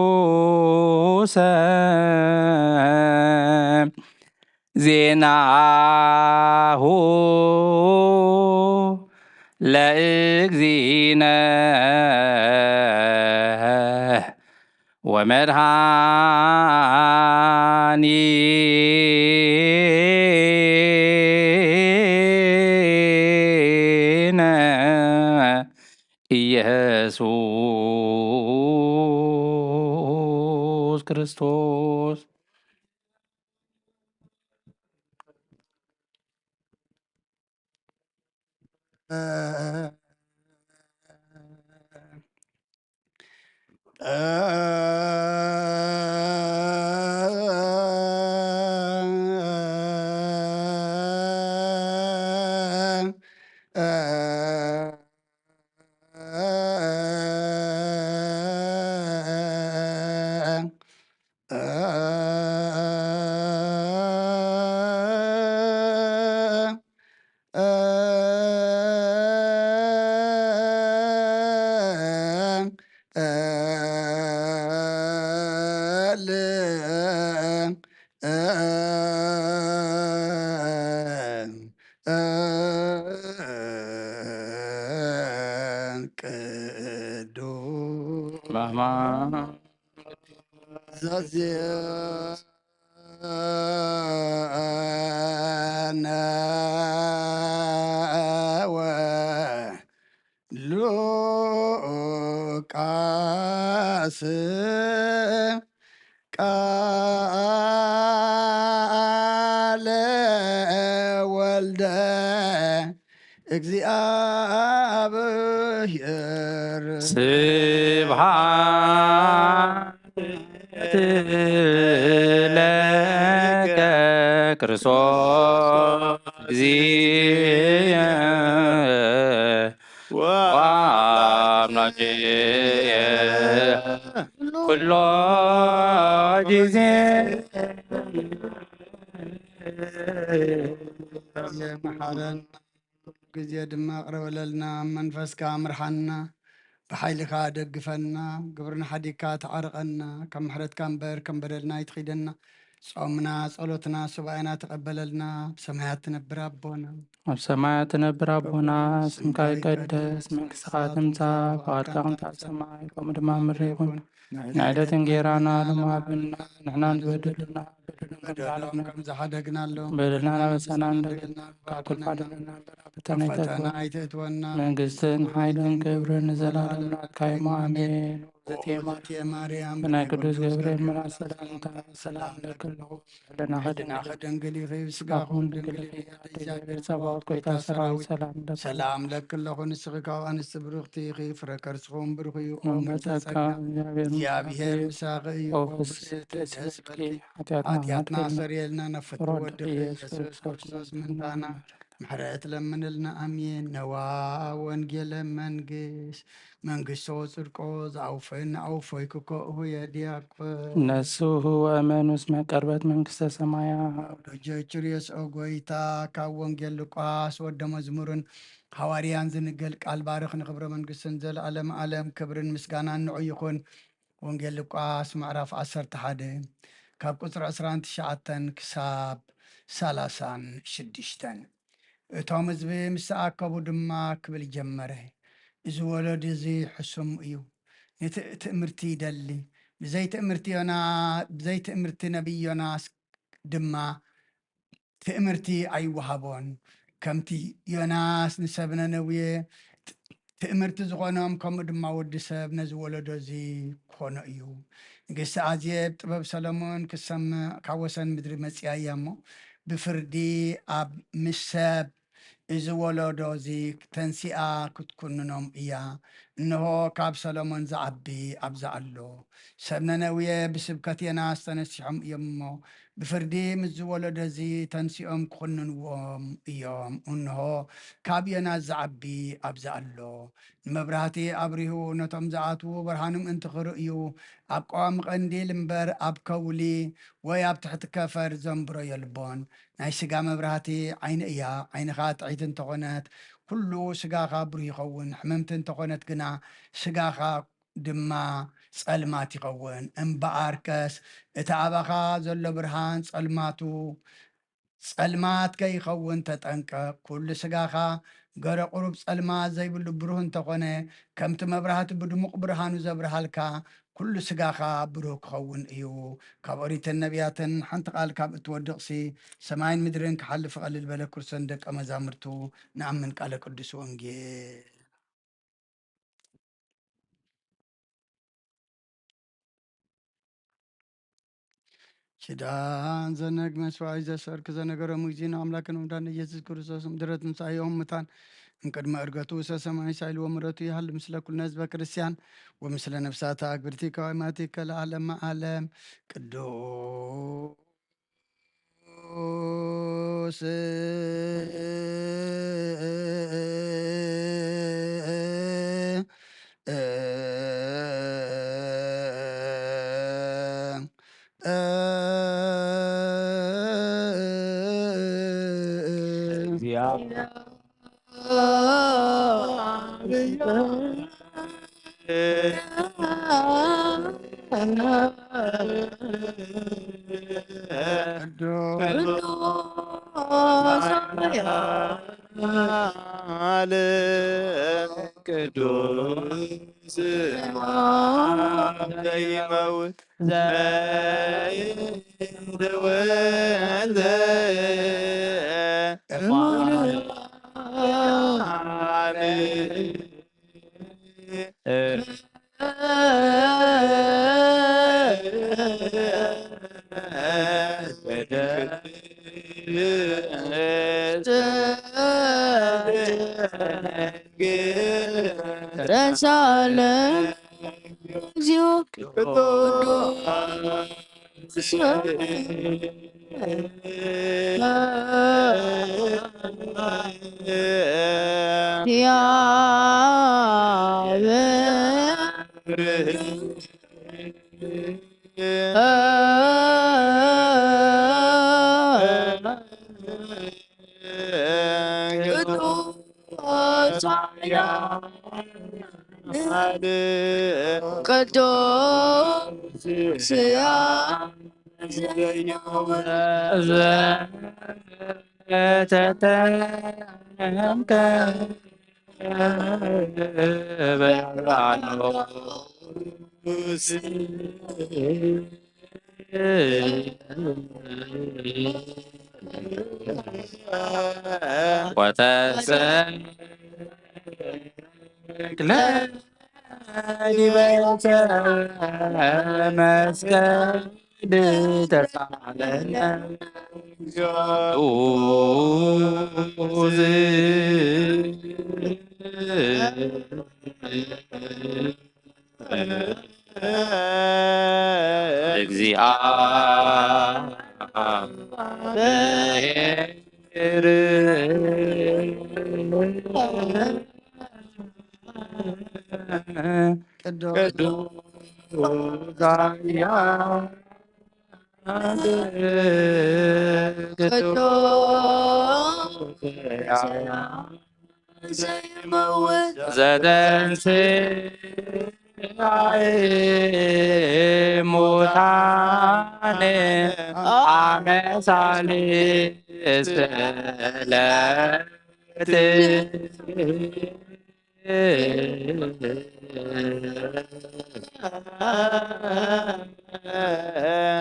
ቅዱስ ዜናሁ ለእግዚእነ ወመድኃኒነ ኢየሱስ ክርስቶስ። ቅዱስ ማማ ዛዜ ነወ ሉቃስ ቃለ ወልደ እግዚኣብሔር። ስብሐት ለከ ክርስቶስ እግዚእ ወአምላኬ ኩሎ ጊዜ። መሓረን ግዜ ድማ ቅረ በለልና፣ መንፈስካ ምርሓና፣ ብሓይልካ ደግፈና፣ ግብርና ሓዲግካ ተዓርቐና፣ ካብ ምሕረትካ እምበር ከም በደልና ኣይትኺደና። ጾምና፣ ጸሎትና፣ ሱባኤና ተቐበለልና። ኣብ ሰማያት ትነብር ኣቦና፣ ኣብ ሰማያት ትነብር ኣቦና፣ ስምካ ይቀደስ፣ መንግስትኻ ትምጻእ፣ ፍቓድካ ከምቲ ኣብ ሰማይ ከምኡ ድማ ኣብ ምድሪ ይኹን። ንዕለት እንጌራና ሎሚ ሃበና፣ ንሕና ንዝበደሉና በደሎም ከም በደሎም ዝሓደግና፣ ከም ዝሓደግናሎም፣ በደልና ናበሳና እንደገና፣ ካብ ኩሉ ኣድሕነና እምበር፣ ኣብ ፈተና ፈተና ኣይተእትወና፣ ኣይተእትወና። መንግስትን ሓይልን ክብርን ንዘለዓለም ናትካ እዩ። ኣሜን። ዘቴ ማርያም፣ ብናይ ቅዱስ ገብርኤል መልኣክ ሰላምታ ሰላም እለኪ ኣለኹ። ሕልናኺ ሕልናኺ ድንግል እዩ፣ ስጋኹም ድንግል እዩ። ኣደ እግዚኣብሔር ጸባኦት፣ ጎይታ ሰራዊት፣ ሰላም እለኪ። ሰላም እለኪ ኣለኹ። ንስኺ ካብ ኣንስቲ ብርኽቲ ኢኺ፣ ፍረ ከርስኹም ብሩኽ እዩ። ኦም ጸጋ፣ እግዚኣብሔር ምሳኺ እዩ። ኦ ፍስሕቲ ደስ ይበልኪ፣ ሓጢኣትና ሓጢኣትና ሰርየልና፣ ነፍቲ ወድኺ ኢየሱስ ክርስቶስ ምንታና ምሕረት ለምንልና። ኣሜን። ነዋ ወንጌለ መንግስት መንግስቶ ጽድቆ ዘአውፈን አውፎይክኮ እሁየ ዲያቆን። ነስሑ ወእመኑ እስመ ቀርበት መንግስተ ሰማያ። ደጆቹ ርእየስኦ ጎይታ። ካብ ወንጌል ሉቃስ ወደ መዝሙርን ሃዋርያን ዝንገል ቃል ባርኽ። ንክብረ መንግስትን ዘለዓለም ዓለም ክብርን ምስጋናን ንዑ ይኹን። ወንጌል ሉቃስ ምዕራፍ ዓሰርተ ሓደ ካብ ቁጽሪ ዕስራን ትሽዓተን ክሳብ ሰላሳን ሽዱሽተን። እቶም ህዝቢ ምስ ተኣከቡ ድማ ክብል ጀመረ፣ እዚ ወለዲ እዚ ሕሱም እዩ፣ ነቲ ትእምርቲ ይደሊ። ብዘይ ትእምርቲ ዮና-፣ ብዘይ ትእምርቲ ነቢይ ዮናስ ድማ ትእምርቲ ኣይወሃቦን። ከምቲ ዮናስ ንሰብ ነነዌ ት-፣ ትእምርቲ ዝኾኖም፣ ከምኡ ድማ ወዲ ሰብ ነዚ ወለዶ እዚ ክኾኖ እዩ። ንግስቲ ኣዜብ ጥበብ ሰሎሞን ክትሰምዕ ካብ ወሰን ምድሪ መጺኣ እያ እሞ፣ ብፍርዲ ኣብ ምስ ሰብ እዚ ወለዶ እዚ ተንሲኣ ክትኩንኖም እያ። እንሆ፣ ካብ ሰሎሞን ዝዓቢ ኣብዛ ኣሎ። ሰብ ነነዌ ብስብከት ዮናስ ተነሲሖም እዮም እሞ፣ ብፍርዲ ምስዚ ወለዶ እዚ ተንሲኦም ክኹንንዎም እዮም። እንሆ፣ ካብ ዮናስ ዝዓቢ ኣብዚ ኣሎ። ንመብራህቲ ኣብሪሁ ነቶም ዝኣትዉ ብርሃኖም ምእንቲ ክርእዩ፣ ኣብ ቀዋሚ ቀንዲል እምበር ኣብ ከውሊ ወይ ኣብ ትሕቲ ከፈር ዘንብሮ የልቦን። ናይ ስጋ መብራህቲ ዓይኒ እያ። ዓይንኻ ጥዕይቲ እንተኾነት፣ ኩሉ ስጋኻ ብሩህ ይኸውን። ሕምምቲ እንተኾነት ግና፣ ስጋኻ ድማ ጸልማት ይኸውን። እምበኣርከስ፣ እቲ ኣባኻ ዘሎ ብርሃን ጸልማቱ ጸልማት ከይኸውን ተጠንቀቕ። ኩሉ ስጋኻ ገረ ቁሩብ ጸልማት ዘይብሉ ብሩህ እንተኾነ፣ ከምቲ መብራህቲ ብድሙቕ ብርሃኑ ዘብርሃልካ፣ ኩሉ ስጋኻ ብሩህ ክኸውን እዩ። ካብ ኦሪትን ነቢያትን ሓንቲ ቃል ካብ እትወድቕሲ፣ ሰማይን ምድርን ክሓልፍ ይቐልል በለ። ክርስቶስ ንደቀ መዛሙርቱ፣ ንኣምን ቃለ ቅዱስ ወንጌል። ኪዳን ዘነግ መስዋዕት ዘሰርክ ዘነገሮም እግዚእነ ኣምላክን ወመድኃኒነ ኢየሱስ ክርስቶስ ምድረት ምሳዮም ሙታን እምቅድመ ዕርገቱ ሰሰማይ ሳይል ወምረቱ ይሃሉ ምስለ ኩልነ ህዝበ ክርስቲያን ወምስለ ነፍሳተ ኣግብርቲ ከዋይማቲከ ለዓለመ ዓለም። ቅዱስ ቅዱስ ዘይመውት ዘይትወልድ ተሳለ እግዚኦ ቅዱስ ያበ ቅዱስ ቅዱስ ዘተጠምቀ በርባኖስ ወተሰቅለ ዲበ ዕፀ መስቀል ተሳለነ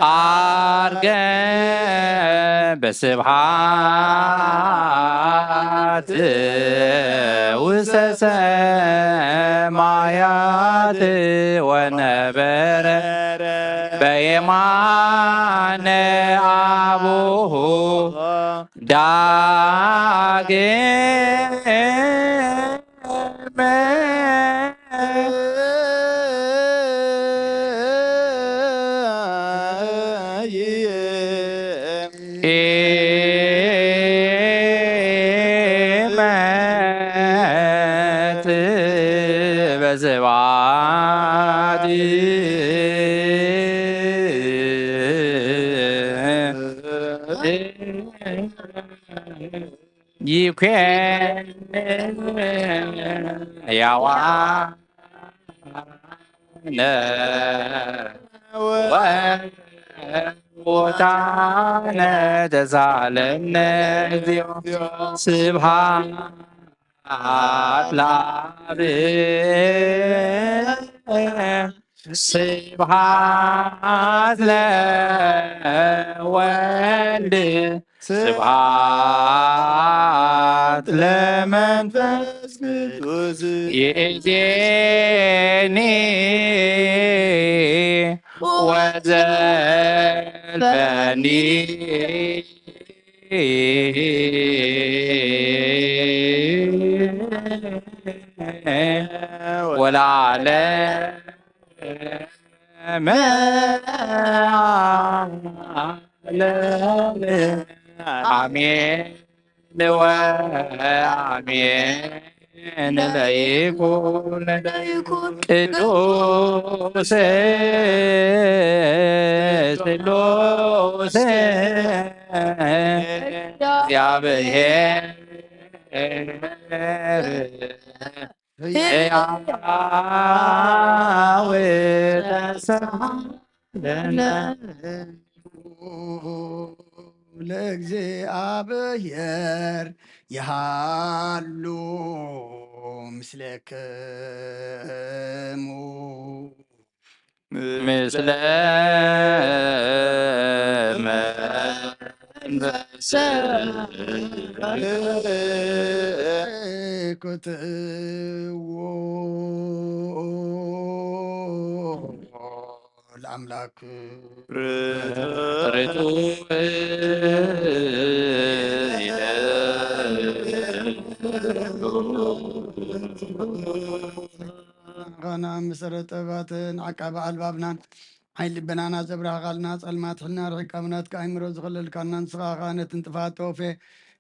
ዓርገ በስብሐት ውስተ ሰማያት ወነበረ በየማነ አቡሁ ዳግም ይኩን ያዋነ ሙታነ ተሳለነ እግዚኦ። ስብሐት ለአብ ስብሐት ለወልድ ስብሐት ለመንፈስ ቅዱስ ይእዜኒ ወዘልፈኒ ወለዓለመ ዓለም አሜን ወአሜን። ለይኩን ቅዱስ ስሉስ እግዚአብሔር ሕያው ተስፋ ለነ ለእግዚአብሔር ይሃሉ ምስሌክሙ ምስለ መንፈስ ክትእዎ ለአምላክ ርቱ ኻና መሰረት ጥበባትን ዓቃቢ ኣልባብናን ዓይን ልበናና ዘብራህኻልና ጸልማት ሕልና ርሒቃ ምናትካ ኣይምሮ ዝኸለልካና ንስኻ ኸኣ ነትን ጥፋት ተወፌ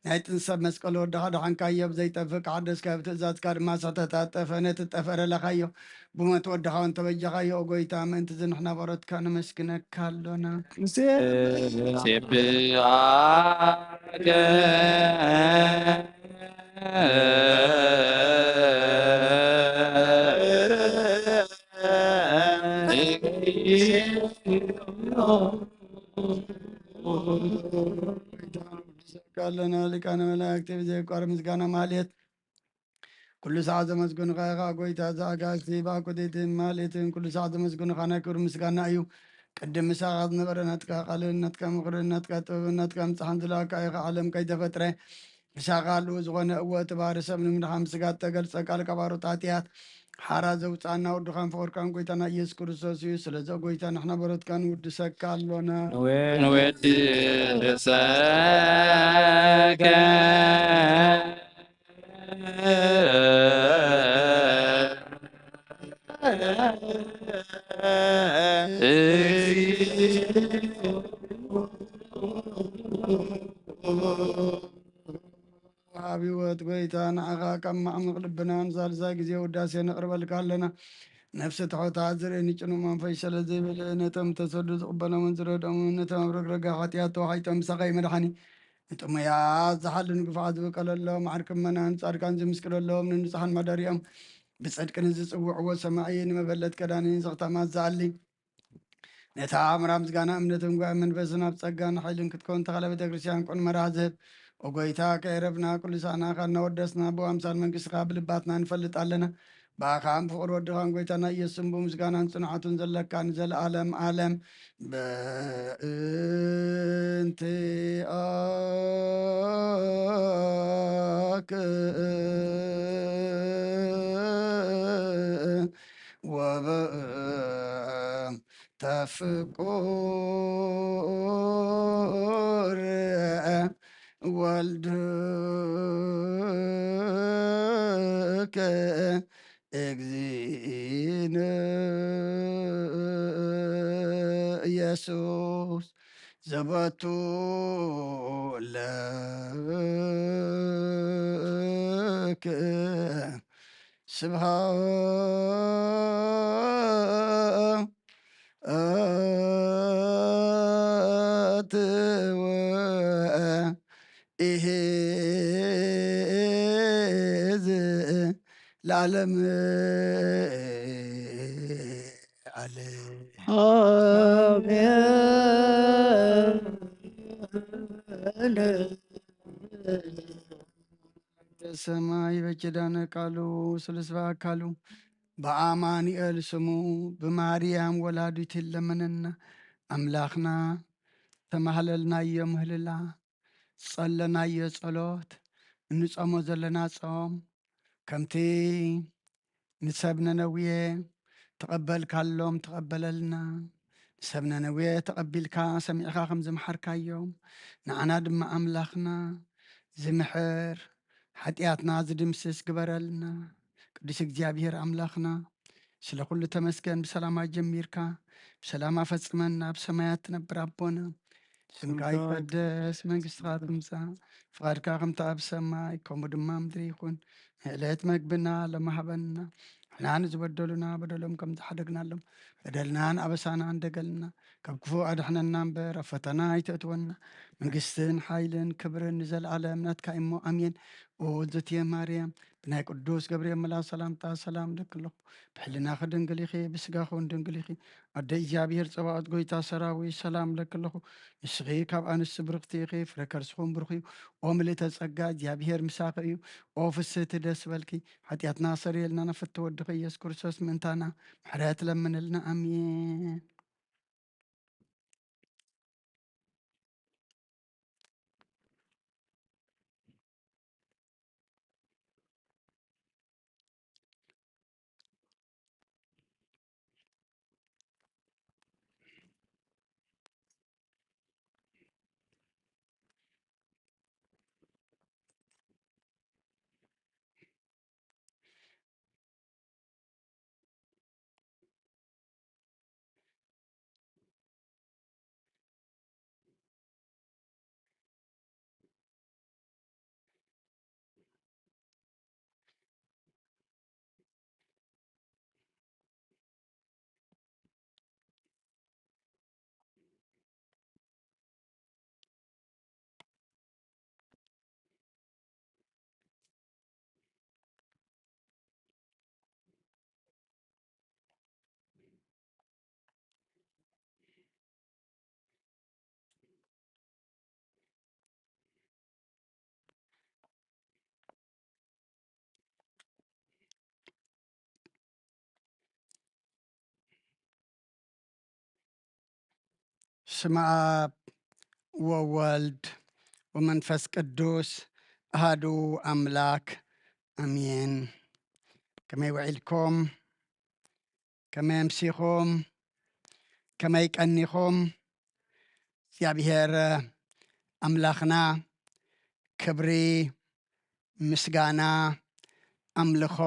ናይ ጥንሰብ መስቀል ወድኻ ደሓንካዮ ብዘይጠፍእ ክሓደስካዮ ብትእዛዝካ ድማ ስሕተት ኣጠፈ ነቲ ጠፈረ ለኻዮ ብሞት ወድኻ እውን ተበጀኻዮ። ኦ ጎይታ ምእንቲ ዝንሕና በሮትካ ነመስግነካ ኣሎና። ሴብሃገ ኣለና ሊቃነ መላእክት ብዘይቋር ምስጋና ማልየት ኩሉ ሰዓት ዘመስግኑኻ ኢኻ ጎይታ ዘኣጋእዝቲ ብኣኮቴትን ማልየትን ኩሉ ሰዓት ዘመስግኑኻ ናይ ክብሪ ምስጋና እዩ። ቅድም ምሳኻ ዝነበረ ናትካ ቃልን ናትካ ምኽርን ናትካ ጥበብን ናትካ ምጽሓን ዝለኣካ ኢኻ ዓለም ከይተፈጥረ ምሳኻ ኣለዉ ዝኾነ እወ እቲ ባህሪ ሰብ ንምድሓን ስጋ እተገልጸ ቃል ካብ ኣሮት ሓጢኣት ሓራ ዘውፅኣና ወድኻን ፍቕርካን ጎይታና ኢየሱስ ክርስቶስ እዩ። ስለዚ ጎይታ ንሕና በሮትካ ንውድሰካ ኣሎና። ንወድሰከ ኣብ ህይወት ጎይታ ንዓኻ ካብ ማዕሙቕ ልብና ንሳልሳይ ግዜ ውዳሴ ነቕርበልካ ኣለና። ነፍሲ ትሑታት ዝርኢ ንጭኑ መንፈስ ሸለ ዘይብል ነቶም ተሰዱ ዝቕበሎምን ዝረድኦምን ነቶም ኣብ ረግረጋ ሓጢኣት ተዋሒጦም ምሳኻ ይመድሓኒ። ንጥሙያት ዝሓሉ ንግፉዓት ዝብቀለሎም ዓርኪ ምእመናን ጻድቃን ዝምስክረሎም ንንጹሓን መሕደሪኦም ብጽድቂ ንዝጽውዕዎ ሰማዒ ንመበለት ከዳኒ ንዘኽታማት ዝኣሊ ነታ ኣምራ ምስጋና እምነትን ጓዕ መንፈስን ኣብ ጸጋን ሓይልን ክትከውን ተኻለ ቤተ ክርስቲያን ቁን መርሃ ዝህብ ኦጎይታ ከየረፍና ኩሉ ሳና ካና ወደስና ብኣምሳል መንግስትኻ ብልባትና ንፈልጥ ኣለና። ብኣኻን ፍቕሪ ወድኻን ጎይታና ኢየሱስን ብምስጋናን ጽንዓቱን ዘለካ ንዘለኣለም ኣለም በእንቲኣክ ወበእንተ ፍቁር ወልድከ እግዚእነ ኢየሱስ ዘበቱ ለክ ስብሐት ወኢሄ ለዓለም ዓለም። አሜን። ሰማይ በኪዳነ ቃሉ ስሉስ በአካሉ በአማኑኤል ስሙ ብማርያም ወላዲት ለመነና። አምላኽና ተማህለልናዮ ምህልላ፣ ዝጸለናዮ ጸሎት፣ እንጸሞ ዘለና ጾም ከምቲ ንሰብ ነነዌ ተቐበልካሎም ተቐበለልና። ንሰብ ነነዌ ተቐቢልካ ሰሚዕኻ ከም ዝመሓርካዮም፣ ንዓና ድማ ኣምላኽና ዝምሕር፣ ሓጢኣትና ዝድምስስ ግበረልና። ቅዱስ እግዚኣብሔር ኣምላኽና፣ ስለ ኩሉ ተመስገን። ብሰላም ኣጀሚርካ ብሰላም ኣፈጽመና። ኣብ ሰማያት ትነብር ኣቦና፣ ስምካ ይቀደስ፣ መንግስትኻ ትምጻእ፣ ፍቓድካ ከምቲ ኣብ ሰማይ ከምኡ ድማ ምድሪ ይኹን። ዕለት መግብና ሎሚ ሃበና። ንሕና ንዝበደሉና በደሎም ከም ዝሓደግናሎም፣ በደልናን ኣበሳናን ደገልና፣ ካብ ክፉእ ኣድሕነና እምበር፣ ኣብ ፈተና ኣይተእትወና። መንግስትን ሓይልን ክብርን ንዘለኣለም ናትካ እሞ፣ ኣሜን። ኦ እግዝእትየ ማርያም፣ ብናይ ቅዱስ ገብርኤል መልኣክ ሰላምታ ሰላም እለኪ ኣለኹ። ብሕልናኺ ድንግል ኢኺ፣ ብስጋኺ እውን ድንግል ኢኺ። ኣደ እግዚኣብሔር ጸባኦት፣ ጎይታ ሰራዊት፣ ሰላም እለኪ ኣለኹ። ንስኺ ካብ ኣንስቲ ብርኽቲ ኢኺ፣ ፍረ ከርስኹም ብሩኽ እዩ። ኦ ምልእተ ጸጋ፣ እግዚኣብሔር ምሳኺ እዩ። ኦ ፍስህቲ፣ ደስ በልኪ፣ ሓጢኣትና ሰሪየልና፣ ናብ ፍትወ ወድኺ ኢየሱስ ክርስቶስ ምእንታና ምሕረት ለምንልና። ኣሜን። ስመ ኣብ ወወልድ ወመንፈስ ቅዱስ ኣሃዱ ኣምላክ ኣሜን። ከመይ ውዒልኩም? ከመይ ኣምሲኹም? ከመይ ቀኒኹም? እግዚኣብሔር ኣምላኽና ክብሪ፣ ምስጋና፣ ኣምልኾ፣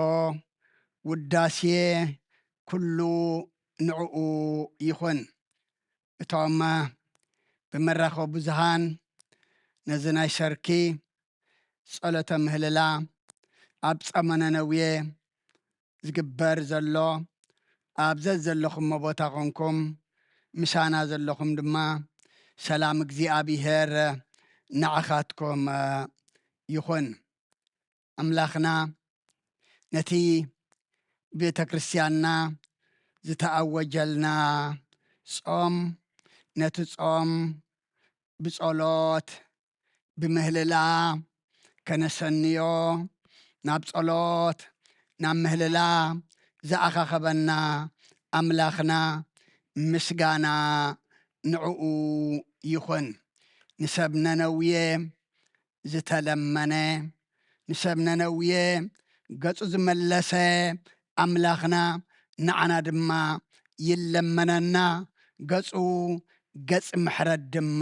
ውዳሴ ኩሉ ንዕኡ ይኹን። እቶም ብመራኸቢ ብዙሃን ነዚ ናይ ሰርኪ ጸሎተ ምህልላ ኣብ ጸመነ ነውየ ዝግበር ዘሎ፣ ኣብ ዘዘለኹሞ ቦታ ኾንኩም ምሳና ዘለኹም ድማ ሰላም እግዚኣብሔር ንዓኻትኩም ይኹን። ኣምላኽና ነቲ ቤተ ክርስቲያንና ዝተኣወጀልና ጾም፣ ነቲ ጾም ብጸሎት፣ ብምህልላ ከነሰንዮ፣ ናብ ጸሎት፣ ናብ ምህልላ ዝኣኻኸበና ኣምላኽና ምስጋና ንዕኡ ይኹን። ንሰብ ነነውየ ዝተለመነ፣ ንሰብ ነነውየ ገጹ ዝመለሰ ኣምላኽና ንዓና ድማ ይለመነና፣ ገጹ ገጽ ምሕረት ድማ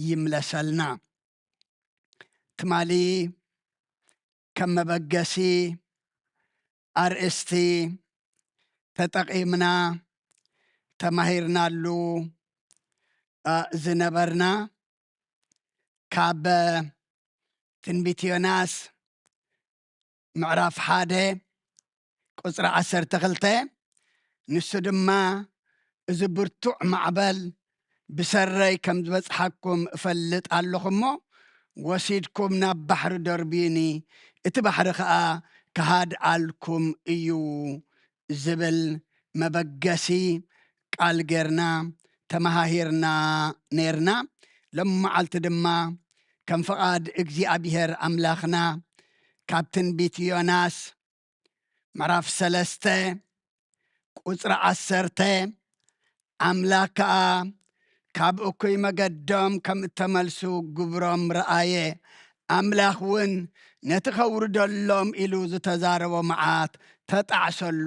ይምለሰልና። ትማሊ ከም መበገሲ ኣርእስቲ ተጠቒምና ተማሂርናሉ፣ እ፣ ዝነበርና ካብ ትንቢት ዮናስ ምዕራፍ ሓደ ቁጽሪ ዓሰርተ ክልተ፣ ንሱ ድማ፣ "እዚ ብርቱዕ ማዕበል ብሰረይ ከም ዝበጽሓኩም እፈልጥ ኣለኹ እሞ፣ ወሲድኩም ናብ ባሕሪ ደርብዩኒ፣ እቲ ባሕሪ ኸኣ ክሃድኣልኩም እዩ" ዝብል መበገሲ ቃል ጌርና ተመሃሂርና ነይርና። ሎም መዓልቲ ድማ ከም ፍቓድ እግዚኣብሔር ኣምላኽና ካብ ትንቢት ዮናስ ምዕራፍ ሰለስተ ቁጽሪ ዓሰርተ፣ ኣምላኽ ከኣ ካብ እኩይ መገዶም ከም እተመልሱ ግብሮም ረኣየ። ኣምላኽ እውን ነቲ ከውርደሎም ኢሉ ዝተዛረቦ መዓት ተጣዕሰሉ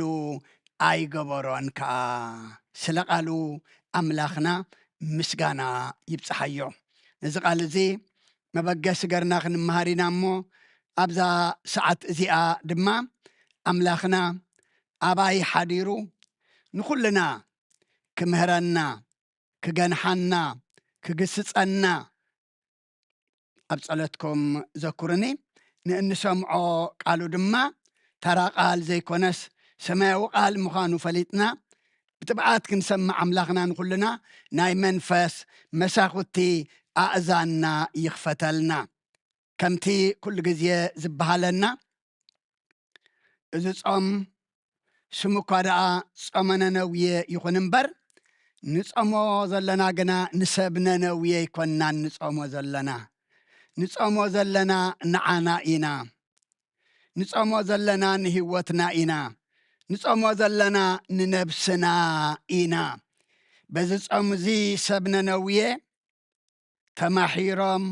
ኣይገበሮን ከኣ። ስለ ቃሉ ኣምላኽና ምስጋና ይብጽሓዮ። ነዚ ቃል እዚ መበገሲ ገርና ክንመሃር ኢና እሞ፣ ኣብዛ ሰዓት እዚኣ ድማ ኣምላኽና ኣባይ ሓዲሩ ንኹልና ክምህረና፣ ክገንሓና፣ ክግስጸና ኣብ ጸሎትኩም ዘኩርኒ። ንእንሰምዖ ቃሉ ድማ ተራ ቃል ዘይኮነስ ሰማያዊ ቃል ምዃኑ ፈሊጥና ብትብዓት ክንሰምዕ ኣምላኽና ንኹልና ናይ መንፈስ መሳኹቲ ኣእዛንና ይኽፈተልና። ከምቲ ኩሉ ግዜ ዝበሃለና፣ እዚ ጾም ስሙ እኳ ደኣ ጾመ ነነውየ ይኹን እምበር፣ ንጾሞ ዘለና ግና ንሰብ ነነውየ ኣይኮንናን ንጾሞ ዘለና። ንጾሞ ዘለና ንዓና ኢና። ንጾሞ ዘለና ንህይወትና ኢና። ንጾሞ ዘለና ንነብስና ኢና። በዚ ጾም እዚ ሰብ ነነውየ ተማሒሮም፣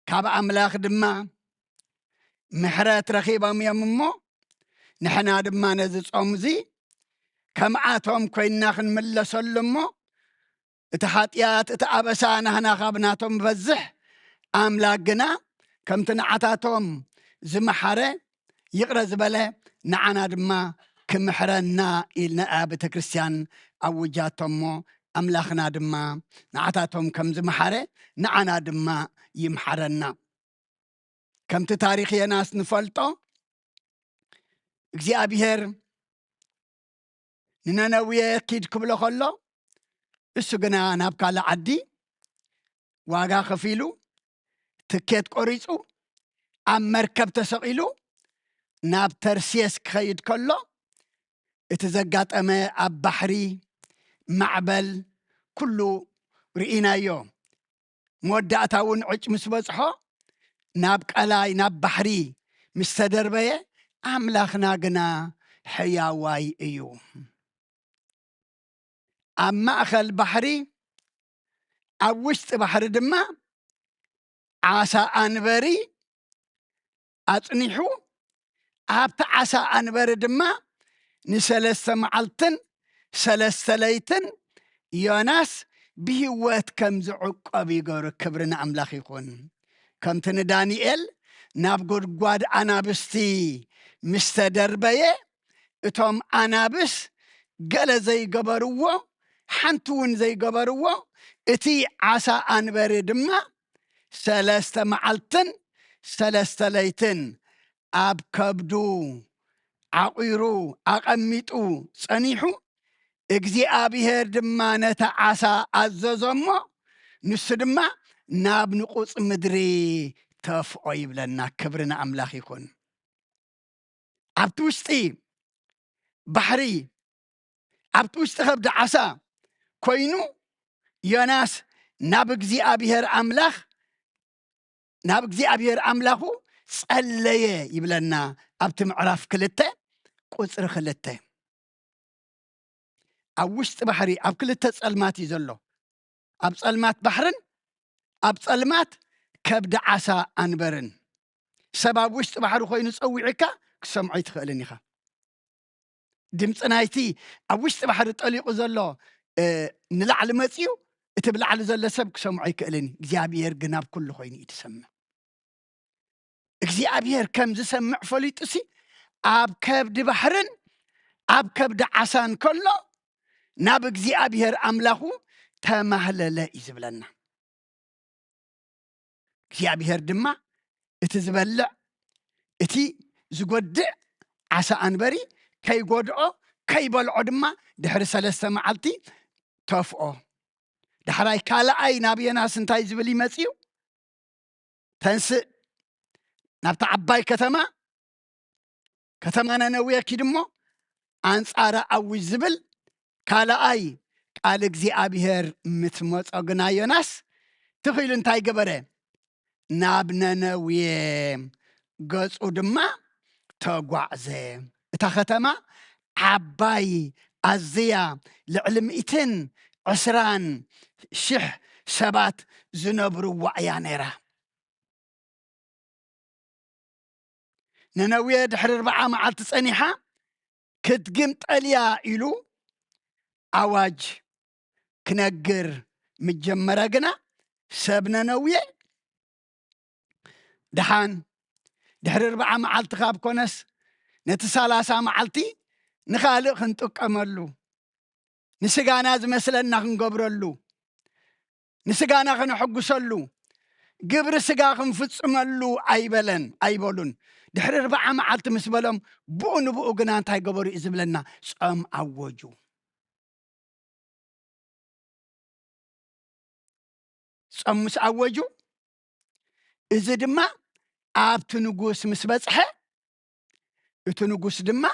ካብ ኣምላኽ ድማ ምሕረት ረኺቦም እዮም እሞ፣ ንሕና ድማ ነዚ ጾም እዚ ከምኣቶም ኮይንና ክንምለሰሉ እሞ፣ እቲ ሓጢኣት፣ እቲ ኣበሳ ናህና ካብ ናቶም ይበዝሕ፣ ኣምላኽ ግና ከምቲ ንዓታቶም ዝመሓረ፣ ይቕረ ዝበለ፣ ንዓና ድማ ክምሕረና ኢልና እያ ቤተ ክርስቲያን ኣውጃቶ እሞ፣ ኣምላኽና ድማ ንዓታቶም ከም ዝመሓረ ንዓና ድማ ይምሓረና። ከምቲ ታሪኽ የናስ ንፈልጦ፣ እግዚኣብሔር ንነነውየ ኪድ ክብሎ ከሎ፣ እሱ ግና ናብ ካልእ ዓዲ ዋጋ ከፊሉ፣ ትኬት ቆሪጹ፣ ኣብ መርከብ ተሰቒሉ ናብ ተርሴስ ክኸይድ ከሎ፣ እቲ ዘጋጠመ ኣብ ባሕሪ ማዕበል ኩሉ ርኢናዮ። መወዳእታ እውን ዕጭ ምስ በጽሖ፣ ናብ ቀላይ፣ ናብ ባሕሪ ምስ ተደርበየ፣ ኣምላኽና ግና ሕያዋይ እዩ። ኣብ ማእከል ባሕሪ፣ ኣብ ውሽጢ ባሕሪ ድማ ዓሳ ኣንበሪ ኣጽኒሑ፣ ኣብቲ ዓሳ ኣንበሪ ድማ ንሰለስተ መዓልትን ሰለስተ ለይትን ዮናስ ብህይወት ከም ዝዕቆብ ይገብሮ። ክብሪ ንኣምላኽ ይኹን። ከምቲ ንዳንኤል ናብ ጉድጓድ ኣናብስቲ ምስ ተደርበየ፣ እቶም ኣናብስ ገለ ዘይገበርዎ፣ ሓንቲ እውን ዘይገበርዎ፣ እቲ ዓሳ ኣንበሪ ድማ ሰለስተ መዓልትን ሰለስተ ለይትን ኣብ ከብዱ ዓቑሩ ኣቐሚጡ ጸኒሑ፣ እግዚኣብሔር ድማ ነቲ ዓሳ ኣዘዞ እሞ፣ ንሱ ድማ ናብ ንቑጽ ምድሪ ተፍኦ ይብለና። ክብሪ ንኣምላኽ ይኹን። ኣብቲ ውሽጢ ባሕሪ፣ ኣብቲ ውሽጢ ከብዲ ዓሳ ኮይኑ፣ ዮናስ ናብ እግዚኣብሔር ኣምላኽ፣ ናብ እግዚኣብሔር ኣምላኹ ጸለየ ይብለና ኣብቲ ምዕራፍ ክልተ ቁጽሪ ክልተ። ኣብ ውሽጢ ባሕሪ ኣብ ክልተ ጸልማት እዩ ዘሎ። ኣብ ጸልማት ባሕርን ኣብ ጸልማት ከብዲ ዓሳ ኣንበርን። ሰብ ኣብ ውሽጢ ባሕሪ ኮይኑ ጸዊዑካ ክሰምዖ ኣይትኽእልን ኢኻ። ድምፂ ናይቲ ኣብ ውሽጢ ባሕሪ ጠሊቑ ዘሎ፣ እ፣ ንላዕሊ መፂኡ፣ እቲ ብላዕሊ ዘሎ ሰብ ክሰምዖ ኣይክእልን እዩ። እግዚኣብሔር ግን ኣብ ኩሉ ኮይኑ እዩ ዝሰምዕ። እግዚኣብሔር ከም ዝሰምዕ ፈሊጡሲ፣ ኣብ ከብዲ ባሕርን ኣብ ከብዲ ዓሳን ከሎ፣ ናብ እግዚኣብሔር ኣምላኹ ተማህለለ እዩ ዝብለና። እግዚኣብሔር ድማ እቲ ዝበልዕ፣ እቲ ዝጎድእ ዓሳ ኣንበሪ ከይጎድኦ፣ ከይበልዖ ድማ ድሕሪ ሰለስተ መዓልቲ ተፍኦ። ዳሕራይ ካልኣይ ናብ ዮናስ እንታይ ዝብል ይመጽእ እዩ? ተንስእ፣ ናብታ ዓባይ ከተማ፣ ከተማ ነነዌ ኪድ እሞ፣ ኣንጻረ ኣውጅ ዝብል ካልኣይ ቃል እግዚኣብሔር ምስ መጾ ግና ዮናስ ትኺሉ እንታይ ገበረ? ናብ ነነዌ ገጹ ድማ ተጓዕዘ። እታ ከተማ ዓባይ ኣዝያ ልዕሊ ሚእትን ዕስራን ሽሕ ሰባት ዝነብርዋ እያ ነይራ። ነነዌ ድሕሪ ኣርብዓ መዓልቲ ጸኒሓ ክትግምጠል እያ ኢሉ ኣዋጅ ክነግር ምጀመረ ግና ሰብ ነነዌ ደሓን ድሕሪ ኣርብዓ መዓልቲ ካብ ኮነስ ነቲ ሰላሳ መዓልቲ ንኻልእ ክንጥቀመሉ ንስጋና ዝመስለና ክንገብረሉ ንስጋና ከነሐጉሰሉ ግብሪ ስጋ ክንፍጽመሉ ኣይበለን ኣይበሉን። ድሕሪ ኣርብዓ መዓልቲ ምስ በሎም ብኡ ንብኡ ግና እንታይ ገበሩ እዩ ዝብለና? ጾም ኣወጁ። ጾም ምስ ኣወጁ እዚ ድማ ኣብቲ ንጉስ ምስ በጽሐ እቲ ንጉስ ድማ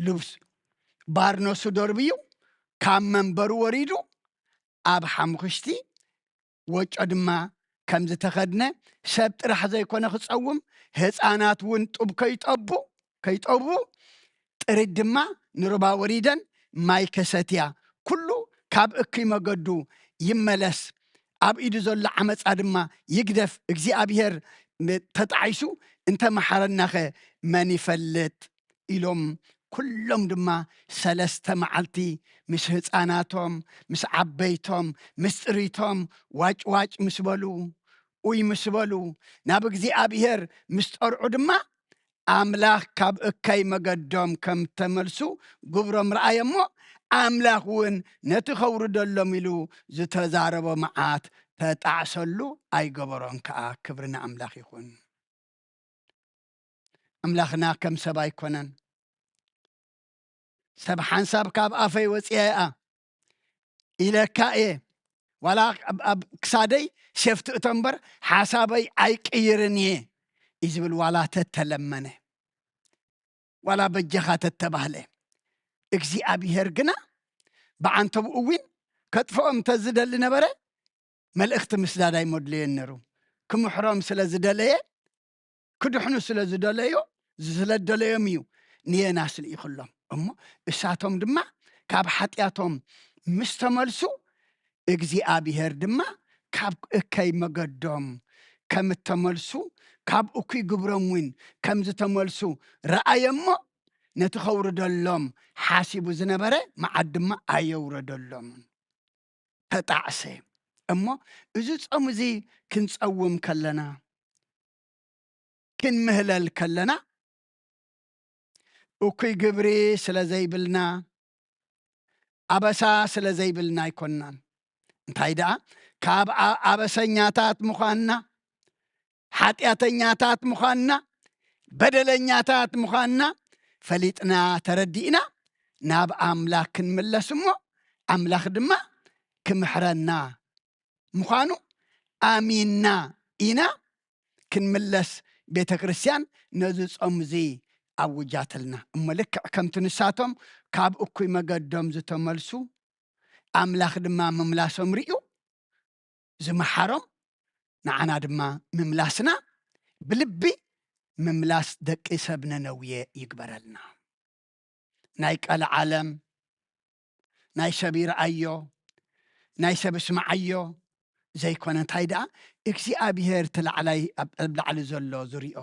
ልብስ ባርነሱ ደርብዩ ካብ መንበሩ ወሪዱ ኣብ ሓሙኽሽቲ ወጮ ድማ ከም ዝተኸድነ ሰብ ጥራሕ ዘይኮነ ክጸውም ህፃናት እውን ጡብ ከይጠቡ ከይጠቡ ጥሪት ድማ ንሩባ ወሪደን ማይ ከሰትያ ኩሉ ካብ እኩይ መገዱ ይመለስ ኣብ ኢዱ ዘሎ ዓመፃ ድማ ይግደፍ እግዚኣብሔር ተጣዒሱ እንተመሓረናኸ መን ይፈልጥ ኢሎም ኩሎም ድማ ሰለስተ መዓልቲ ምስ ህፃናቶም ምስ ዓበይቶም ምስ ጥሪቶም ዋጭ ዋጭ ምስ በሉ ኡይ ምስ በሉ ናብ እግዚኣብሔር ምስ ጠርዑ ድማ ኣምላኽ ካብ እከይ መገዶም ከም ተመልሱ ግብሮም ረኣየ እሞ ኣምላኽ እውን ነቲ ከውርደሎም ኢሉ ዝተዛረቦ መዓት ተጣዕሰሉ ኣይገበሮን ከዓ ክብሪ ንኣምላኽ ይኹን። ኣምላኽና ከም ሰብ ኣይኮነን። ሰብ ሓንሳብ ካብ ኣፈይ ወፅያ እያ ኢለካ እየ ዋላ ኣብ ክሳደይ ሸፍቲ እቶ እምበር ሓሳበይ ኣይቅይርን እየ እዩ ዝብል ዋላ ተተለመነ ዋላ በጃኻ ተተባህለ እግዚኣብሔር ግና ብዓንተብኡ እውን ከጥፍኦም ተዝደሊ ነበረ መልእኽቲ ምስዳድ ኣይመድለዮን ነሩ ክምሕሮም ስለ ዝደለየ ክድሕኑ ስለ ዝደለዮ ስለደለዮም እዩ ንየናስ ልኢኽሎም እሞ እሳቶም ድማ ካብ ሓጢኣቶም ምስ ተመልሱ እግዚኣብሔር ድማ ካብ እከይ መገዶም ከም እተመልሱ ካብ እኩይ ግብሮም እውን ከም ዝተመልሱ ረኣየ እሞ ነቲ ከውርደሎም ሓሲቡ ዝነበረ መዓት ድማ ኣየውረደሎምን ተጣዕሰ እሞ እዚ ጾም እዚ ክንጸውም ከለና ክንምህለል ከለና እኩይ ግብሪ ስለ ዘይብልና ኣበሳ ስለ ዘይብልና ኣይኮንናን እንታይ ደኣ ካብ ኣበሰኛታት ምዃንና ሓጢኣተኛታት ምዃንና በደለኛታት ምዃንና ፈሊጥና ተረዲእና ናብ ኣምላኽ ክንምለስ እሞ ኣምላኽ ድማ ክምሕረና ምዃኑ ኣሚንና ኢና ክንምለስ ቤተ ክርስትያን ነዚ ጾም እዚ ኣውጃትልና እሞ ልክዕ ከምቲ ንሳቶም ካብ እኩይ መገዶም ዝተመልሱ ኣምላኽ ድማ ምምላሶም ርእዩ ዝመሓሮም ንዓና ድማ ምምላስና ብልቢ ምምላስ ደቂ ሰብ ነነውየ ይግበረልና። ናይ ቀልዓለም ናይ ሰብ ይርኣዮ ናይ ሰብ እስምዓዮ ዘይኮነ እንታይ ደኣ እግዚኣብሔር እቲ ላዕላይ ኣብ ላዕሊ ዘሎ ዝሪኦ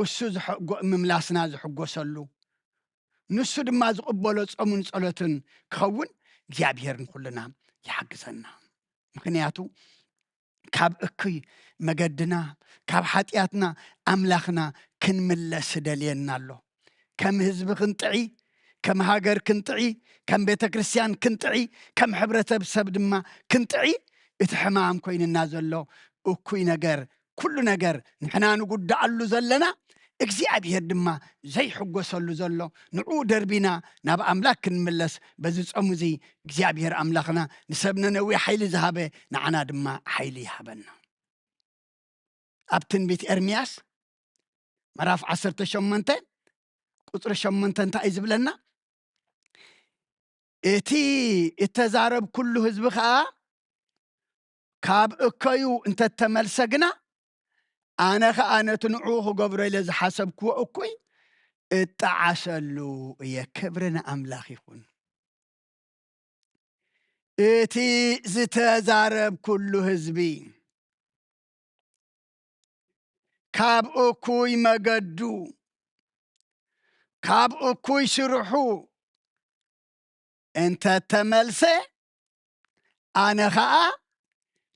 እሱ ምምላስና ዝሕጎሰሉ ንሱ ድማ ዝቕበሎ ጾሙን ጸሎትን ክኸውን እግዚኣብሔር ንኩልና ይሓግዘና። ምክንያቱ ካብ እኩይ መገድና ካብ ሓጢኣትና ኣምላኽና ክንምለስ ደልየና ኣሎ። ከም ህዝቢ ክንጥዒ፣ ከም ሃገር ክንጥዒ፣ ከም ቤተ ክርስትያን ክንጥዒ፣ ከም ሕብረተሰብ ድማ ክንጥዒ እቲ ሕማም ኮይንና ዘሎ እኩይ ነገር ኩሉ ነገር ንሕና ንጉዳኣሉ ዘለና እግዚኣብሔር ድማ ዘይሕጎሰሉ ዘሎ ንዕኡ ደርቢና ናብ ኣምላክ ክንምለስ በዚ ጾም እዚ እግዚኣብሔር ኣምላኽና ንሰብ ነነዌ ሓይሊ ዝሃበ ንዓና ድማ ሓይሊ ይሃበና። ኣብ ትንቢት ኤርምያስ ምዕራፍ ዓሰርተ ሸሞንተ ቁፅሪ ሸሞንተ እንታይ እዩ ዝብለና? እቲ እተዛረብ ኩሉ ህዝቢ ኸዓ ካብ እከዩ እንተተመልሰ ግና፣ ኣነ ኸዓ ነቲ ንዕኡ ክገብሮ ኢለ ዝሓሰብክዎ እኩይ እጠዓሰሉ እየ። ክብሪ ንኣምላኽ ይኹን። እቲ ዝተዛረብ ኩሉ ህዝቢ ካብ እኩይ መገዱ፣ ካብ እኩይ ስርሑ እንተ ተመልሰ፣ ኣነ ኸኣ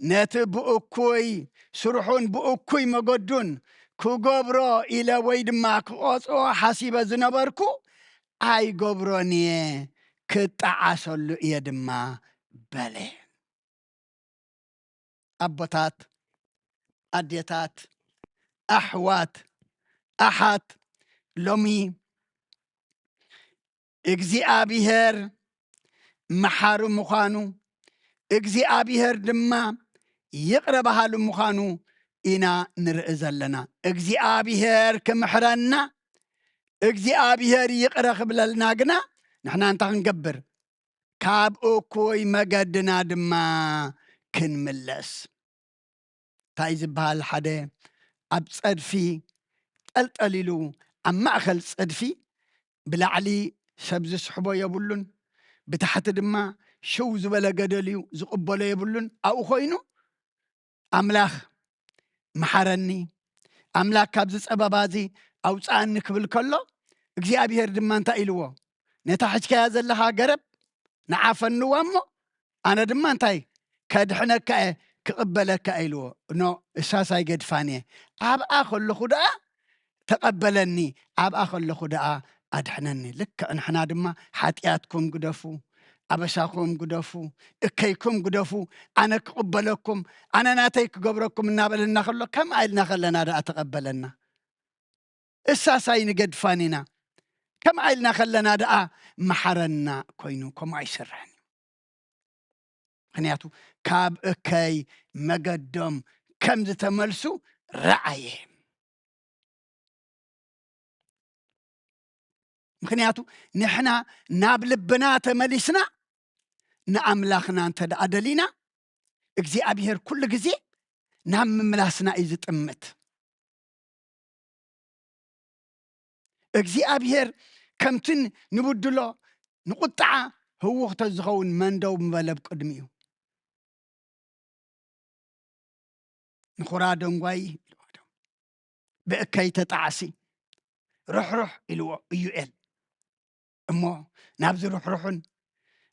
ነቲ ብእኩይ ስርሑን ብእኩይ መገዱን ክገብሮ ኢለ ወይ ድማ ክቐጽዖ ሓሲበ ዝነበርኩ ኣይገብሮን እየ፣ ክጠዓሰሉ እየ ድማ በለ። ኣቦታት፣ ኣዴታት፣ ኣሕዋት፣ ኣሓት፣ ሎሚ እግዚኣብሔር መሓሪ ምዃኑ፣ እግዚኣብሔር ድማ ይቕረ በሃሊ ምዃኑ ኢና ንርኢ ዘለና። እግዚኣብሔር ክምሕረና፣ እግዚኣብሔር ይቕረ ክብለልና ግና ንሕና እንታይ ክንገብር? ካብ እኩይ መገድና ድማ ክንምለስ። እንታይ ዝበሃል? ሓደ ኣብ ጸድፊ ጠልጠል ኢሉ፣ ኣብ ማእከል ጸድፊ ብላዕሊ ሰብ ዝስሕቦ የብሉን፣ ብታሕቲ ድማ ሽው ዝበለ ገደል እዩ፣ ዝቕበሎ የብሉን። ኣብኡ ኮይኑ ኣምላኽ መሓረኒ፣ ኣምላኽ ካብዚ ጸበባ እዚ ኣውጽኣኒ ክብል ከሎ፣ እግዚኣብሔር ድማ እንታይ ኢልዎ? ነታ ሒዝካያ ዘለኻ ገረብ ንዓ ፈንዋ እሞ፣ ኣነ ድማ እንታይ ከድሕነካ እየ፣ ክቕበለካ እየ ኢልዎ። ኖ፣ እሳስ ኣይገድፋን እየ። ኣብኣ ከለኹ ደኣ ተቐበለኒ፣ ኣብኣ ከለኹ ደኣ ኣድሕነኒ። ልክዕ ንሕና ድማ ሓጢኣትኩም ግደፉ፣ ኣበሳኹም ግደፉ፣ እከይኩም ግደፉ፣ ኣነ ክቕበለኩም፣ ኣነ ናተይ ክገብረኩም እናበለና ከሎ፣ ከምኣ ኢልና ከለና ደኣ ተቐበለና። እሳስ ኣይንገድፋን ኢና። ከምኣ ኢልና ከለና ደኣ መሓረና ኮይኑ፣ ከምኡ ኣይሰርሕን እዩ። ምኽንያቱ ካብ እከይ መገዶም ከም ዝተመልሱ ረኣየ። ምኽንያቱ ንሕና ናብ ልብና ተመሊስና ንኣምላኽና እንተ ደኣ ደሊና፣ እግዚኣብሔር ኩሉ ግዜ ናብ ምምላስና እዩ ዝጥምት። እግዚኣብሔር ከምቲ ንብድሎ ንቁጥዓ ህውኽ ተዝኸውን መን ደው ምበለ ብቅድሚኡ? ንኹራ ደንጓዪ ኢልዎ፣ ብእከይ ተጣዕሲ ርሕሩሕ ኢልዎ ኢዩኤል። እሞ ናብዚ ርሕሩሕን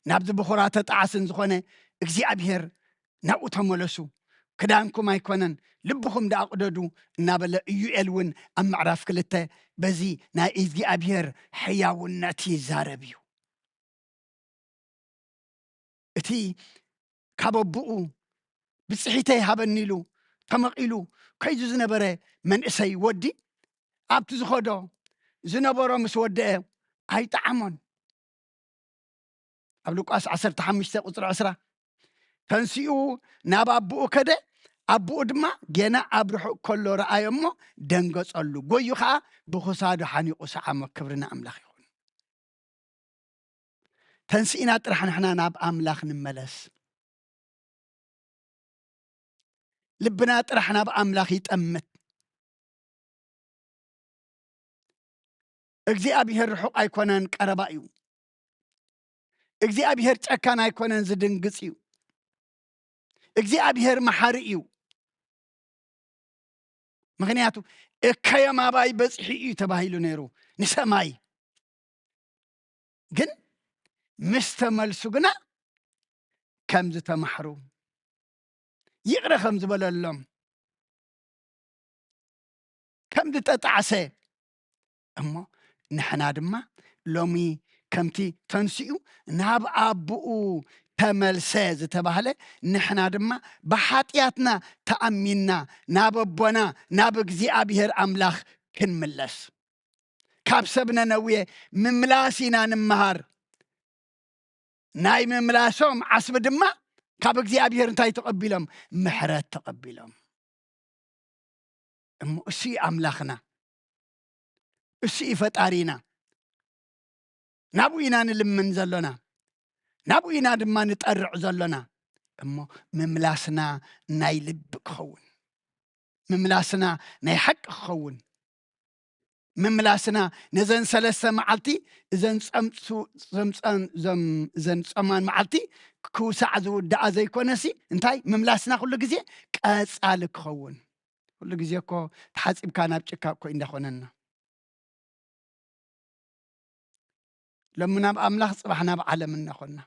ናብዚ ብኹራ ተጣዕስን ዝኾነ እግዚኣብሔር ናብኡ ተመለሱ፣ ክዳንኩም ኣይኮነን ልብኹም ደኣ ቅደዱ እናበለ ኢዩኤል እውን ኣብ ምዕራፍ ክልተ በዚ ናይ እግዚኣብሔር ሕያውነት ይዛረብ እዩ። እቲ ካብ ኣቦኡ ብጽሒተይ ሃበኒ ኢሉ ተመቒሉ ከይዱ ዝነበረ መንእሰይ ወዲ ኣብቲ ዝኸዶ ዝነበሮ ምስ ወደአ ኣይጠዓሞን። ኣብ ሉቃስ ዓሰርተ ሓሙሽተ ቁጽሪ ዕስራ፣ ተንሲኡ ናብ ኣቦኡ ከደ፣ ኣቦኡ ድማ ጌና ኣብ ርሑቕ ከሎ ረኣዮ እሞ ደንገጸሉ፣ ጎዩ ኸኣ ብኽሳዱ ሓኒቑ ሰዓሞ። ክብሪ ንኣምላኽ ይኹን። ተንሲእና ጥራሕ ንሕና ናብ ኣምላኽ ንመለስ። ልብና ጥራሕ ናብ ኣምላኽ ይጠምት። እግዚኣብሔር ርሑቕ ኣይኮነን፣ ቀረባ እዩ። እግዚኣብሔር ጨካን ኣይኮነን፣ ዝድንግጽ እዩ። እግዚኣብሔር መሓሪ እዩ። ምኽንያቱ እከዮም ኣባይ በጺሑ እዩ ተባሂሉ ነይሩ ንሰማይ። ግን ምስ ተመልሱ ግና ከም ዝተማሕሩ፣ ይቕረ ከም ዝበለሎም፣ ከም ዝተጣዕሰ፣ እሞ ንሕና ድማ ሎሚ ከምቲ ተንሲኡ ናብ ኣቦኡ ተመልሰ ዝተባህለ፣ ንሕና ድማ ብሓጢኣትና ተኣሚንና ናብ ኣቦና ናብ እግዚኣብሔር ኣምላኽ ክንምለስ። ካብ ሰብ ነነዌ ምምላስ ኢና ንምሃር። ናይ ምምላሶም ዓስቢ ድማ ካብ እግዚኣብሔር እንታይ ተቐቢሎም? ምሕረት ተቐቢሎም። እሞ እሱ እዩ ኣምላኽና፣ እሱ እዩ ፈጣሪና። ናብኡ ኢና ንልምን ዘሎና፣ ናብኡ ኢና ድማ ንጠርዕ ዘሎና። እሞ ምምላስና ናይ ልቢ ክኸውን፣ ምምላስና ናይ ሓቂ ክኸውን፣ ምምላስና ነዘን ሰለስተ መዓልቲ፣ እዘን ጸምጹ-፣ ዘምጸን-፣ ዘም-፣ እዘን ጸማን መዓልቲ ክውሳዕ ዝውድኣ ዘይኮነሲ፣ እንታይ ምምላስና ኩሉ ግዜ ቀጻሊ ክኸውን። ኩሉ ግዜ እኮ ተሓጺብካ ናብ ጭካ እኮ እንዳኾነና። ሎሚ ናብ ኣምላኽ፣ ጽባሕ ናብ ዓለም እናኾንና።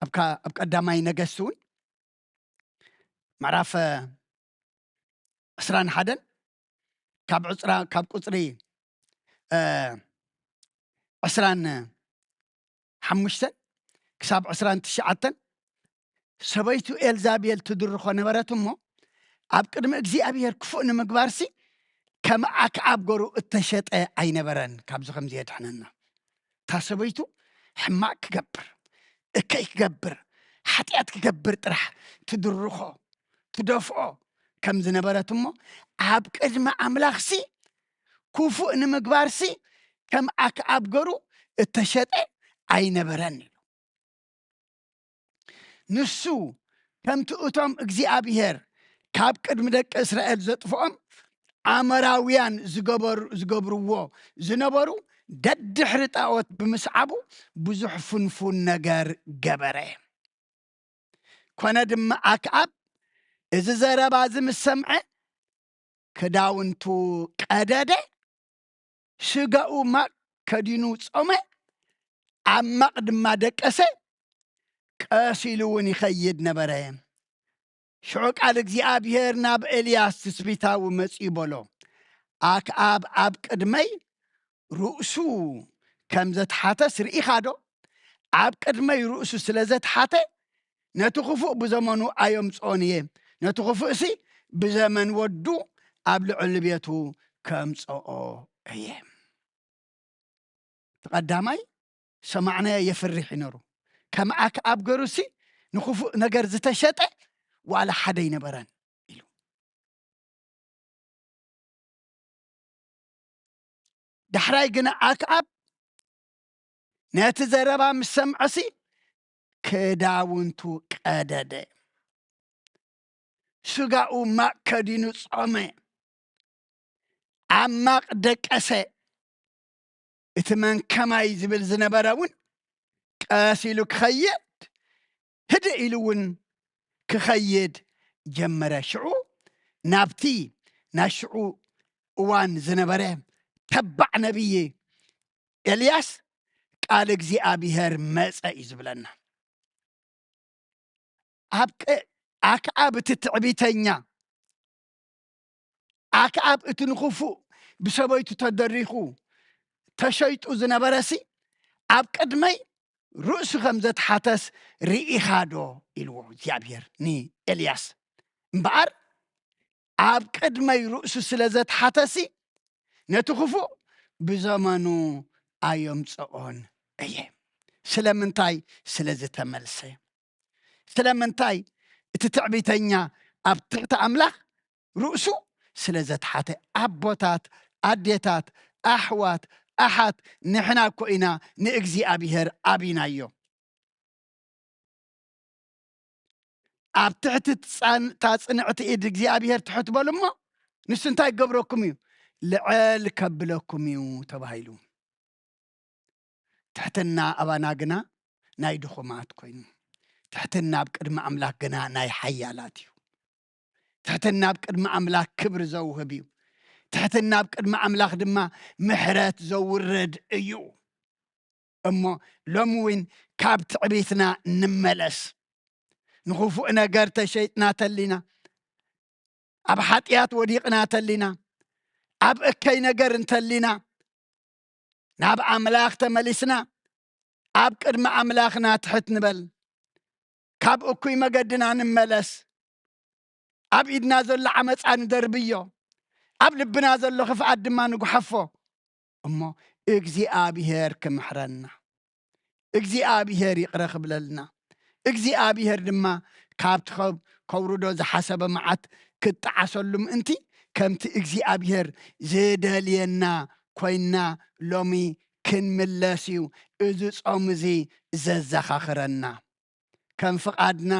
ኣብ ካ-፣ ኣብ ቀዳማይ ነገስት እውን ምዕራፍ ዕስራን ሓደን ካብ ዕስራ-፣ ካብ ቁጽሪ፣ እ፣ ዕስራን ሓሙሽተን ክሳብ ዕስራን ትሽዓተን ሰበይቱ ኤልዛቤል ትድርኾ ነበረት እሞ፣ ኣብ ቅድሚ እግዚኣብሔር ክፉእ ንምግባርሲ ከም ኣክዓብ ገሩ እተሸጠ ኣይነበረን። ካብዚ ከምዚ የድሕነና። እታ ሰበይቱ ሕማቕ ክገብር፣ እከይ ክገብር፣ ሓጢኣት ክገብር ጥራሕ ትድርኾ፣ ትደፍኦ ከም ዝነበረት እሞ፣ ኣብ ቅድሚ ኣምላኽሲ ክፉእ ንምግባርሲ ከም ኣክዓብ ገሩ እተሸጠ ኣይነበረን ኢሉ። ንሱ ከምቲ እቶም እግዚኣብሔር ካብ ቅድሚ ደቂ እስራኤል ዘጥፍኦም ኣሞራውያን ዝገበሩ-፣ ዝገብርዎ ዝነበሩ ደድሕሪ ጣዖት ብምስዓቡ ብዙሕ ፍንፉን ነገር ገበረ። ኮነ ድማ ኣክዓብ እዚ ዘረባ እዚ ምስ ሰምዐ ክዳውንቱ ቀደደ፣ ስጋኡ ማቅ ከዲኑ ጾመ፣ ኣብ ማቅ ድማ ደቀሰ፣ ቀስ ኢሉ እውን ይኸይድ ነበረ። ሽዑ ቃል እግዚኣብሔር ናብ ኤልያስ ትስቢታዊ መጺኡ በሎ፣ ኣክዓብ ኣብ ቅድመይ ርእሱ ከም ዘትሓተስ ርኢኻ ዶ? ኣብ ቅድመይ ርእሱ ስለ ዘትሓተ፣ ነቲ ክፉእ ብዘመኑ ኣየምጽኦን እየ፣ ነቲ ክፉእሲ ብዘመን ወዱ ኣብ ልዕሊ ቤቱ ከምጽኦ እየ። እቲ ቀዳማይ ሰማዕናዮ የፍርሕ እዩ ነሩ። ከም ኣክዓብ ገሩሲ ንክፉእ ነገር ዝተሸጠ ዋላ ሓደ ኣይነበረን ኢሉ። ዳሕራይ ግና ኣክዓብ ነቲ ዘረባ ምስ ሰምዐሲ ክዳውንቱ ቀደደ፣ ስጋኡ ማቅ ከዲኑ ጾመ፣ ኣብ ማቅ ደቀሰ። እቲ መን ከማይ ዝብል ዝነበረ እውን ቀስ ኢሉ ክኸይድ፣ ህድእ ኢሉ እውን ክኸይድ ጀመረ። ሽዑ ናብቲ ናይ ሽዑ እዋን ዝነበረ ተባዕ ነቢይ ኤልያስ ቃል እግዚኣብሔር መጸ እዩ ዝብለና። ኣብ ቀ-፣ ኣክዓብ እቲ ትዕቢተኛ፣ ኣክዓብ እቲ ንኽፉእ ብሰበይቱ ተደሪኹ ተሸይጡ ዝነበረሲ፣ ኣብ ቅድመይ ርእሱ ከም ዘትሓተስ ርኢኻ ዶ? ኢልዎ እግዚኣብሔር ንኤልያስ። እምበኣር ኣብ ቅድመይ ርእሱ ስለ ዘትሓተሲ፣ ነቲ ክፉእ ብዘመኑ ኣየምጽኦን እየ። ስለምንታይ? ስለ ዝተመልሰ። ስለምንታይ? እቲ ትዕቢተኛ ኣብ ትሕቲ ኣምላኽ ርእሱ ስለ ዘትሓተ። ኣቦታት፣ ኣዴታት፣ ኣሕዋት፣ ኣሓት፣ ንሕና እኮ ኢና ንእግዚኣብሔር ኣቢናዮ። ኣብ ትሕቲ ጻን-፣ እታ ጽንዕቲ ኢድ እግዚኣብሔር ትሕት በሉ እሞ፣ ንሱ እንታይ ክገብረኩም እዩ? ልዕል ከብለኩም እዩ ተባሂሉ። ትሕትና ኣባና ግና ናይ ድኹማት ኮይኑ፣ ትሕትና ኣብ ቅድሚ ኣምላኽ ግና ናይ ሓያላት እዩ። ትሕትና ኣብ ቅድሚ ኣምላኽ ክብሪ ዘውህብ እዩ። ትሕትና ኣብ ቅድሚ ኣምላኽ ድማ ምሕረት ዘውርድ እዩ። እሞ ሎሚ እውን ካብ ትዕቢትና ንመለስ። ንኽፉእ ነገር ተሸይጥና ተሊና፣ ኣብ ሓጢኣት ወዲቕና ተሊና፣ ኣብ እከይ ነገር እንተሊና፣ ናብ ኣምላኽ ተመሊስና፣ ኣብ ቅድሚ ኣምላኽና ትሕት ንበል። ካብ እኩይ መገድና ንመለስ። ኣብ ኢድና ዘሎ ዓመፃ ንደርብዮ፣ ኣብ ልብና ዘሎ ክፍኣት ድማ ንጉሓፎ። እሞ እግዚኣብሔር ክምሕረና፣ እግዚኣብሔር ይቕረ ክብለልና፣ እግዚኣብሔር ድማ ካብቲ ከብ-፣ ከውርዶ ዝሓሰበ መዓት ክጠዓሰሉ ምእንቲ ከምቲ እግዚኣብሔር ዝደልየና ኮይንና ሎሚ ክንምለስ እዩ እዚ ጾም እዚ ዘዘኻኽረና። ከም ፍቓድና፣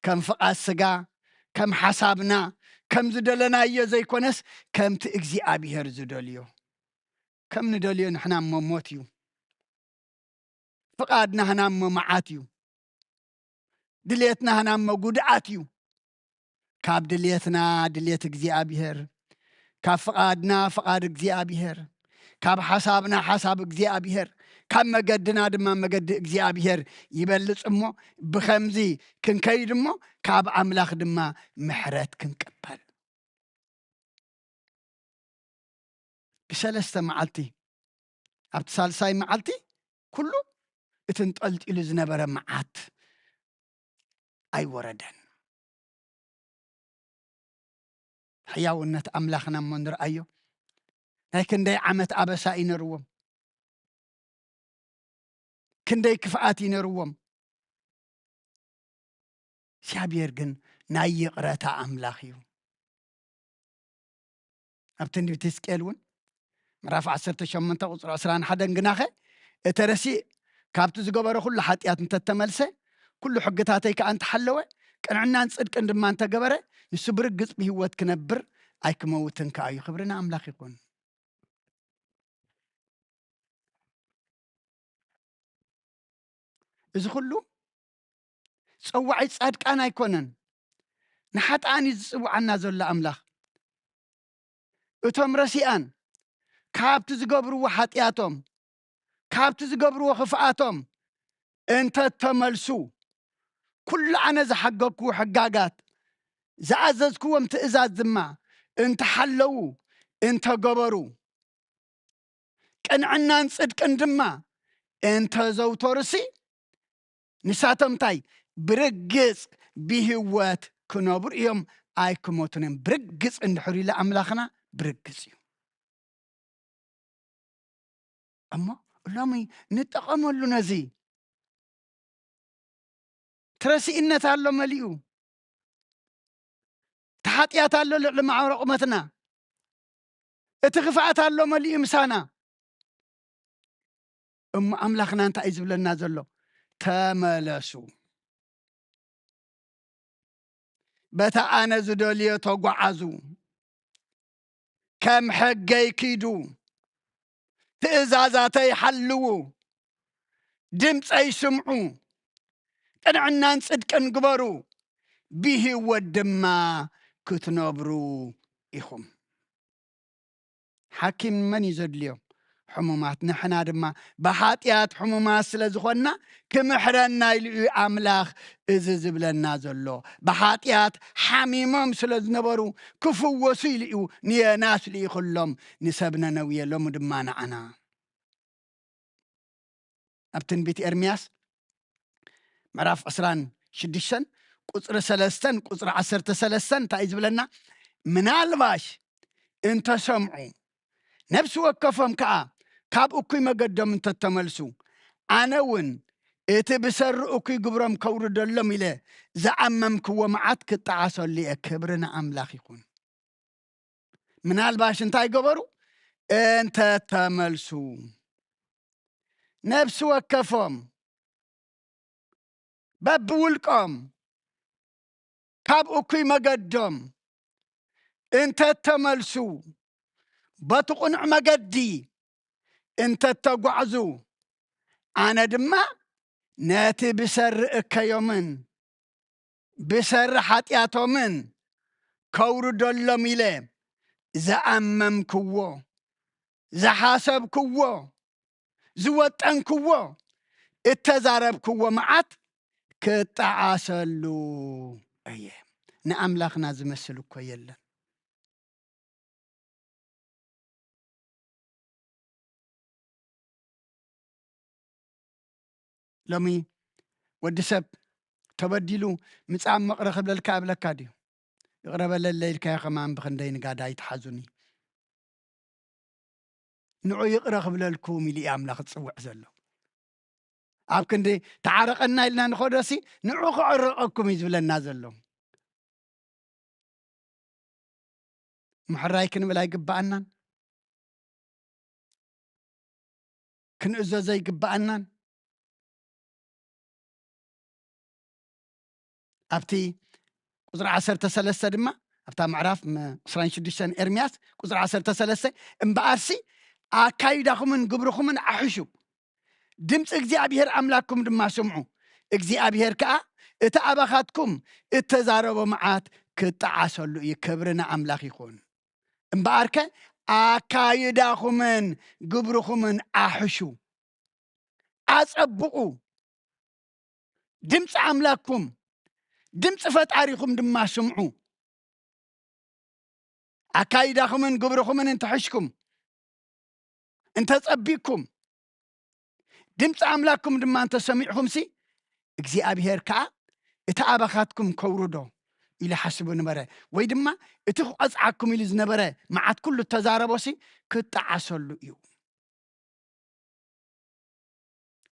ከም ፍቓድ ስጋ፣ ከም ሓሳብና፣ ከም ዝደለናዮ ዘይኮነስ ከምቲ እግዚኣብሔር ዝደልዮ። ከም ንደልዮ ንሕና እሞ ሞት እዩ። ፍቓድ ናህና እሞ መዓት እዩ። ድሌት ናህና እሞ ጉድኣት እዩ። ካብ ድሌትና ድሌት እግዚኣብሔር፣ ካብ ፍቓድና ፍቓድ እግዚኣብሔር፣ ካብ ሓሳብና ሓሳብ እግዚኣብሔር፣ ካብ መገድና ድማ መገዲ እግዚኣብሔር ይበልጽ እሞ፣ ብኸምዚ ክንከይድ እሞ፣ ካብ ኣምላኽ ድማ ምሕረት ክንቅበል። ብሰለስተ መዓልቲ፣ ኣብቲ ሳልሳይ መዓልቲ፣ ኩሉ እቲ እንጠልጢሉ ዝነበረ መዓት ኣይወረደን። ሕያውነት ኣምላኽና እሞ ንርኣዮ። ናይ ክንደይ ዓመት ኣበሳ እዩ ነርዎም። ክንደይ ክፍኣት እዩ ነርዎም። እግዚኣብሔር ግን ናይ ይቕረታ ኣምላኽ እዩ። ኣብ ትንቢት ሕዝቅኤል እውን ምዕራፍ ዓሰርተ ሸሞንተ ቁጽሪ ዕስራን ሓደን ግናኸ፣ እተ ረሲእ ካብቲ ዝገበረ ኩሉ ሓጢኣት እንተተመልሰ፣ ኩሉ ሕግታተይ ከኣ እንተሓለወ፣ ቅንዕናን ጽድቅን ድማ እንተገበረ፣ ንሱ ብርግጽ ብህይወት ክነብር ኣይክመውትን ከኣ እዩ። ክብሪ ንኣምላኽ ይኹን። እዚ ኩሉ ጸዋዒ ጻድቃን ኣይኮነን፣ ንሓጥኣን እዩ ዝጽውዓና ዘሎ ኣምላኽ። እቶም ረሲኣን ካብቲ ዝገብርዎ ሓጢኣቶም፣ ካብቲ ዝገብርዎ ክፍኣቶም እንተተመልሱ፣ ኩሉ ኣነ ዝሓገግኩዎ ሕጋጋት፣ ዝኣዘዝክዎም ትእዛዝ ድማ እንተሓለዉ፣ እንተገበሩ፣ ቅንዕናን ጽድቅን ድማ እንተዘውተሩሲ፣ ንሳቶም እንታይ ብርግጽ ብህይወት ክነብሩ እዮም፣ ኣይክሞቱን እዮም። ብርግጽ እንድሕር ኢሉ ኣምላኽና ብርግጽ እዩ። እሞ ሎሚ ንጠቐመሉ ነዚ። ትረሲእነት ኣሎ መሊኡ፣ እቲ ሓጢኣት ኣሎ ልዕሊ ማዕረ ቁመትና፣ እቲ ክፍኣት ኣሎ መሊኡ ምሳና። እሞ ኣምላኽና እንታይ እዩ ዝብለና ዘሎ? ተመለሱ፣ በታ ኣነ ዝደልዮ ተጓዓዙ፣ ከም ሕገይ ኪዱ፣ ትእዛዛተይ ሓልዉ፣ ድምፀይ ስምዑ፣ ቅንዕናን ጽድቅን ግበሩ፣ ብህይወት ድማ ክትነብሩ ኢኹም። ሓኪም መን እዩ ዘድልዮ? ሕሙማት። ንሕና ድማ ብሓጢኣት ሕሙማት ስለ ዝኾንና፣ ክምሕረና ኢሉ እዩ ኣምላኽ እዚ ዝብለና ዘሎ። ብሓጢኣት ሓሚሞም ስለ ዝነበሩ፣ ክፍወሱ ኢሉ እዩ ንየናስ ልኢኹሎም፣ ንሰብ ነነውየ፣ ሎሚ ድማ ንዓና። ኣብ ትንቢት ኤርምያስ ምዕራፍ ዕስራን ሽዱሽተን ቁጽሪ ሰለስተን ቁጽሪ ዓሰርተ ሰለስተን እንታይ እዩ ዝብለና? ምናልባሽ እንተሰምዑ፣ ነፍሲ ወከፎም ከኣ ካብ እኩይ መገዶም እንተተመልሱ፣ ኣነ እውን እቲ ብሰሪ እኩይ ግብሮም ከውርደሎም ኢለ ዝኣመምክዎ መዓት ክጠዓሰሉ እየ። ክብሪ ንኣምላኽ ይኹን። ምናልባሽ እንታይ ገበሩ? እንተተመልሱ፣ ነፍሲ ወከፎም በብውልቆም ካብ እኩይ መገዶም እንተተመልሱ፣ በቲ ቅኑዕ መገዲ እንተተጓዕዙ፣ ኣነ ድማ ነቲ ብሰሪ እከዮምን ብሰሪ ሓጢኣቶምን ከውርደሎም ኢለ ዝኣመምክዎ፣ ዝሓሰብክዎ፣ ዝወጠንክዎ፣ እተዛረብክዎ መዓት ክጠዓሰሉ እየ። ንኣምላኽና ዝመስል እኮ የለን። ሎሚ ወዲ ሰብ ተበዲሉ፣ ምጻእ እሞ ይቕረ ክብለልካ እብለካ ድዩ? ይቕረ በለለይ ኢልካዮ ከማን ብኽንደይ ንጋዳ ኣይትሓዙኒ። ንዑ ይቕረ ክብለልኩም ኢሉ እዩ ኣምላኽ ዝጽውዕ ዘሎ። ኣብ ክንዲ ተዓረቐና ኢልና ንኸዶሲ፣ ንዑ ክዕረቐኩም እዩ ዝብለና ዘሎ። ምሕራይ ክንብል ኣይግብኣናን? ክንእዘዞ ኣይግብኣናን? ኣብቲ ቁጽሪ ዓሰርተ ሰለስተ ድማ፣ ኣብታ ምዕራፍ ም-፣ ዕስራን ሽዱሽተን ኤርምያስ ቁጽሪ ዓሰርተ ሰለስተ፣ "እምበኣርሲ ኣካይዳኹምን ግብርኹምን ኣሕሹ፣ ድምፂ እግዚኣብሔር ኣምላክኩም ድማ ስምዑ። እግዚኣብሔር ከኣ እቲ ኣባኻትኩም እተዛረቦ መዓት ክጠዓሰሉ እዩ። ክብሪ ንኣምላኽ ይኹን። እምበኣርከ ኣካይዳኹምን ግብርኹምን ኣሕሹ፣ ኣጸብቑ፣ ድምፂ ኣምላክኩም፣ ድምፂ ፈጣሪኹም ድማ ስምዑ። ኣካይዳኹምን ግብርኹምን እንተሕሽኩም፣ እንተጸቢቅኩም፣ ድምፂ ኣምላክኩም ድማ እንተሰሚዕኹምሲ፣ እግዚኣብሔር ከኣ እቲ ኣባኻትኩም ከውርዶ ኢሉ ሓስቡ ነበረ፣ ወይ ድማ እቲ ክቐጽዓኩም ኢሉ ዝነበረ መዓት ኩሉ እተዛረቦሲ ክጠዓሰሉ እዩ።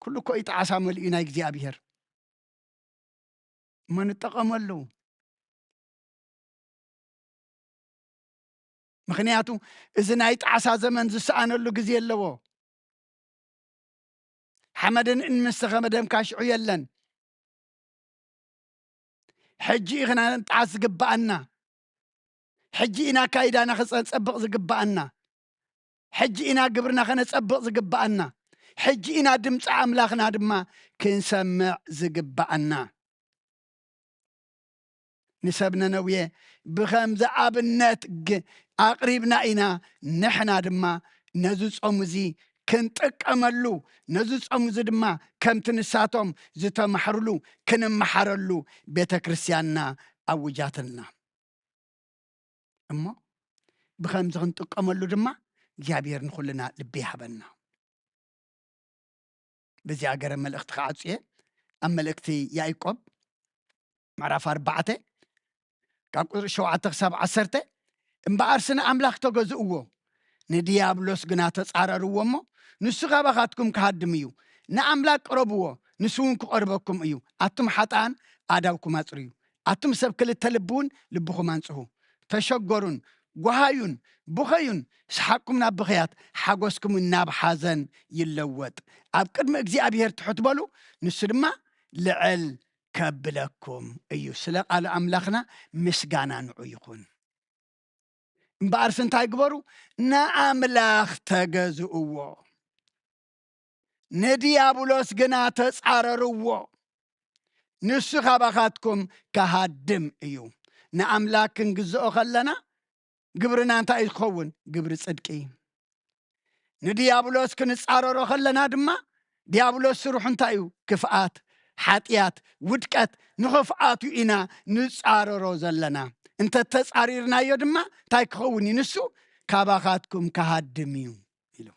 ኩሉ እኮ እዩ ጣዕሳ መሊኡ ናይ እግዚኣብሔር። እሞ ንጠቐመሉ። ምኽንያቱ እዚ ናይ ጣዕሳ ዘመን ዝሰኣነሉ ግዜ ኣለዎ። ሓመድን እምንን ዝተኸመ ደምካ ሽዑ የለን። ሕጂ እዩ ክነጣዕስ ዝግብኣና። ሕጂ ኢና ኣካይዳና ክጸብቕ ዝግብኣና። ሕጂ ኢና ግብርና ከነጸብቕ ዝግብኣና። ሕጂ ኢና ድምፂ ኣምላኽና ድማ ክንሰምዕ ዝግብኣና። ንሰብ ነነዌ ብኸምዚ ኣብነት ግ-፣ ኣቕሪብና ኢና። ንሕና ድማ ነዚ ጾም እዚ ክንጥቀመሉ፣ ነዚ ጾም እዚ ድማ ከምቲ ንሳቶም ዝተማሕሩሉ ክንመሓረሉ ቤተ ክርስቲያንና ኣውጃትልና። እሞ ብኸምዚ ክንጥቀመሉ ድማ እግዚኣብሔር ንኹልና ልቢ ይሃበና። በዚኣ ገረ መልእኽቲ ክዓጹ እየ። ኣብ መልእክቲ ያዕቆብ ምዕራፍ ኣርባዕተ ካብ ቁጽሪ ሸውዓተ ክሳብ ዓሰርተ፣ "እምበኣርሲ ንኣምላኽ ተገዝእዎ፣ ንድያብሎስ ግና ተጻረርዎ እሞ፣ ንሱ ካባኻትኩም ክሃድም እዩ። ንኣምላኽ ቅረብዎ፣ ንሱ እውን ክቐርበኩም እዩ። ኣቱም ሓጥኣን ኣእዳውኩም ኣጽርዩ፣ ኣቱም ሰብ ክልተ ልቢ እውን ልብኹም ኣንጽሁ። ተሸገሩን ጓሃዩን ብኸዩን፣ ሰሓቕኩም ናብ ብኽያት፣ ሓጎስኩም ናብ ሓዘን ይለወጥ። ኣብ ቅድሚ እግዚኣብሔር ትሑት በሉ፣ ንሱ ድማ ልዕል ከብለኩም እዩ።" ስለ ቃል ኣምላኽና ምስጋና ንዑ ይኹን። እምበኣርስ እንታይ ግበሩ? ንኣምላኽ ተገዝእዎ፣ ንድያብሎስ ግና ተጻረርዎ፣ ንሱ ካባኻትኩም ክሃድም እዩ። ንኣምላኽ ክንግዝኦ ከለና ግብርና እንታይ እዩ ዝኸውን? ግብሪ ጽድቂ። ንድያብሎስ ክንጻረሮ ከለና ድማ፣ ድያብሎስ ስርሑ እንታይ እዩ? ክፍኣት፣ ሓጢኣት፣ ውድቀት። ንኽፍኣቱ ኢና ንጻረሮ ዘለና። እንተ ተጻሪርናዮ ድማ እንታይ ክኸውን እዩ? ንሱ ካባኻትኩም ክሃድም እዩ ኢሉ።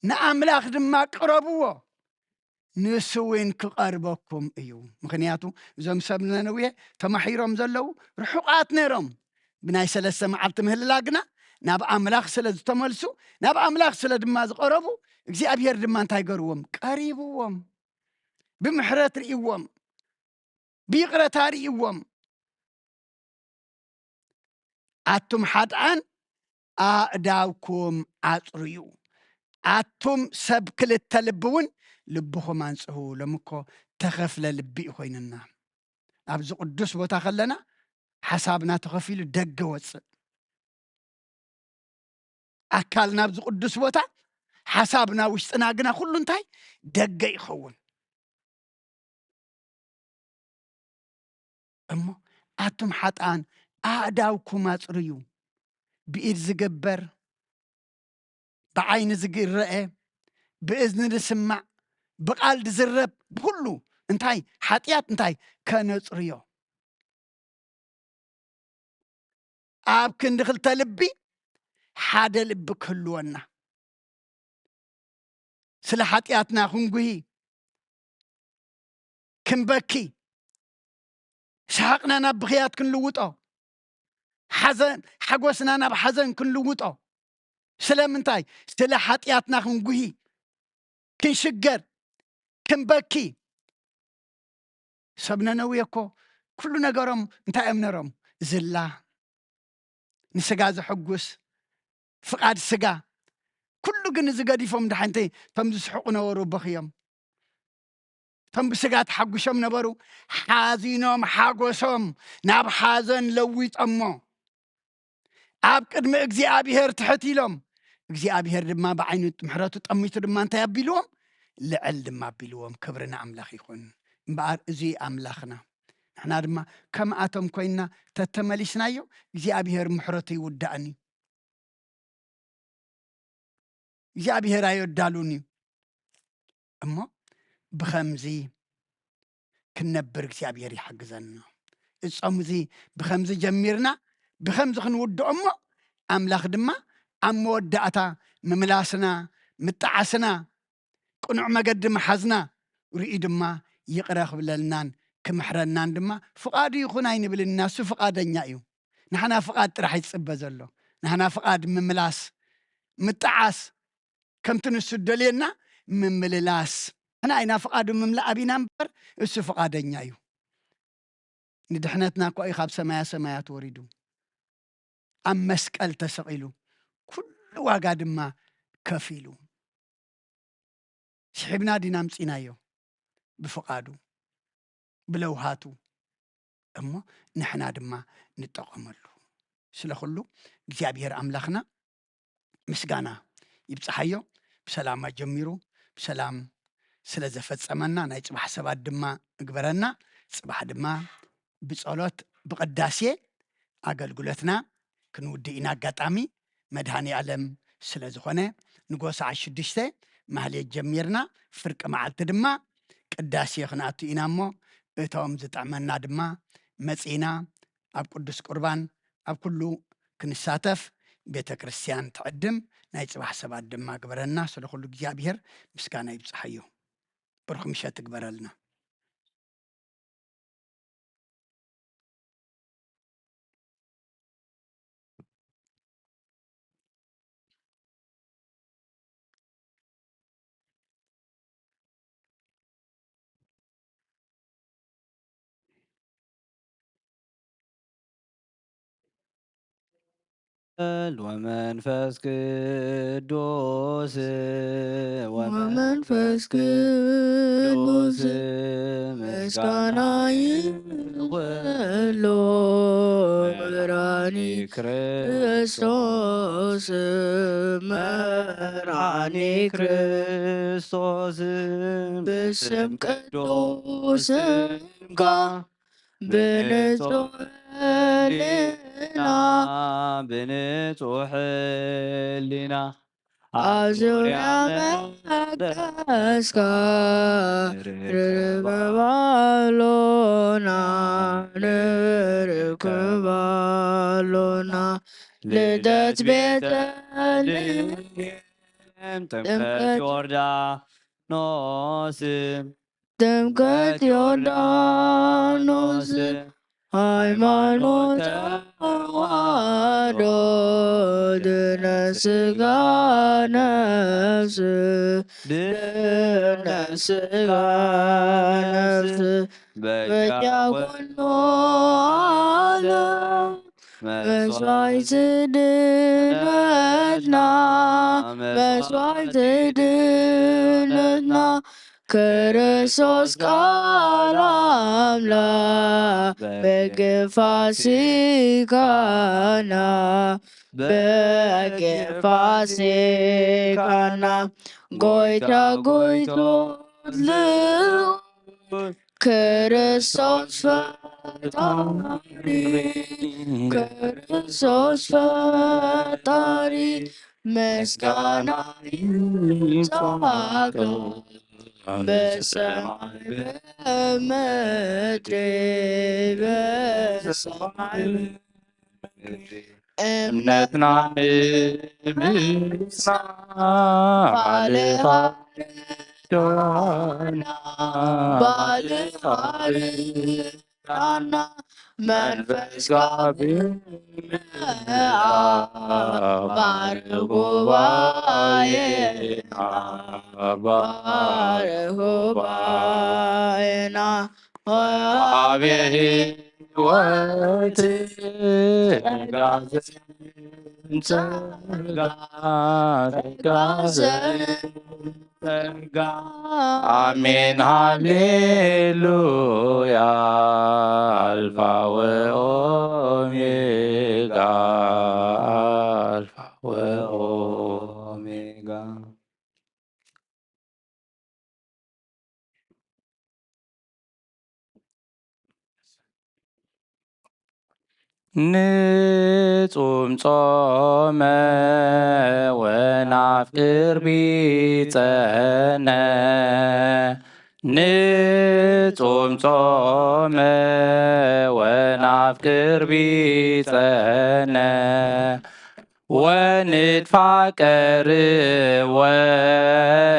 ንኣምላኽ ድማ ቅረብዎ፣ ንሱ እውን ክቐርበኩም እዩ። ምኽንያቱ እዞም ሰብ ነነዌ ተማሒሮም ዘለዉ ርሑቓት ነይሮም። ብናይ ሰለስተ መዓልቲ ምህልላ ግና ናብ ኣምላኽ ስለ ዝተመልሱ፣ ናብ ኣምላኽ ስለ ድማ ዝቐረቡ፣ እግዚኣብሔር ድማ እንታይ ገርዎም? ቀሪብዎም፣ ብምሕረት ርእይዎም፣ ብይቕረታ ርእይዎም። ኣቱም ሓጥኣን ኣእዳውኩም ኣጽርዩ፣ ኣቱም ሰብ ክልተ ልቢ እውን ልብኹም ኣንጽሁ። ሎሚ እኮ ተኸፍለ ልቢ እዩ ኮይንና። ኣብዚ ቅዱስ ቦታ ከለና ሓሳብና ተኸፊሉ ደገ ወጽእ። ኣካልና ኣብዚ ቅዱስ ቦታ፣ ሓሳብና ውሽጥና ግና ኩሉ እንታይ ደገ ይኸውን። እሞ ኣቱም ሓጥኣን ኣእዳውኩም ኣጽርዩ። ብኢድ ዝግበር፣ ብዓይኒ ዝረአ፣ ብእዝኒ ዝስማዕ፣ ብቓል ዝዝረብ፣ ብኹሉ እንታይ ሓጢኣት እንታይ ከነጽርዮ። ኣብ ክንዲ ክልተ ልቢ ሓደ ልቢ ክህልወና፣ ስለ ሓጢኣትና ክንጉሂ፣ ክንበኪ፣ ሰሓቕና ናብ ብኽያት ክንልውጦ፣ ሓዘን፣ ሓጎስና ናብ ሓዘን ክንልውጦ። ስለምንታይ? ስለ ሓጢኣትና ክንጉሂ፣ ክንሽገር፣ ክንበኪ። ሰብ ነነዌ እኮ ኩሉ ነገሮም እንታይ እዮም ነሮም? ዝላ፣ ንስጋ ዘሐጉስ፣ ፍቓድ ስጋ። ኩሉ ግን እዚ ገዲፎም ድሓንቲ እቶም ዝስሕቑ ነበሩ በኽዮም። እቶም ብስጋ ተሓጒሶም ነበሩ፣ ሓዚኖም ሓጎሶም ናብ ሓዘን ለዊጦሞ። ኣብ ቅድሚ እግዚኣብሔር ትሕት ኢሎም፣ እግዚኣብሔር ድማ ብዓይኑ ምሕረቱ ጠሚቱ ድማ እንታይ ኣቢልዎም? ልዕል ድማ ኣቢልዎም። ክብሪ ንኣምላኽ ይኹን። እምበኣር እዚ ኣምላኽና፣ ንሕና ድማ ከምኣቶም ኮይንና ተተመሊስናዮ፣ እግዚኣብሔር ምሕረቱ ይውዳእን እዩ። እግዚኣብሔር ኣየዳሉን እዩ። እሞ ብኸምዚ ክንነብር እግዚኣብሔር ይሓግዘና። እዚ ጾም እዚ ብኸምዚ ጀሚርና፣ ብኸምዚ ክንውድኦ እሞ፣ ኣምላኽ ድማ ኣብ መወዳእታ ምምላስና፣ ምጣዓስና፣ ቅኑዕ መገዲ ምሓዝና ርእዩ ድማ ይቕረ ክብለልናን ክምሕረናን ድማ ፍቓዱ ይኹን ኣይንብልን ኢና። እሱ ፍቓደኛ እዩ። ንሕና ፍቓድ ጥራሕ ይጽበ ዘሎ። ንሕና ፍቓድ ምምላስ፣ ምጣዓስ፣ ከምቲ ንሱ ደልየና ምምልላስ። ንሕና ኢና ፍቓዱ ምምላእ ኣቢና እምበር፣ እሱ ፍቓደኛ እዩ። ንድሕነትና እኳ እዩ ካብ ሰማያ ሰማያት ወሪዱ፣ ኣብ መስቀል ተሰቒሉ፣ ኩሉ ዋጋ ድማ ከፊሉ። ስሒብና ዲና ኣምጺናዮ? ብፍቓዱ፣ ብለውሃቱ። እሞ ንሕና ድማ ንጠቐመሉ። ስለ ኩሉ እግዚኣብሔር ኣምላኽና ምስጋና ይብጽሓዮ። ብሰላም ኣጀሚሩ ብሰላም ስለ ዘፈጸመና ናይ ጽባሕ ሰባት ድማ እግበረና። ጽባሕ ድማ ብጸሎት ብቕዳሴ ኣገልግሎትና ክንውድእ ኢና። ኣጋጣሚ መድሃኔ ኣለም ስለ ዝኾነ ንጎ ሰዓት ሽዱሽተ ማህሌት ጀሚርና ፍርቂ መዓልቲ ድማ ቅዳሴ ክንኣቱ ኢና እሞ እቶም ዝጥዕመና ድማ መጺና ኣብ ቅዱስ ቁርባን ኣብ ኩሉ ክንሳተፍ ቤተ ክርስቲያን ትዕድም። ናይ ጽባሕ ሰባት ድማ ግበረና። ስለ ኩሉ እግዚኣብሔር ምስጋና ይብጽሓዮ። ብሩኽ ምሸት ትግበረልና። ወመንፈስ ቅዱስ ወመንፈስ ቅዱስ ምስጋና ይበሎ መራኒ ክርስቶስ መራኒ ክርስቶስ ብስም ቅዱስንካ ብንጹሕ ሕሊና ብንጹሕ ሕሊና ኣብ ዙርያ መቅደስካ ንርክብ ኣሎና ንርክብ ኣሎና ልደት ቤተልሔም ጥምቀት ዮርዳኖስ ጥምቀት ዮርዳኖስ ሃይማኖት ተዋህዶ ድነ ስጋ ነፍስ ድነ ስጋ ነፍስ በጃ ኩሉ ዓለም መስዋዕቲ ድነትና መስዋዕቲ ድነትና ክርስቶስ ቃል ኣምላኽ በግ ፋሲካና በግ ፋሲካና ጎይታ ጎይቶት ልዑል ክርስቶስ ፈጣሪ ክርስቶስ ፈጣሪ ምስጋና ይብጻሕካ በሰማይ በምድሪ በሰማይ በምድሪ እምነትና ንምጽና ባልኻ ርዳና ባልኻ ርዳና መንፈስካ ብምልኣ ባርኽ ጉባኤና ባርኽ ጉባኤና ወሃቤ ሕይወት ጸጋ ዘንጸጋ ጸጋ ዘንጸጋ። ኣሜን ሃሌሉያ። ኣልፋ ወኦሜጋ፣ ኣልፋ ወኦሜጋ። ንጹም ጾመ ወናፍቅር ቢጸነ፣ ንጹም ጾመ ወናፍቅር ቢጸነ፣ ወንትፋቀር ወንትፋቀር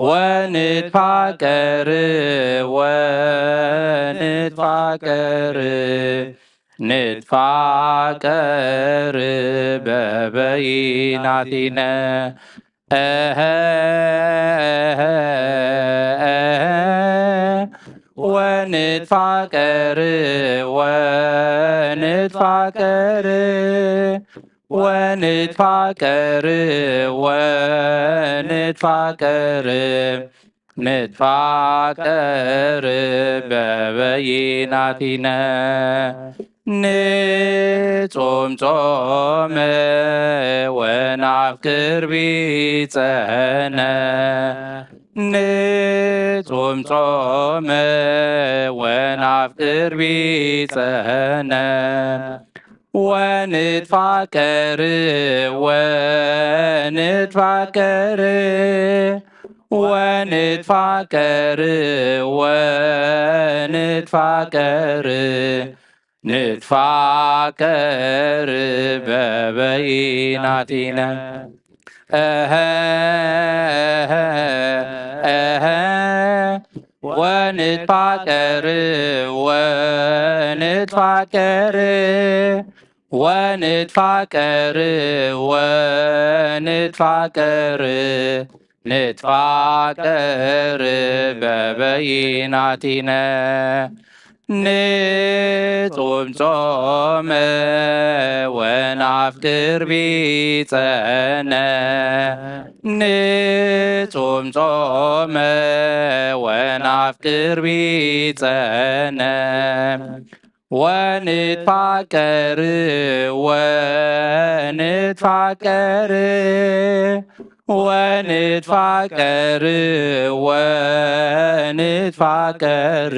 ወንትፋቀር ወንትፋቀር፣ ንትፋቀር በበይናቲነ። እሀ፣ እሀ፣ እሀ፣ ወንትፋቀር ወንትፋቀር ወንትፋቀር ወንትፋቀር፣ ንትፋቀር በበይናቲነ። ንጹም ጾመ ወናፍቅር ቢጸነ፣ ንጹም ጾመ ወናፍቅር ቢጸነ፣ ወንትፋቀር ወንትፋቀር ወንትፋቀር ወንትፋቀር፣ ንትፋቀር በበይናቲነ። እሀ፣ እሀ፣ እሀ፣ ወንትፋቀር ወንትፋቀር ወንትፋቀር ወንትፋቀር፣ ንትፋቀር በበይናቲነ። ንጹም ጾመ ወናፍቅር ቢጸነ፣ ንጹም ጾመ ወናፍቅር ቢጸነ፣ ወንትፋቀር ወንትፋቀር ወንትፋቀር ወንትፋቀር፣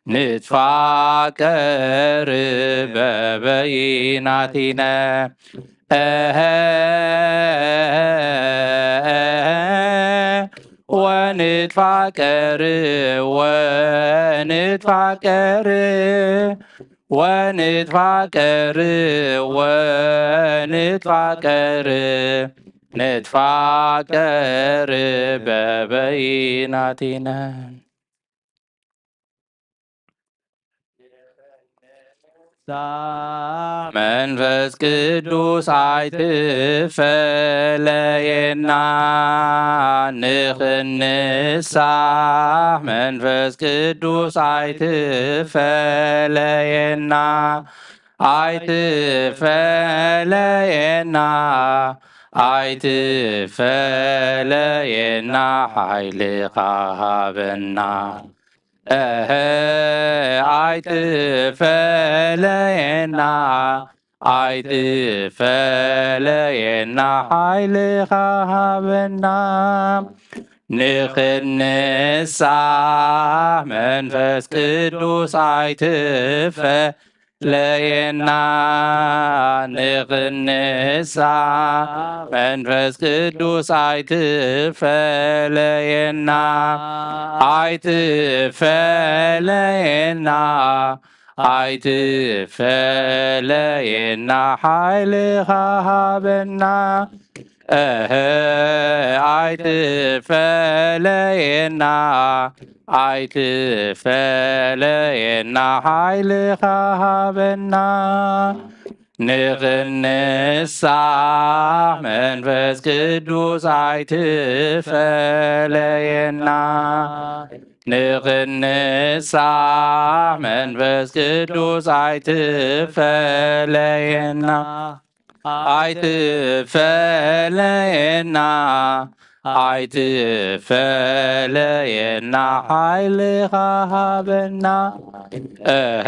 ንትፋቀር በበይናቲነ። እሀ፣ እሀ፣ ወንትፋቀር ወንትፋቀር ወንትፋቀር ወንትፋቀር፣ ንትፋቀር በበይናቲነ። መንፈስ ቅዱስ ኣይትፈለየና፣ ንኽንሳሕ መንፈስ ቅዱስ ኣይትፈለየና፣ ኣይትፈለየና፣ ኣይትፈለየና፣ ሓይልኻ ሃበና። እሀ፣ ኣይትፈለየና፣ ኣይትፈለየና፣ ሓይልኻ ሃበና። ንኽንሳሕ መንፈስ ቅዱስ ኣይትፈ ለየና፣ ንኽንሳሕ መንፈስ ቅዱስ ኣይትፈለየና፣ ኣይትፈለየና፣ ኣይትፈለየና፣ ሓይልኻ ሃበና። እህ፣ ኣይትፈለየና፣ ኣይትፈለየና፣ ሓይልኻ ሃበና። ንኽንሳሕ መንፈስ ቅዱስ ኣይትፈለየና። ንኽንሳሕ መንፈስ ቅዱስ ኣይትፈለየና፣ ኣይትፈለየና፣ ኣይትፈለየና፣ ሓይልኻ ሃበና። እህ፣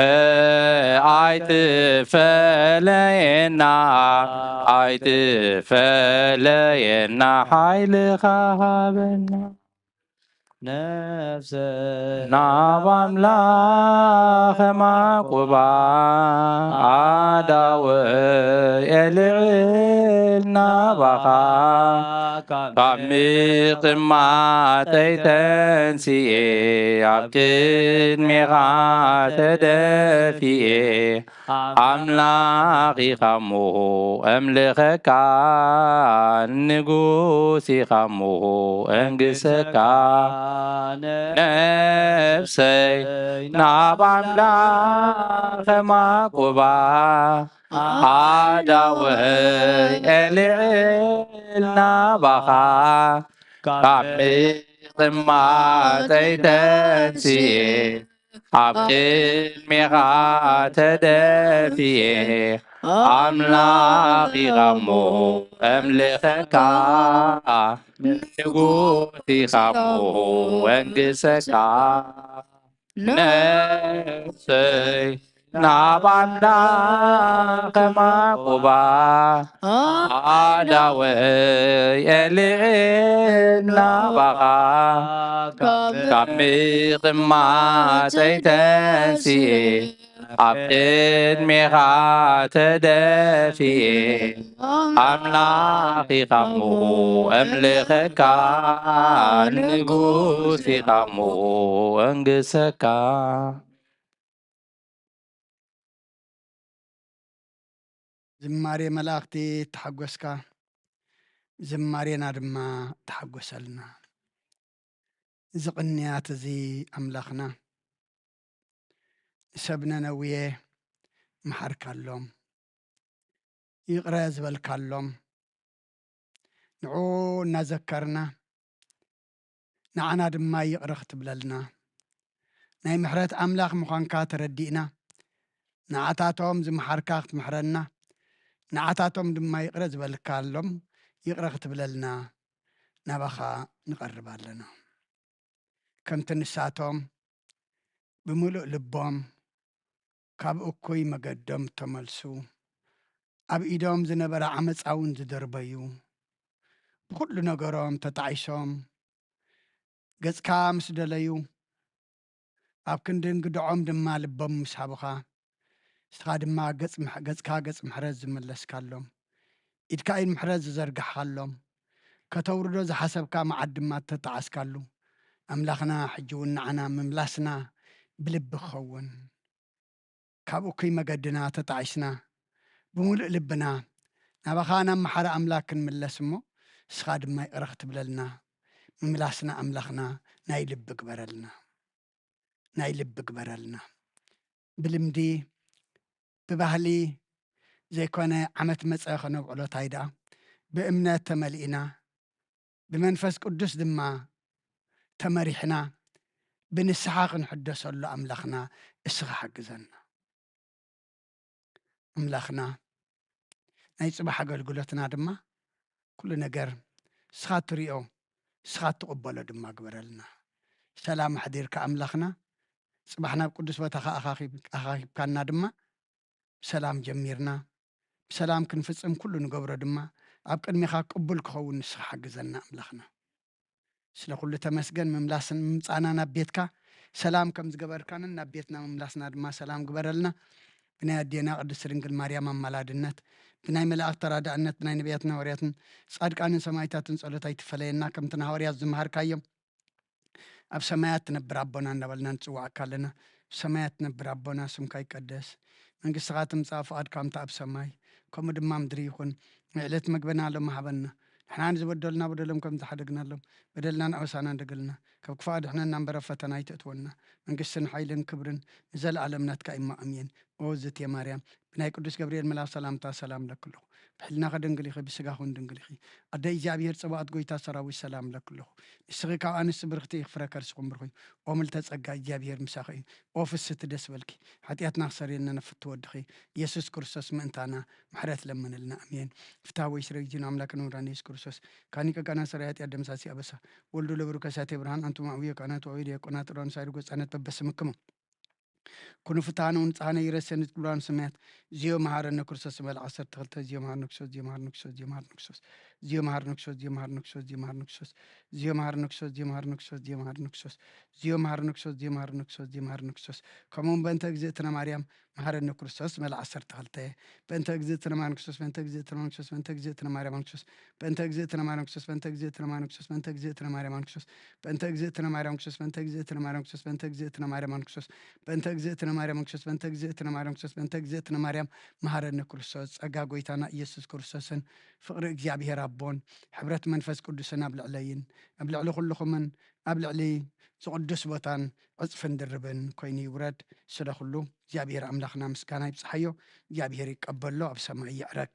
ኣይትፈለየና፣ ኣይትፈለየና፣ ሓይልኻ ሃበና። ነፍሰይ ናብ ኣምላኽ ማቁባ፣ ኣዳወይ ኤልዕል ናባኻ። ካብ ምቕማጠይ ተንስኤ፣ ኣብ ቅድሜኻ ተደፊኤ፣ ኣምላኽ ኢኻ እሞ እምልኸካ፣ ንጉስ ኢኻ እሞ እንግሰካ። ነፍሰይ ናብ ኣምላኽ ማቁባ፣ ኣዳወይ ኤልዕል ናባኻ። ካብ ምቕማጠይ ተንስኤ፣ ኣብ ቅድሜኻ ተደፊኤ፣ ኣምላኽ ኢኻ እሞ እምልኸካ፣ ንጉስ ኢኻ እሞ ወንግሰካ። ነፍሰይ ናብ ኣምላኽ ማቁባ፣ ኣዳወይ ኤልዕል ናባኻ። ካብ ምቕማጠይ ተንስኤ፣ ኣብ ቅድሜኻ ተደፊኤ፣ ኣምላኽ ኢኻ እሞ እምልኸካ፣ ንጉስ ኢኻ እሞ እንግሰካ። ዝማሬ መላእኽቲ ተሓጎስካ፣ ዝማሬና ድማ ተሓጎሰልና። እዚ ቅንያት እዚ ኣምላኽና፣ ንሰብ ነነውየ መሓርካሎም፣ ይቕረ ዝበልካሎም፣ ንዕኡ እናዘከርና፣ ንዓና ድማ ይቕረ ክትብለልና፣ ናይ ምሕረት ኣምላኽ ምዃንካ ተረዲእና፣ ንዓታቶም ዝመሓርካ ክትምሕረና፣ ንዓታቶም ድማ ይቕረ ዝበልካሎም ይቕረ ክትብለልና ናባኻ ንቐርብ ኣለና። ከምቲ ንሳቶም ብምሉእ ልቦም ካብ እኩይ መገዶም ተመልሱ፣ ኣብ ኢዶም ዝነበረ ዓመፃ እውን ዝደርበዩ፣ ብኹሉ ነገሮም ተጣዒሶም፣ ገጽካ ምስ ደለዩ፣ ኣብ ክንዲ እንግድዖም ድማ ልቦም ምስ ሃቡኻ፣ ንስኻ ድማ ገጽ ምሕ-፣ ገጽካ ገጽ ምሕረት ዝመለስካሎም፣ ኢድካ ኢድ ምሕረት ዝዘርጋሕካሎም፣ ከተውርዶ ዝሓሰብካ መዓት ድማ እተጣዓስካሉ፣ ኣምላኽና ሕጂ እውን ንዓና ምምላስና ብልቢ ክኸውን፣ ካብ እኩይ መገድና ተጣዒስና፣ ብምሉእ ልብና ናባኻ ናብ መሓሪ ኣምላኽ ክንምለስ እሞ፣ ንስኻ ድማ ይቕረ ክትብለልና፣ ምምላስና ኣምላኽና ናይ ልቢ ግበረልና፣ ናይ ልቢ ግበረልና። ብልምዲ፣ ብባህሊ ዘይኮነ ዓመት መጸ ከነብዕሎ ታይ ደኣ፣ ብእምነት ተመሊእና፣ ብመንፈስ ቅዱስ ድማ ተመሪሕና፣ ብንስሓ ክንሕደሰሉ ኣምላኽና እስኻ ሓግዘና። ኣምላኽና ናይ ጽባሕ ኣገልግሎትና ድማ ኩሉ ነገር እስኻ ትሪኦ፣ እስኻ ትቕበሎ ድማ ግበረልና። ሰላም ኣሕዲርካ ኣምላኽና፣ ጽባሕ ናብ ቅዱስ ቦታኻ ኣኻኺብ-፣ ኣኻኺብካና ድማ ብሰላም ጀሚርና፣ ብሰላም ክንፍጽም ኩሉ ንገብሮ ድማ ኣብ ቅድሜኻ ቅቡል ክኸውን ንስኻ ሓግዘና ኣምላኽና። ስለ ኩሉ ተመስገን። ምምላስን ምምጻእና ናብ ቤትካ ሰላም ከም ዝገበርካንን ናብ ቤትና ምምላስና ድማ ሰላም ግበረልና። ብናይ ኣዴና ቅድስት ድንግል ማርያም ኣማላድነት፣ ብናይ መላእኽቲ ተራዳእነት፣ ብናይ ነቢያትን ሃዋርያትን ጻድቃንን ሰማዕታትን ጸሎት ኣይትፈለየና። ከምቲ ንሃዋርያት ዝመሃርካዮም፣ ኣብ ሰማያት ትነብር ኣቦና እናበልና ንጽውዓካ ኣለና። ኣብ ሰማያት ትነብር ኣቦና፣ ስምካ ይቀደስ፣ መንግስትኻ ትምጻእ፣ ፍቓድካ ከምቲ ኣብ ሰማይ ከምኡ ድማ ምድሪ ይኹን። ናይ ዕለት መግበና ሎሚ ሃበና። ንሕና ንዝበደሉና በደሎም ከም ዝሓደግናሎም፣ በደልና ንኣበሳና እንደገልና፣ ካብ ክፉእ ኣድሕነና እምበር ኣብ ፈተና ኣይተእትወና። መንግስትን ሓይልን ክብርን ንዘለኣለም ናትካ እዩ እሞ፣ ኣሜን። ኦ ዝቴ ማርያም፣ ብናይ ቅዱስ ገብርኤል መልኣኽ ሰላምታ ሰላም እለኪ ኣለኹ። ብሕልናኸ ድንግል ኢኺ፣ ብስጋኹን ድንግል ኢኺ። ኣደ እግዚኣብሔር ጸባኦት፣ ጎይታ ሰራዊት፣ ሰላም እለኪ ኣለኹ። ንስኺ ካብ ኣንስቲ ብርኽቲ ኢኺ፣ ፍረ ከርስኹም ብሩኽ እዩ። ኦ ምልተ ጸጋ፣ እግዚኣብሔር ምሳኺ እዩ። ኦ ፍስቲ ደስ በልኪ። ሓጢኣትና ክሰርየልና ነፍቲ ወድኺ ኢየሱስ ክርስቶስ ምእንታና ምሕረት ለምንልና። ኣሜን። ፍትሐ ወይ ስረ ጊዜና ኣምላክ ነውራን ኢየሱስ ክርስቶስ ካኒ ቀቃና ሰራይ ሓጢኣት ደምሳሲ ኣበሳ ወልዱ ለብሩ ከሳቴ ብርሃን ኣንቱም ኣውየ ካህናት ወአዊ ዲያቆናት ጥሮን ሳይድ ጎጻነት በበስምክሙ ኩኑ ፍትሐነ ውንጻህነ ይረሰን ትብሏን ስምያት ዚዮ መሃረነ ክርስቶስ መል ዓሰርተ ክልተ ዚዮ መሃር ንክሶስ ዚዮ መሃር ንክሶስ ዚዮ መሃር ንክሶስ ዚዮ መሃር ንክሶስ ዚዮ መሃር ንክሶስ ዚዮ መሃር ንክሶስ ዚዮ መሃር ንክሶስ ዚዮ መሃር ንክሶስ ዚዮ መሃር ንክሶስ ዚዮ መሃር ንክሶስ ዚዮ መሃር ንክሶስ ከምኡውን በእንተ እግዝእትነ ማርያም መሃረነ ክርስቶስ መል ዓሰርተ ክልተ በእንተ እግዝእትነ ማርያም ክርስቶስ በእንተ እግዝእትነ ማርያም ክርስቶስ በእንተ እግዝእትነ ማርያም ክርስቶስ በእንተ እግዝእትነ ማርያም ክርስቶስ በእንተ እግዝእትነ ማርያም ክርስቶስ በእንተ እግዝእትነ ማርያም ክርስቶስ በእንተ እግዝእትነ ማርያም ክርስቶስ በእንተ እግዝእትነ ማርያም ክርስቶስ በእንተ እግዝእትነ ማርያም ክርስቶስ በእንተ እግዝእትነ ማርያም ክርስቶስ በእንተ እግዝእትነ ማርያም መሃረነ ክርስቶስ ጸጋ ጎይታና ኢየሱስ ክርስቶስን ፍቕሪ እግዚኣብሔር ኣቦን ሕብረት መንፈስ ቅዱስን ኣብ ልዕለይን ኣብ ልዕሊ ኩልኹምን ኣብ ልዕሊ ዝቕዱስ ቦታን ዕጽፍን ድርብን ኮይኑ ይውረድ። ስለ ኩሉ እግዚኣብሔር ኣምላኽና ምስጋና ይብጽሓዮ። እግዚኣብሔር ይቀበሎ፣ ኣብ ሰማይ ይዕረግ።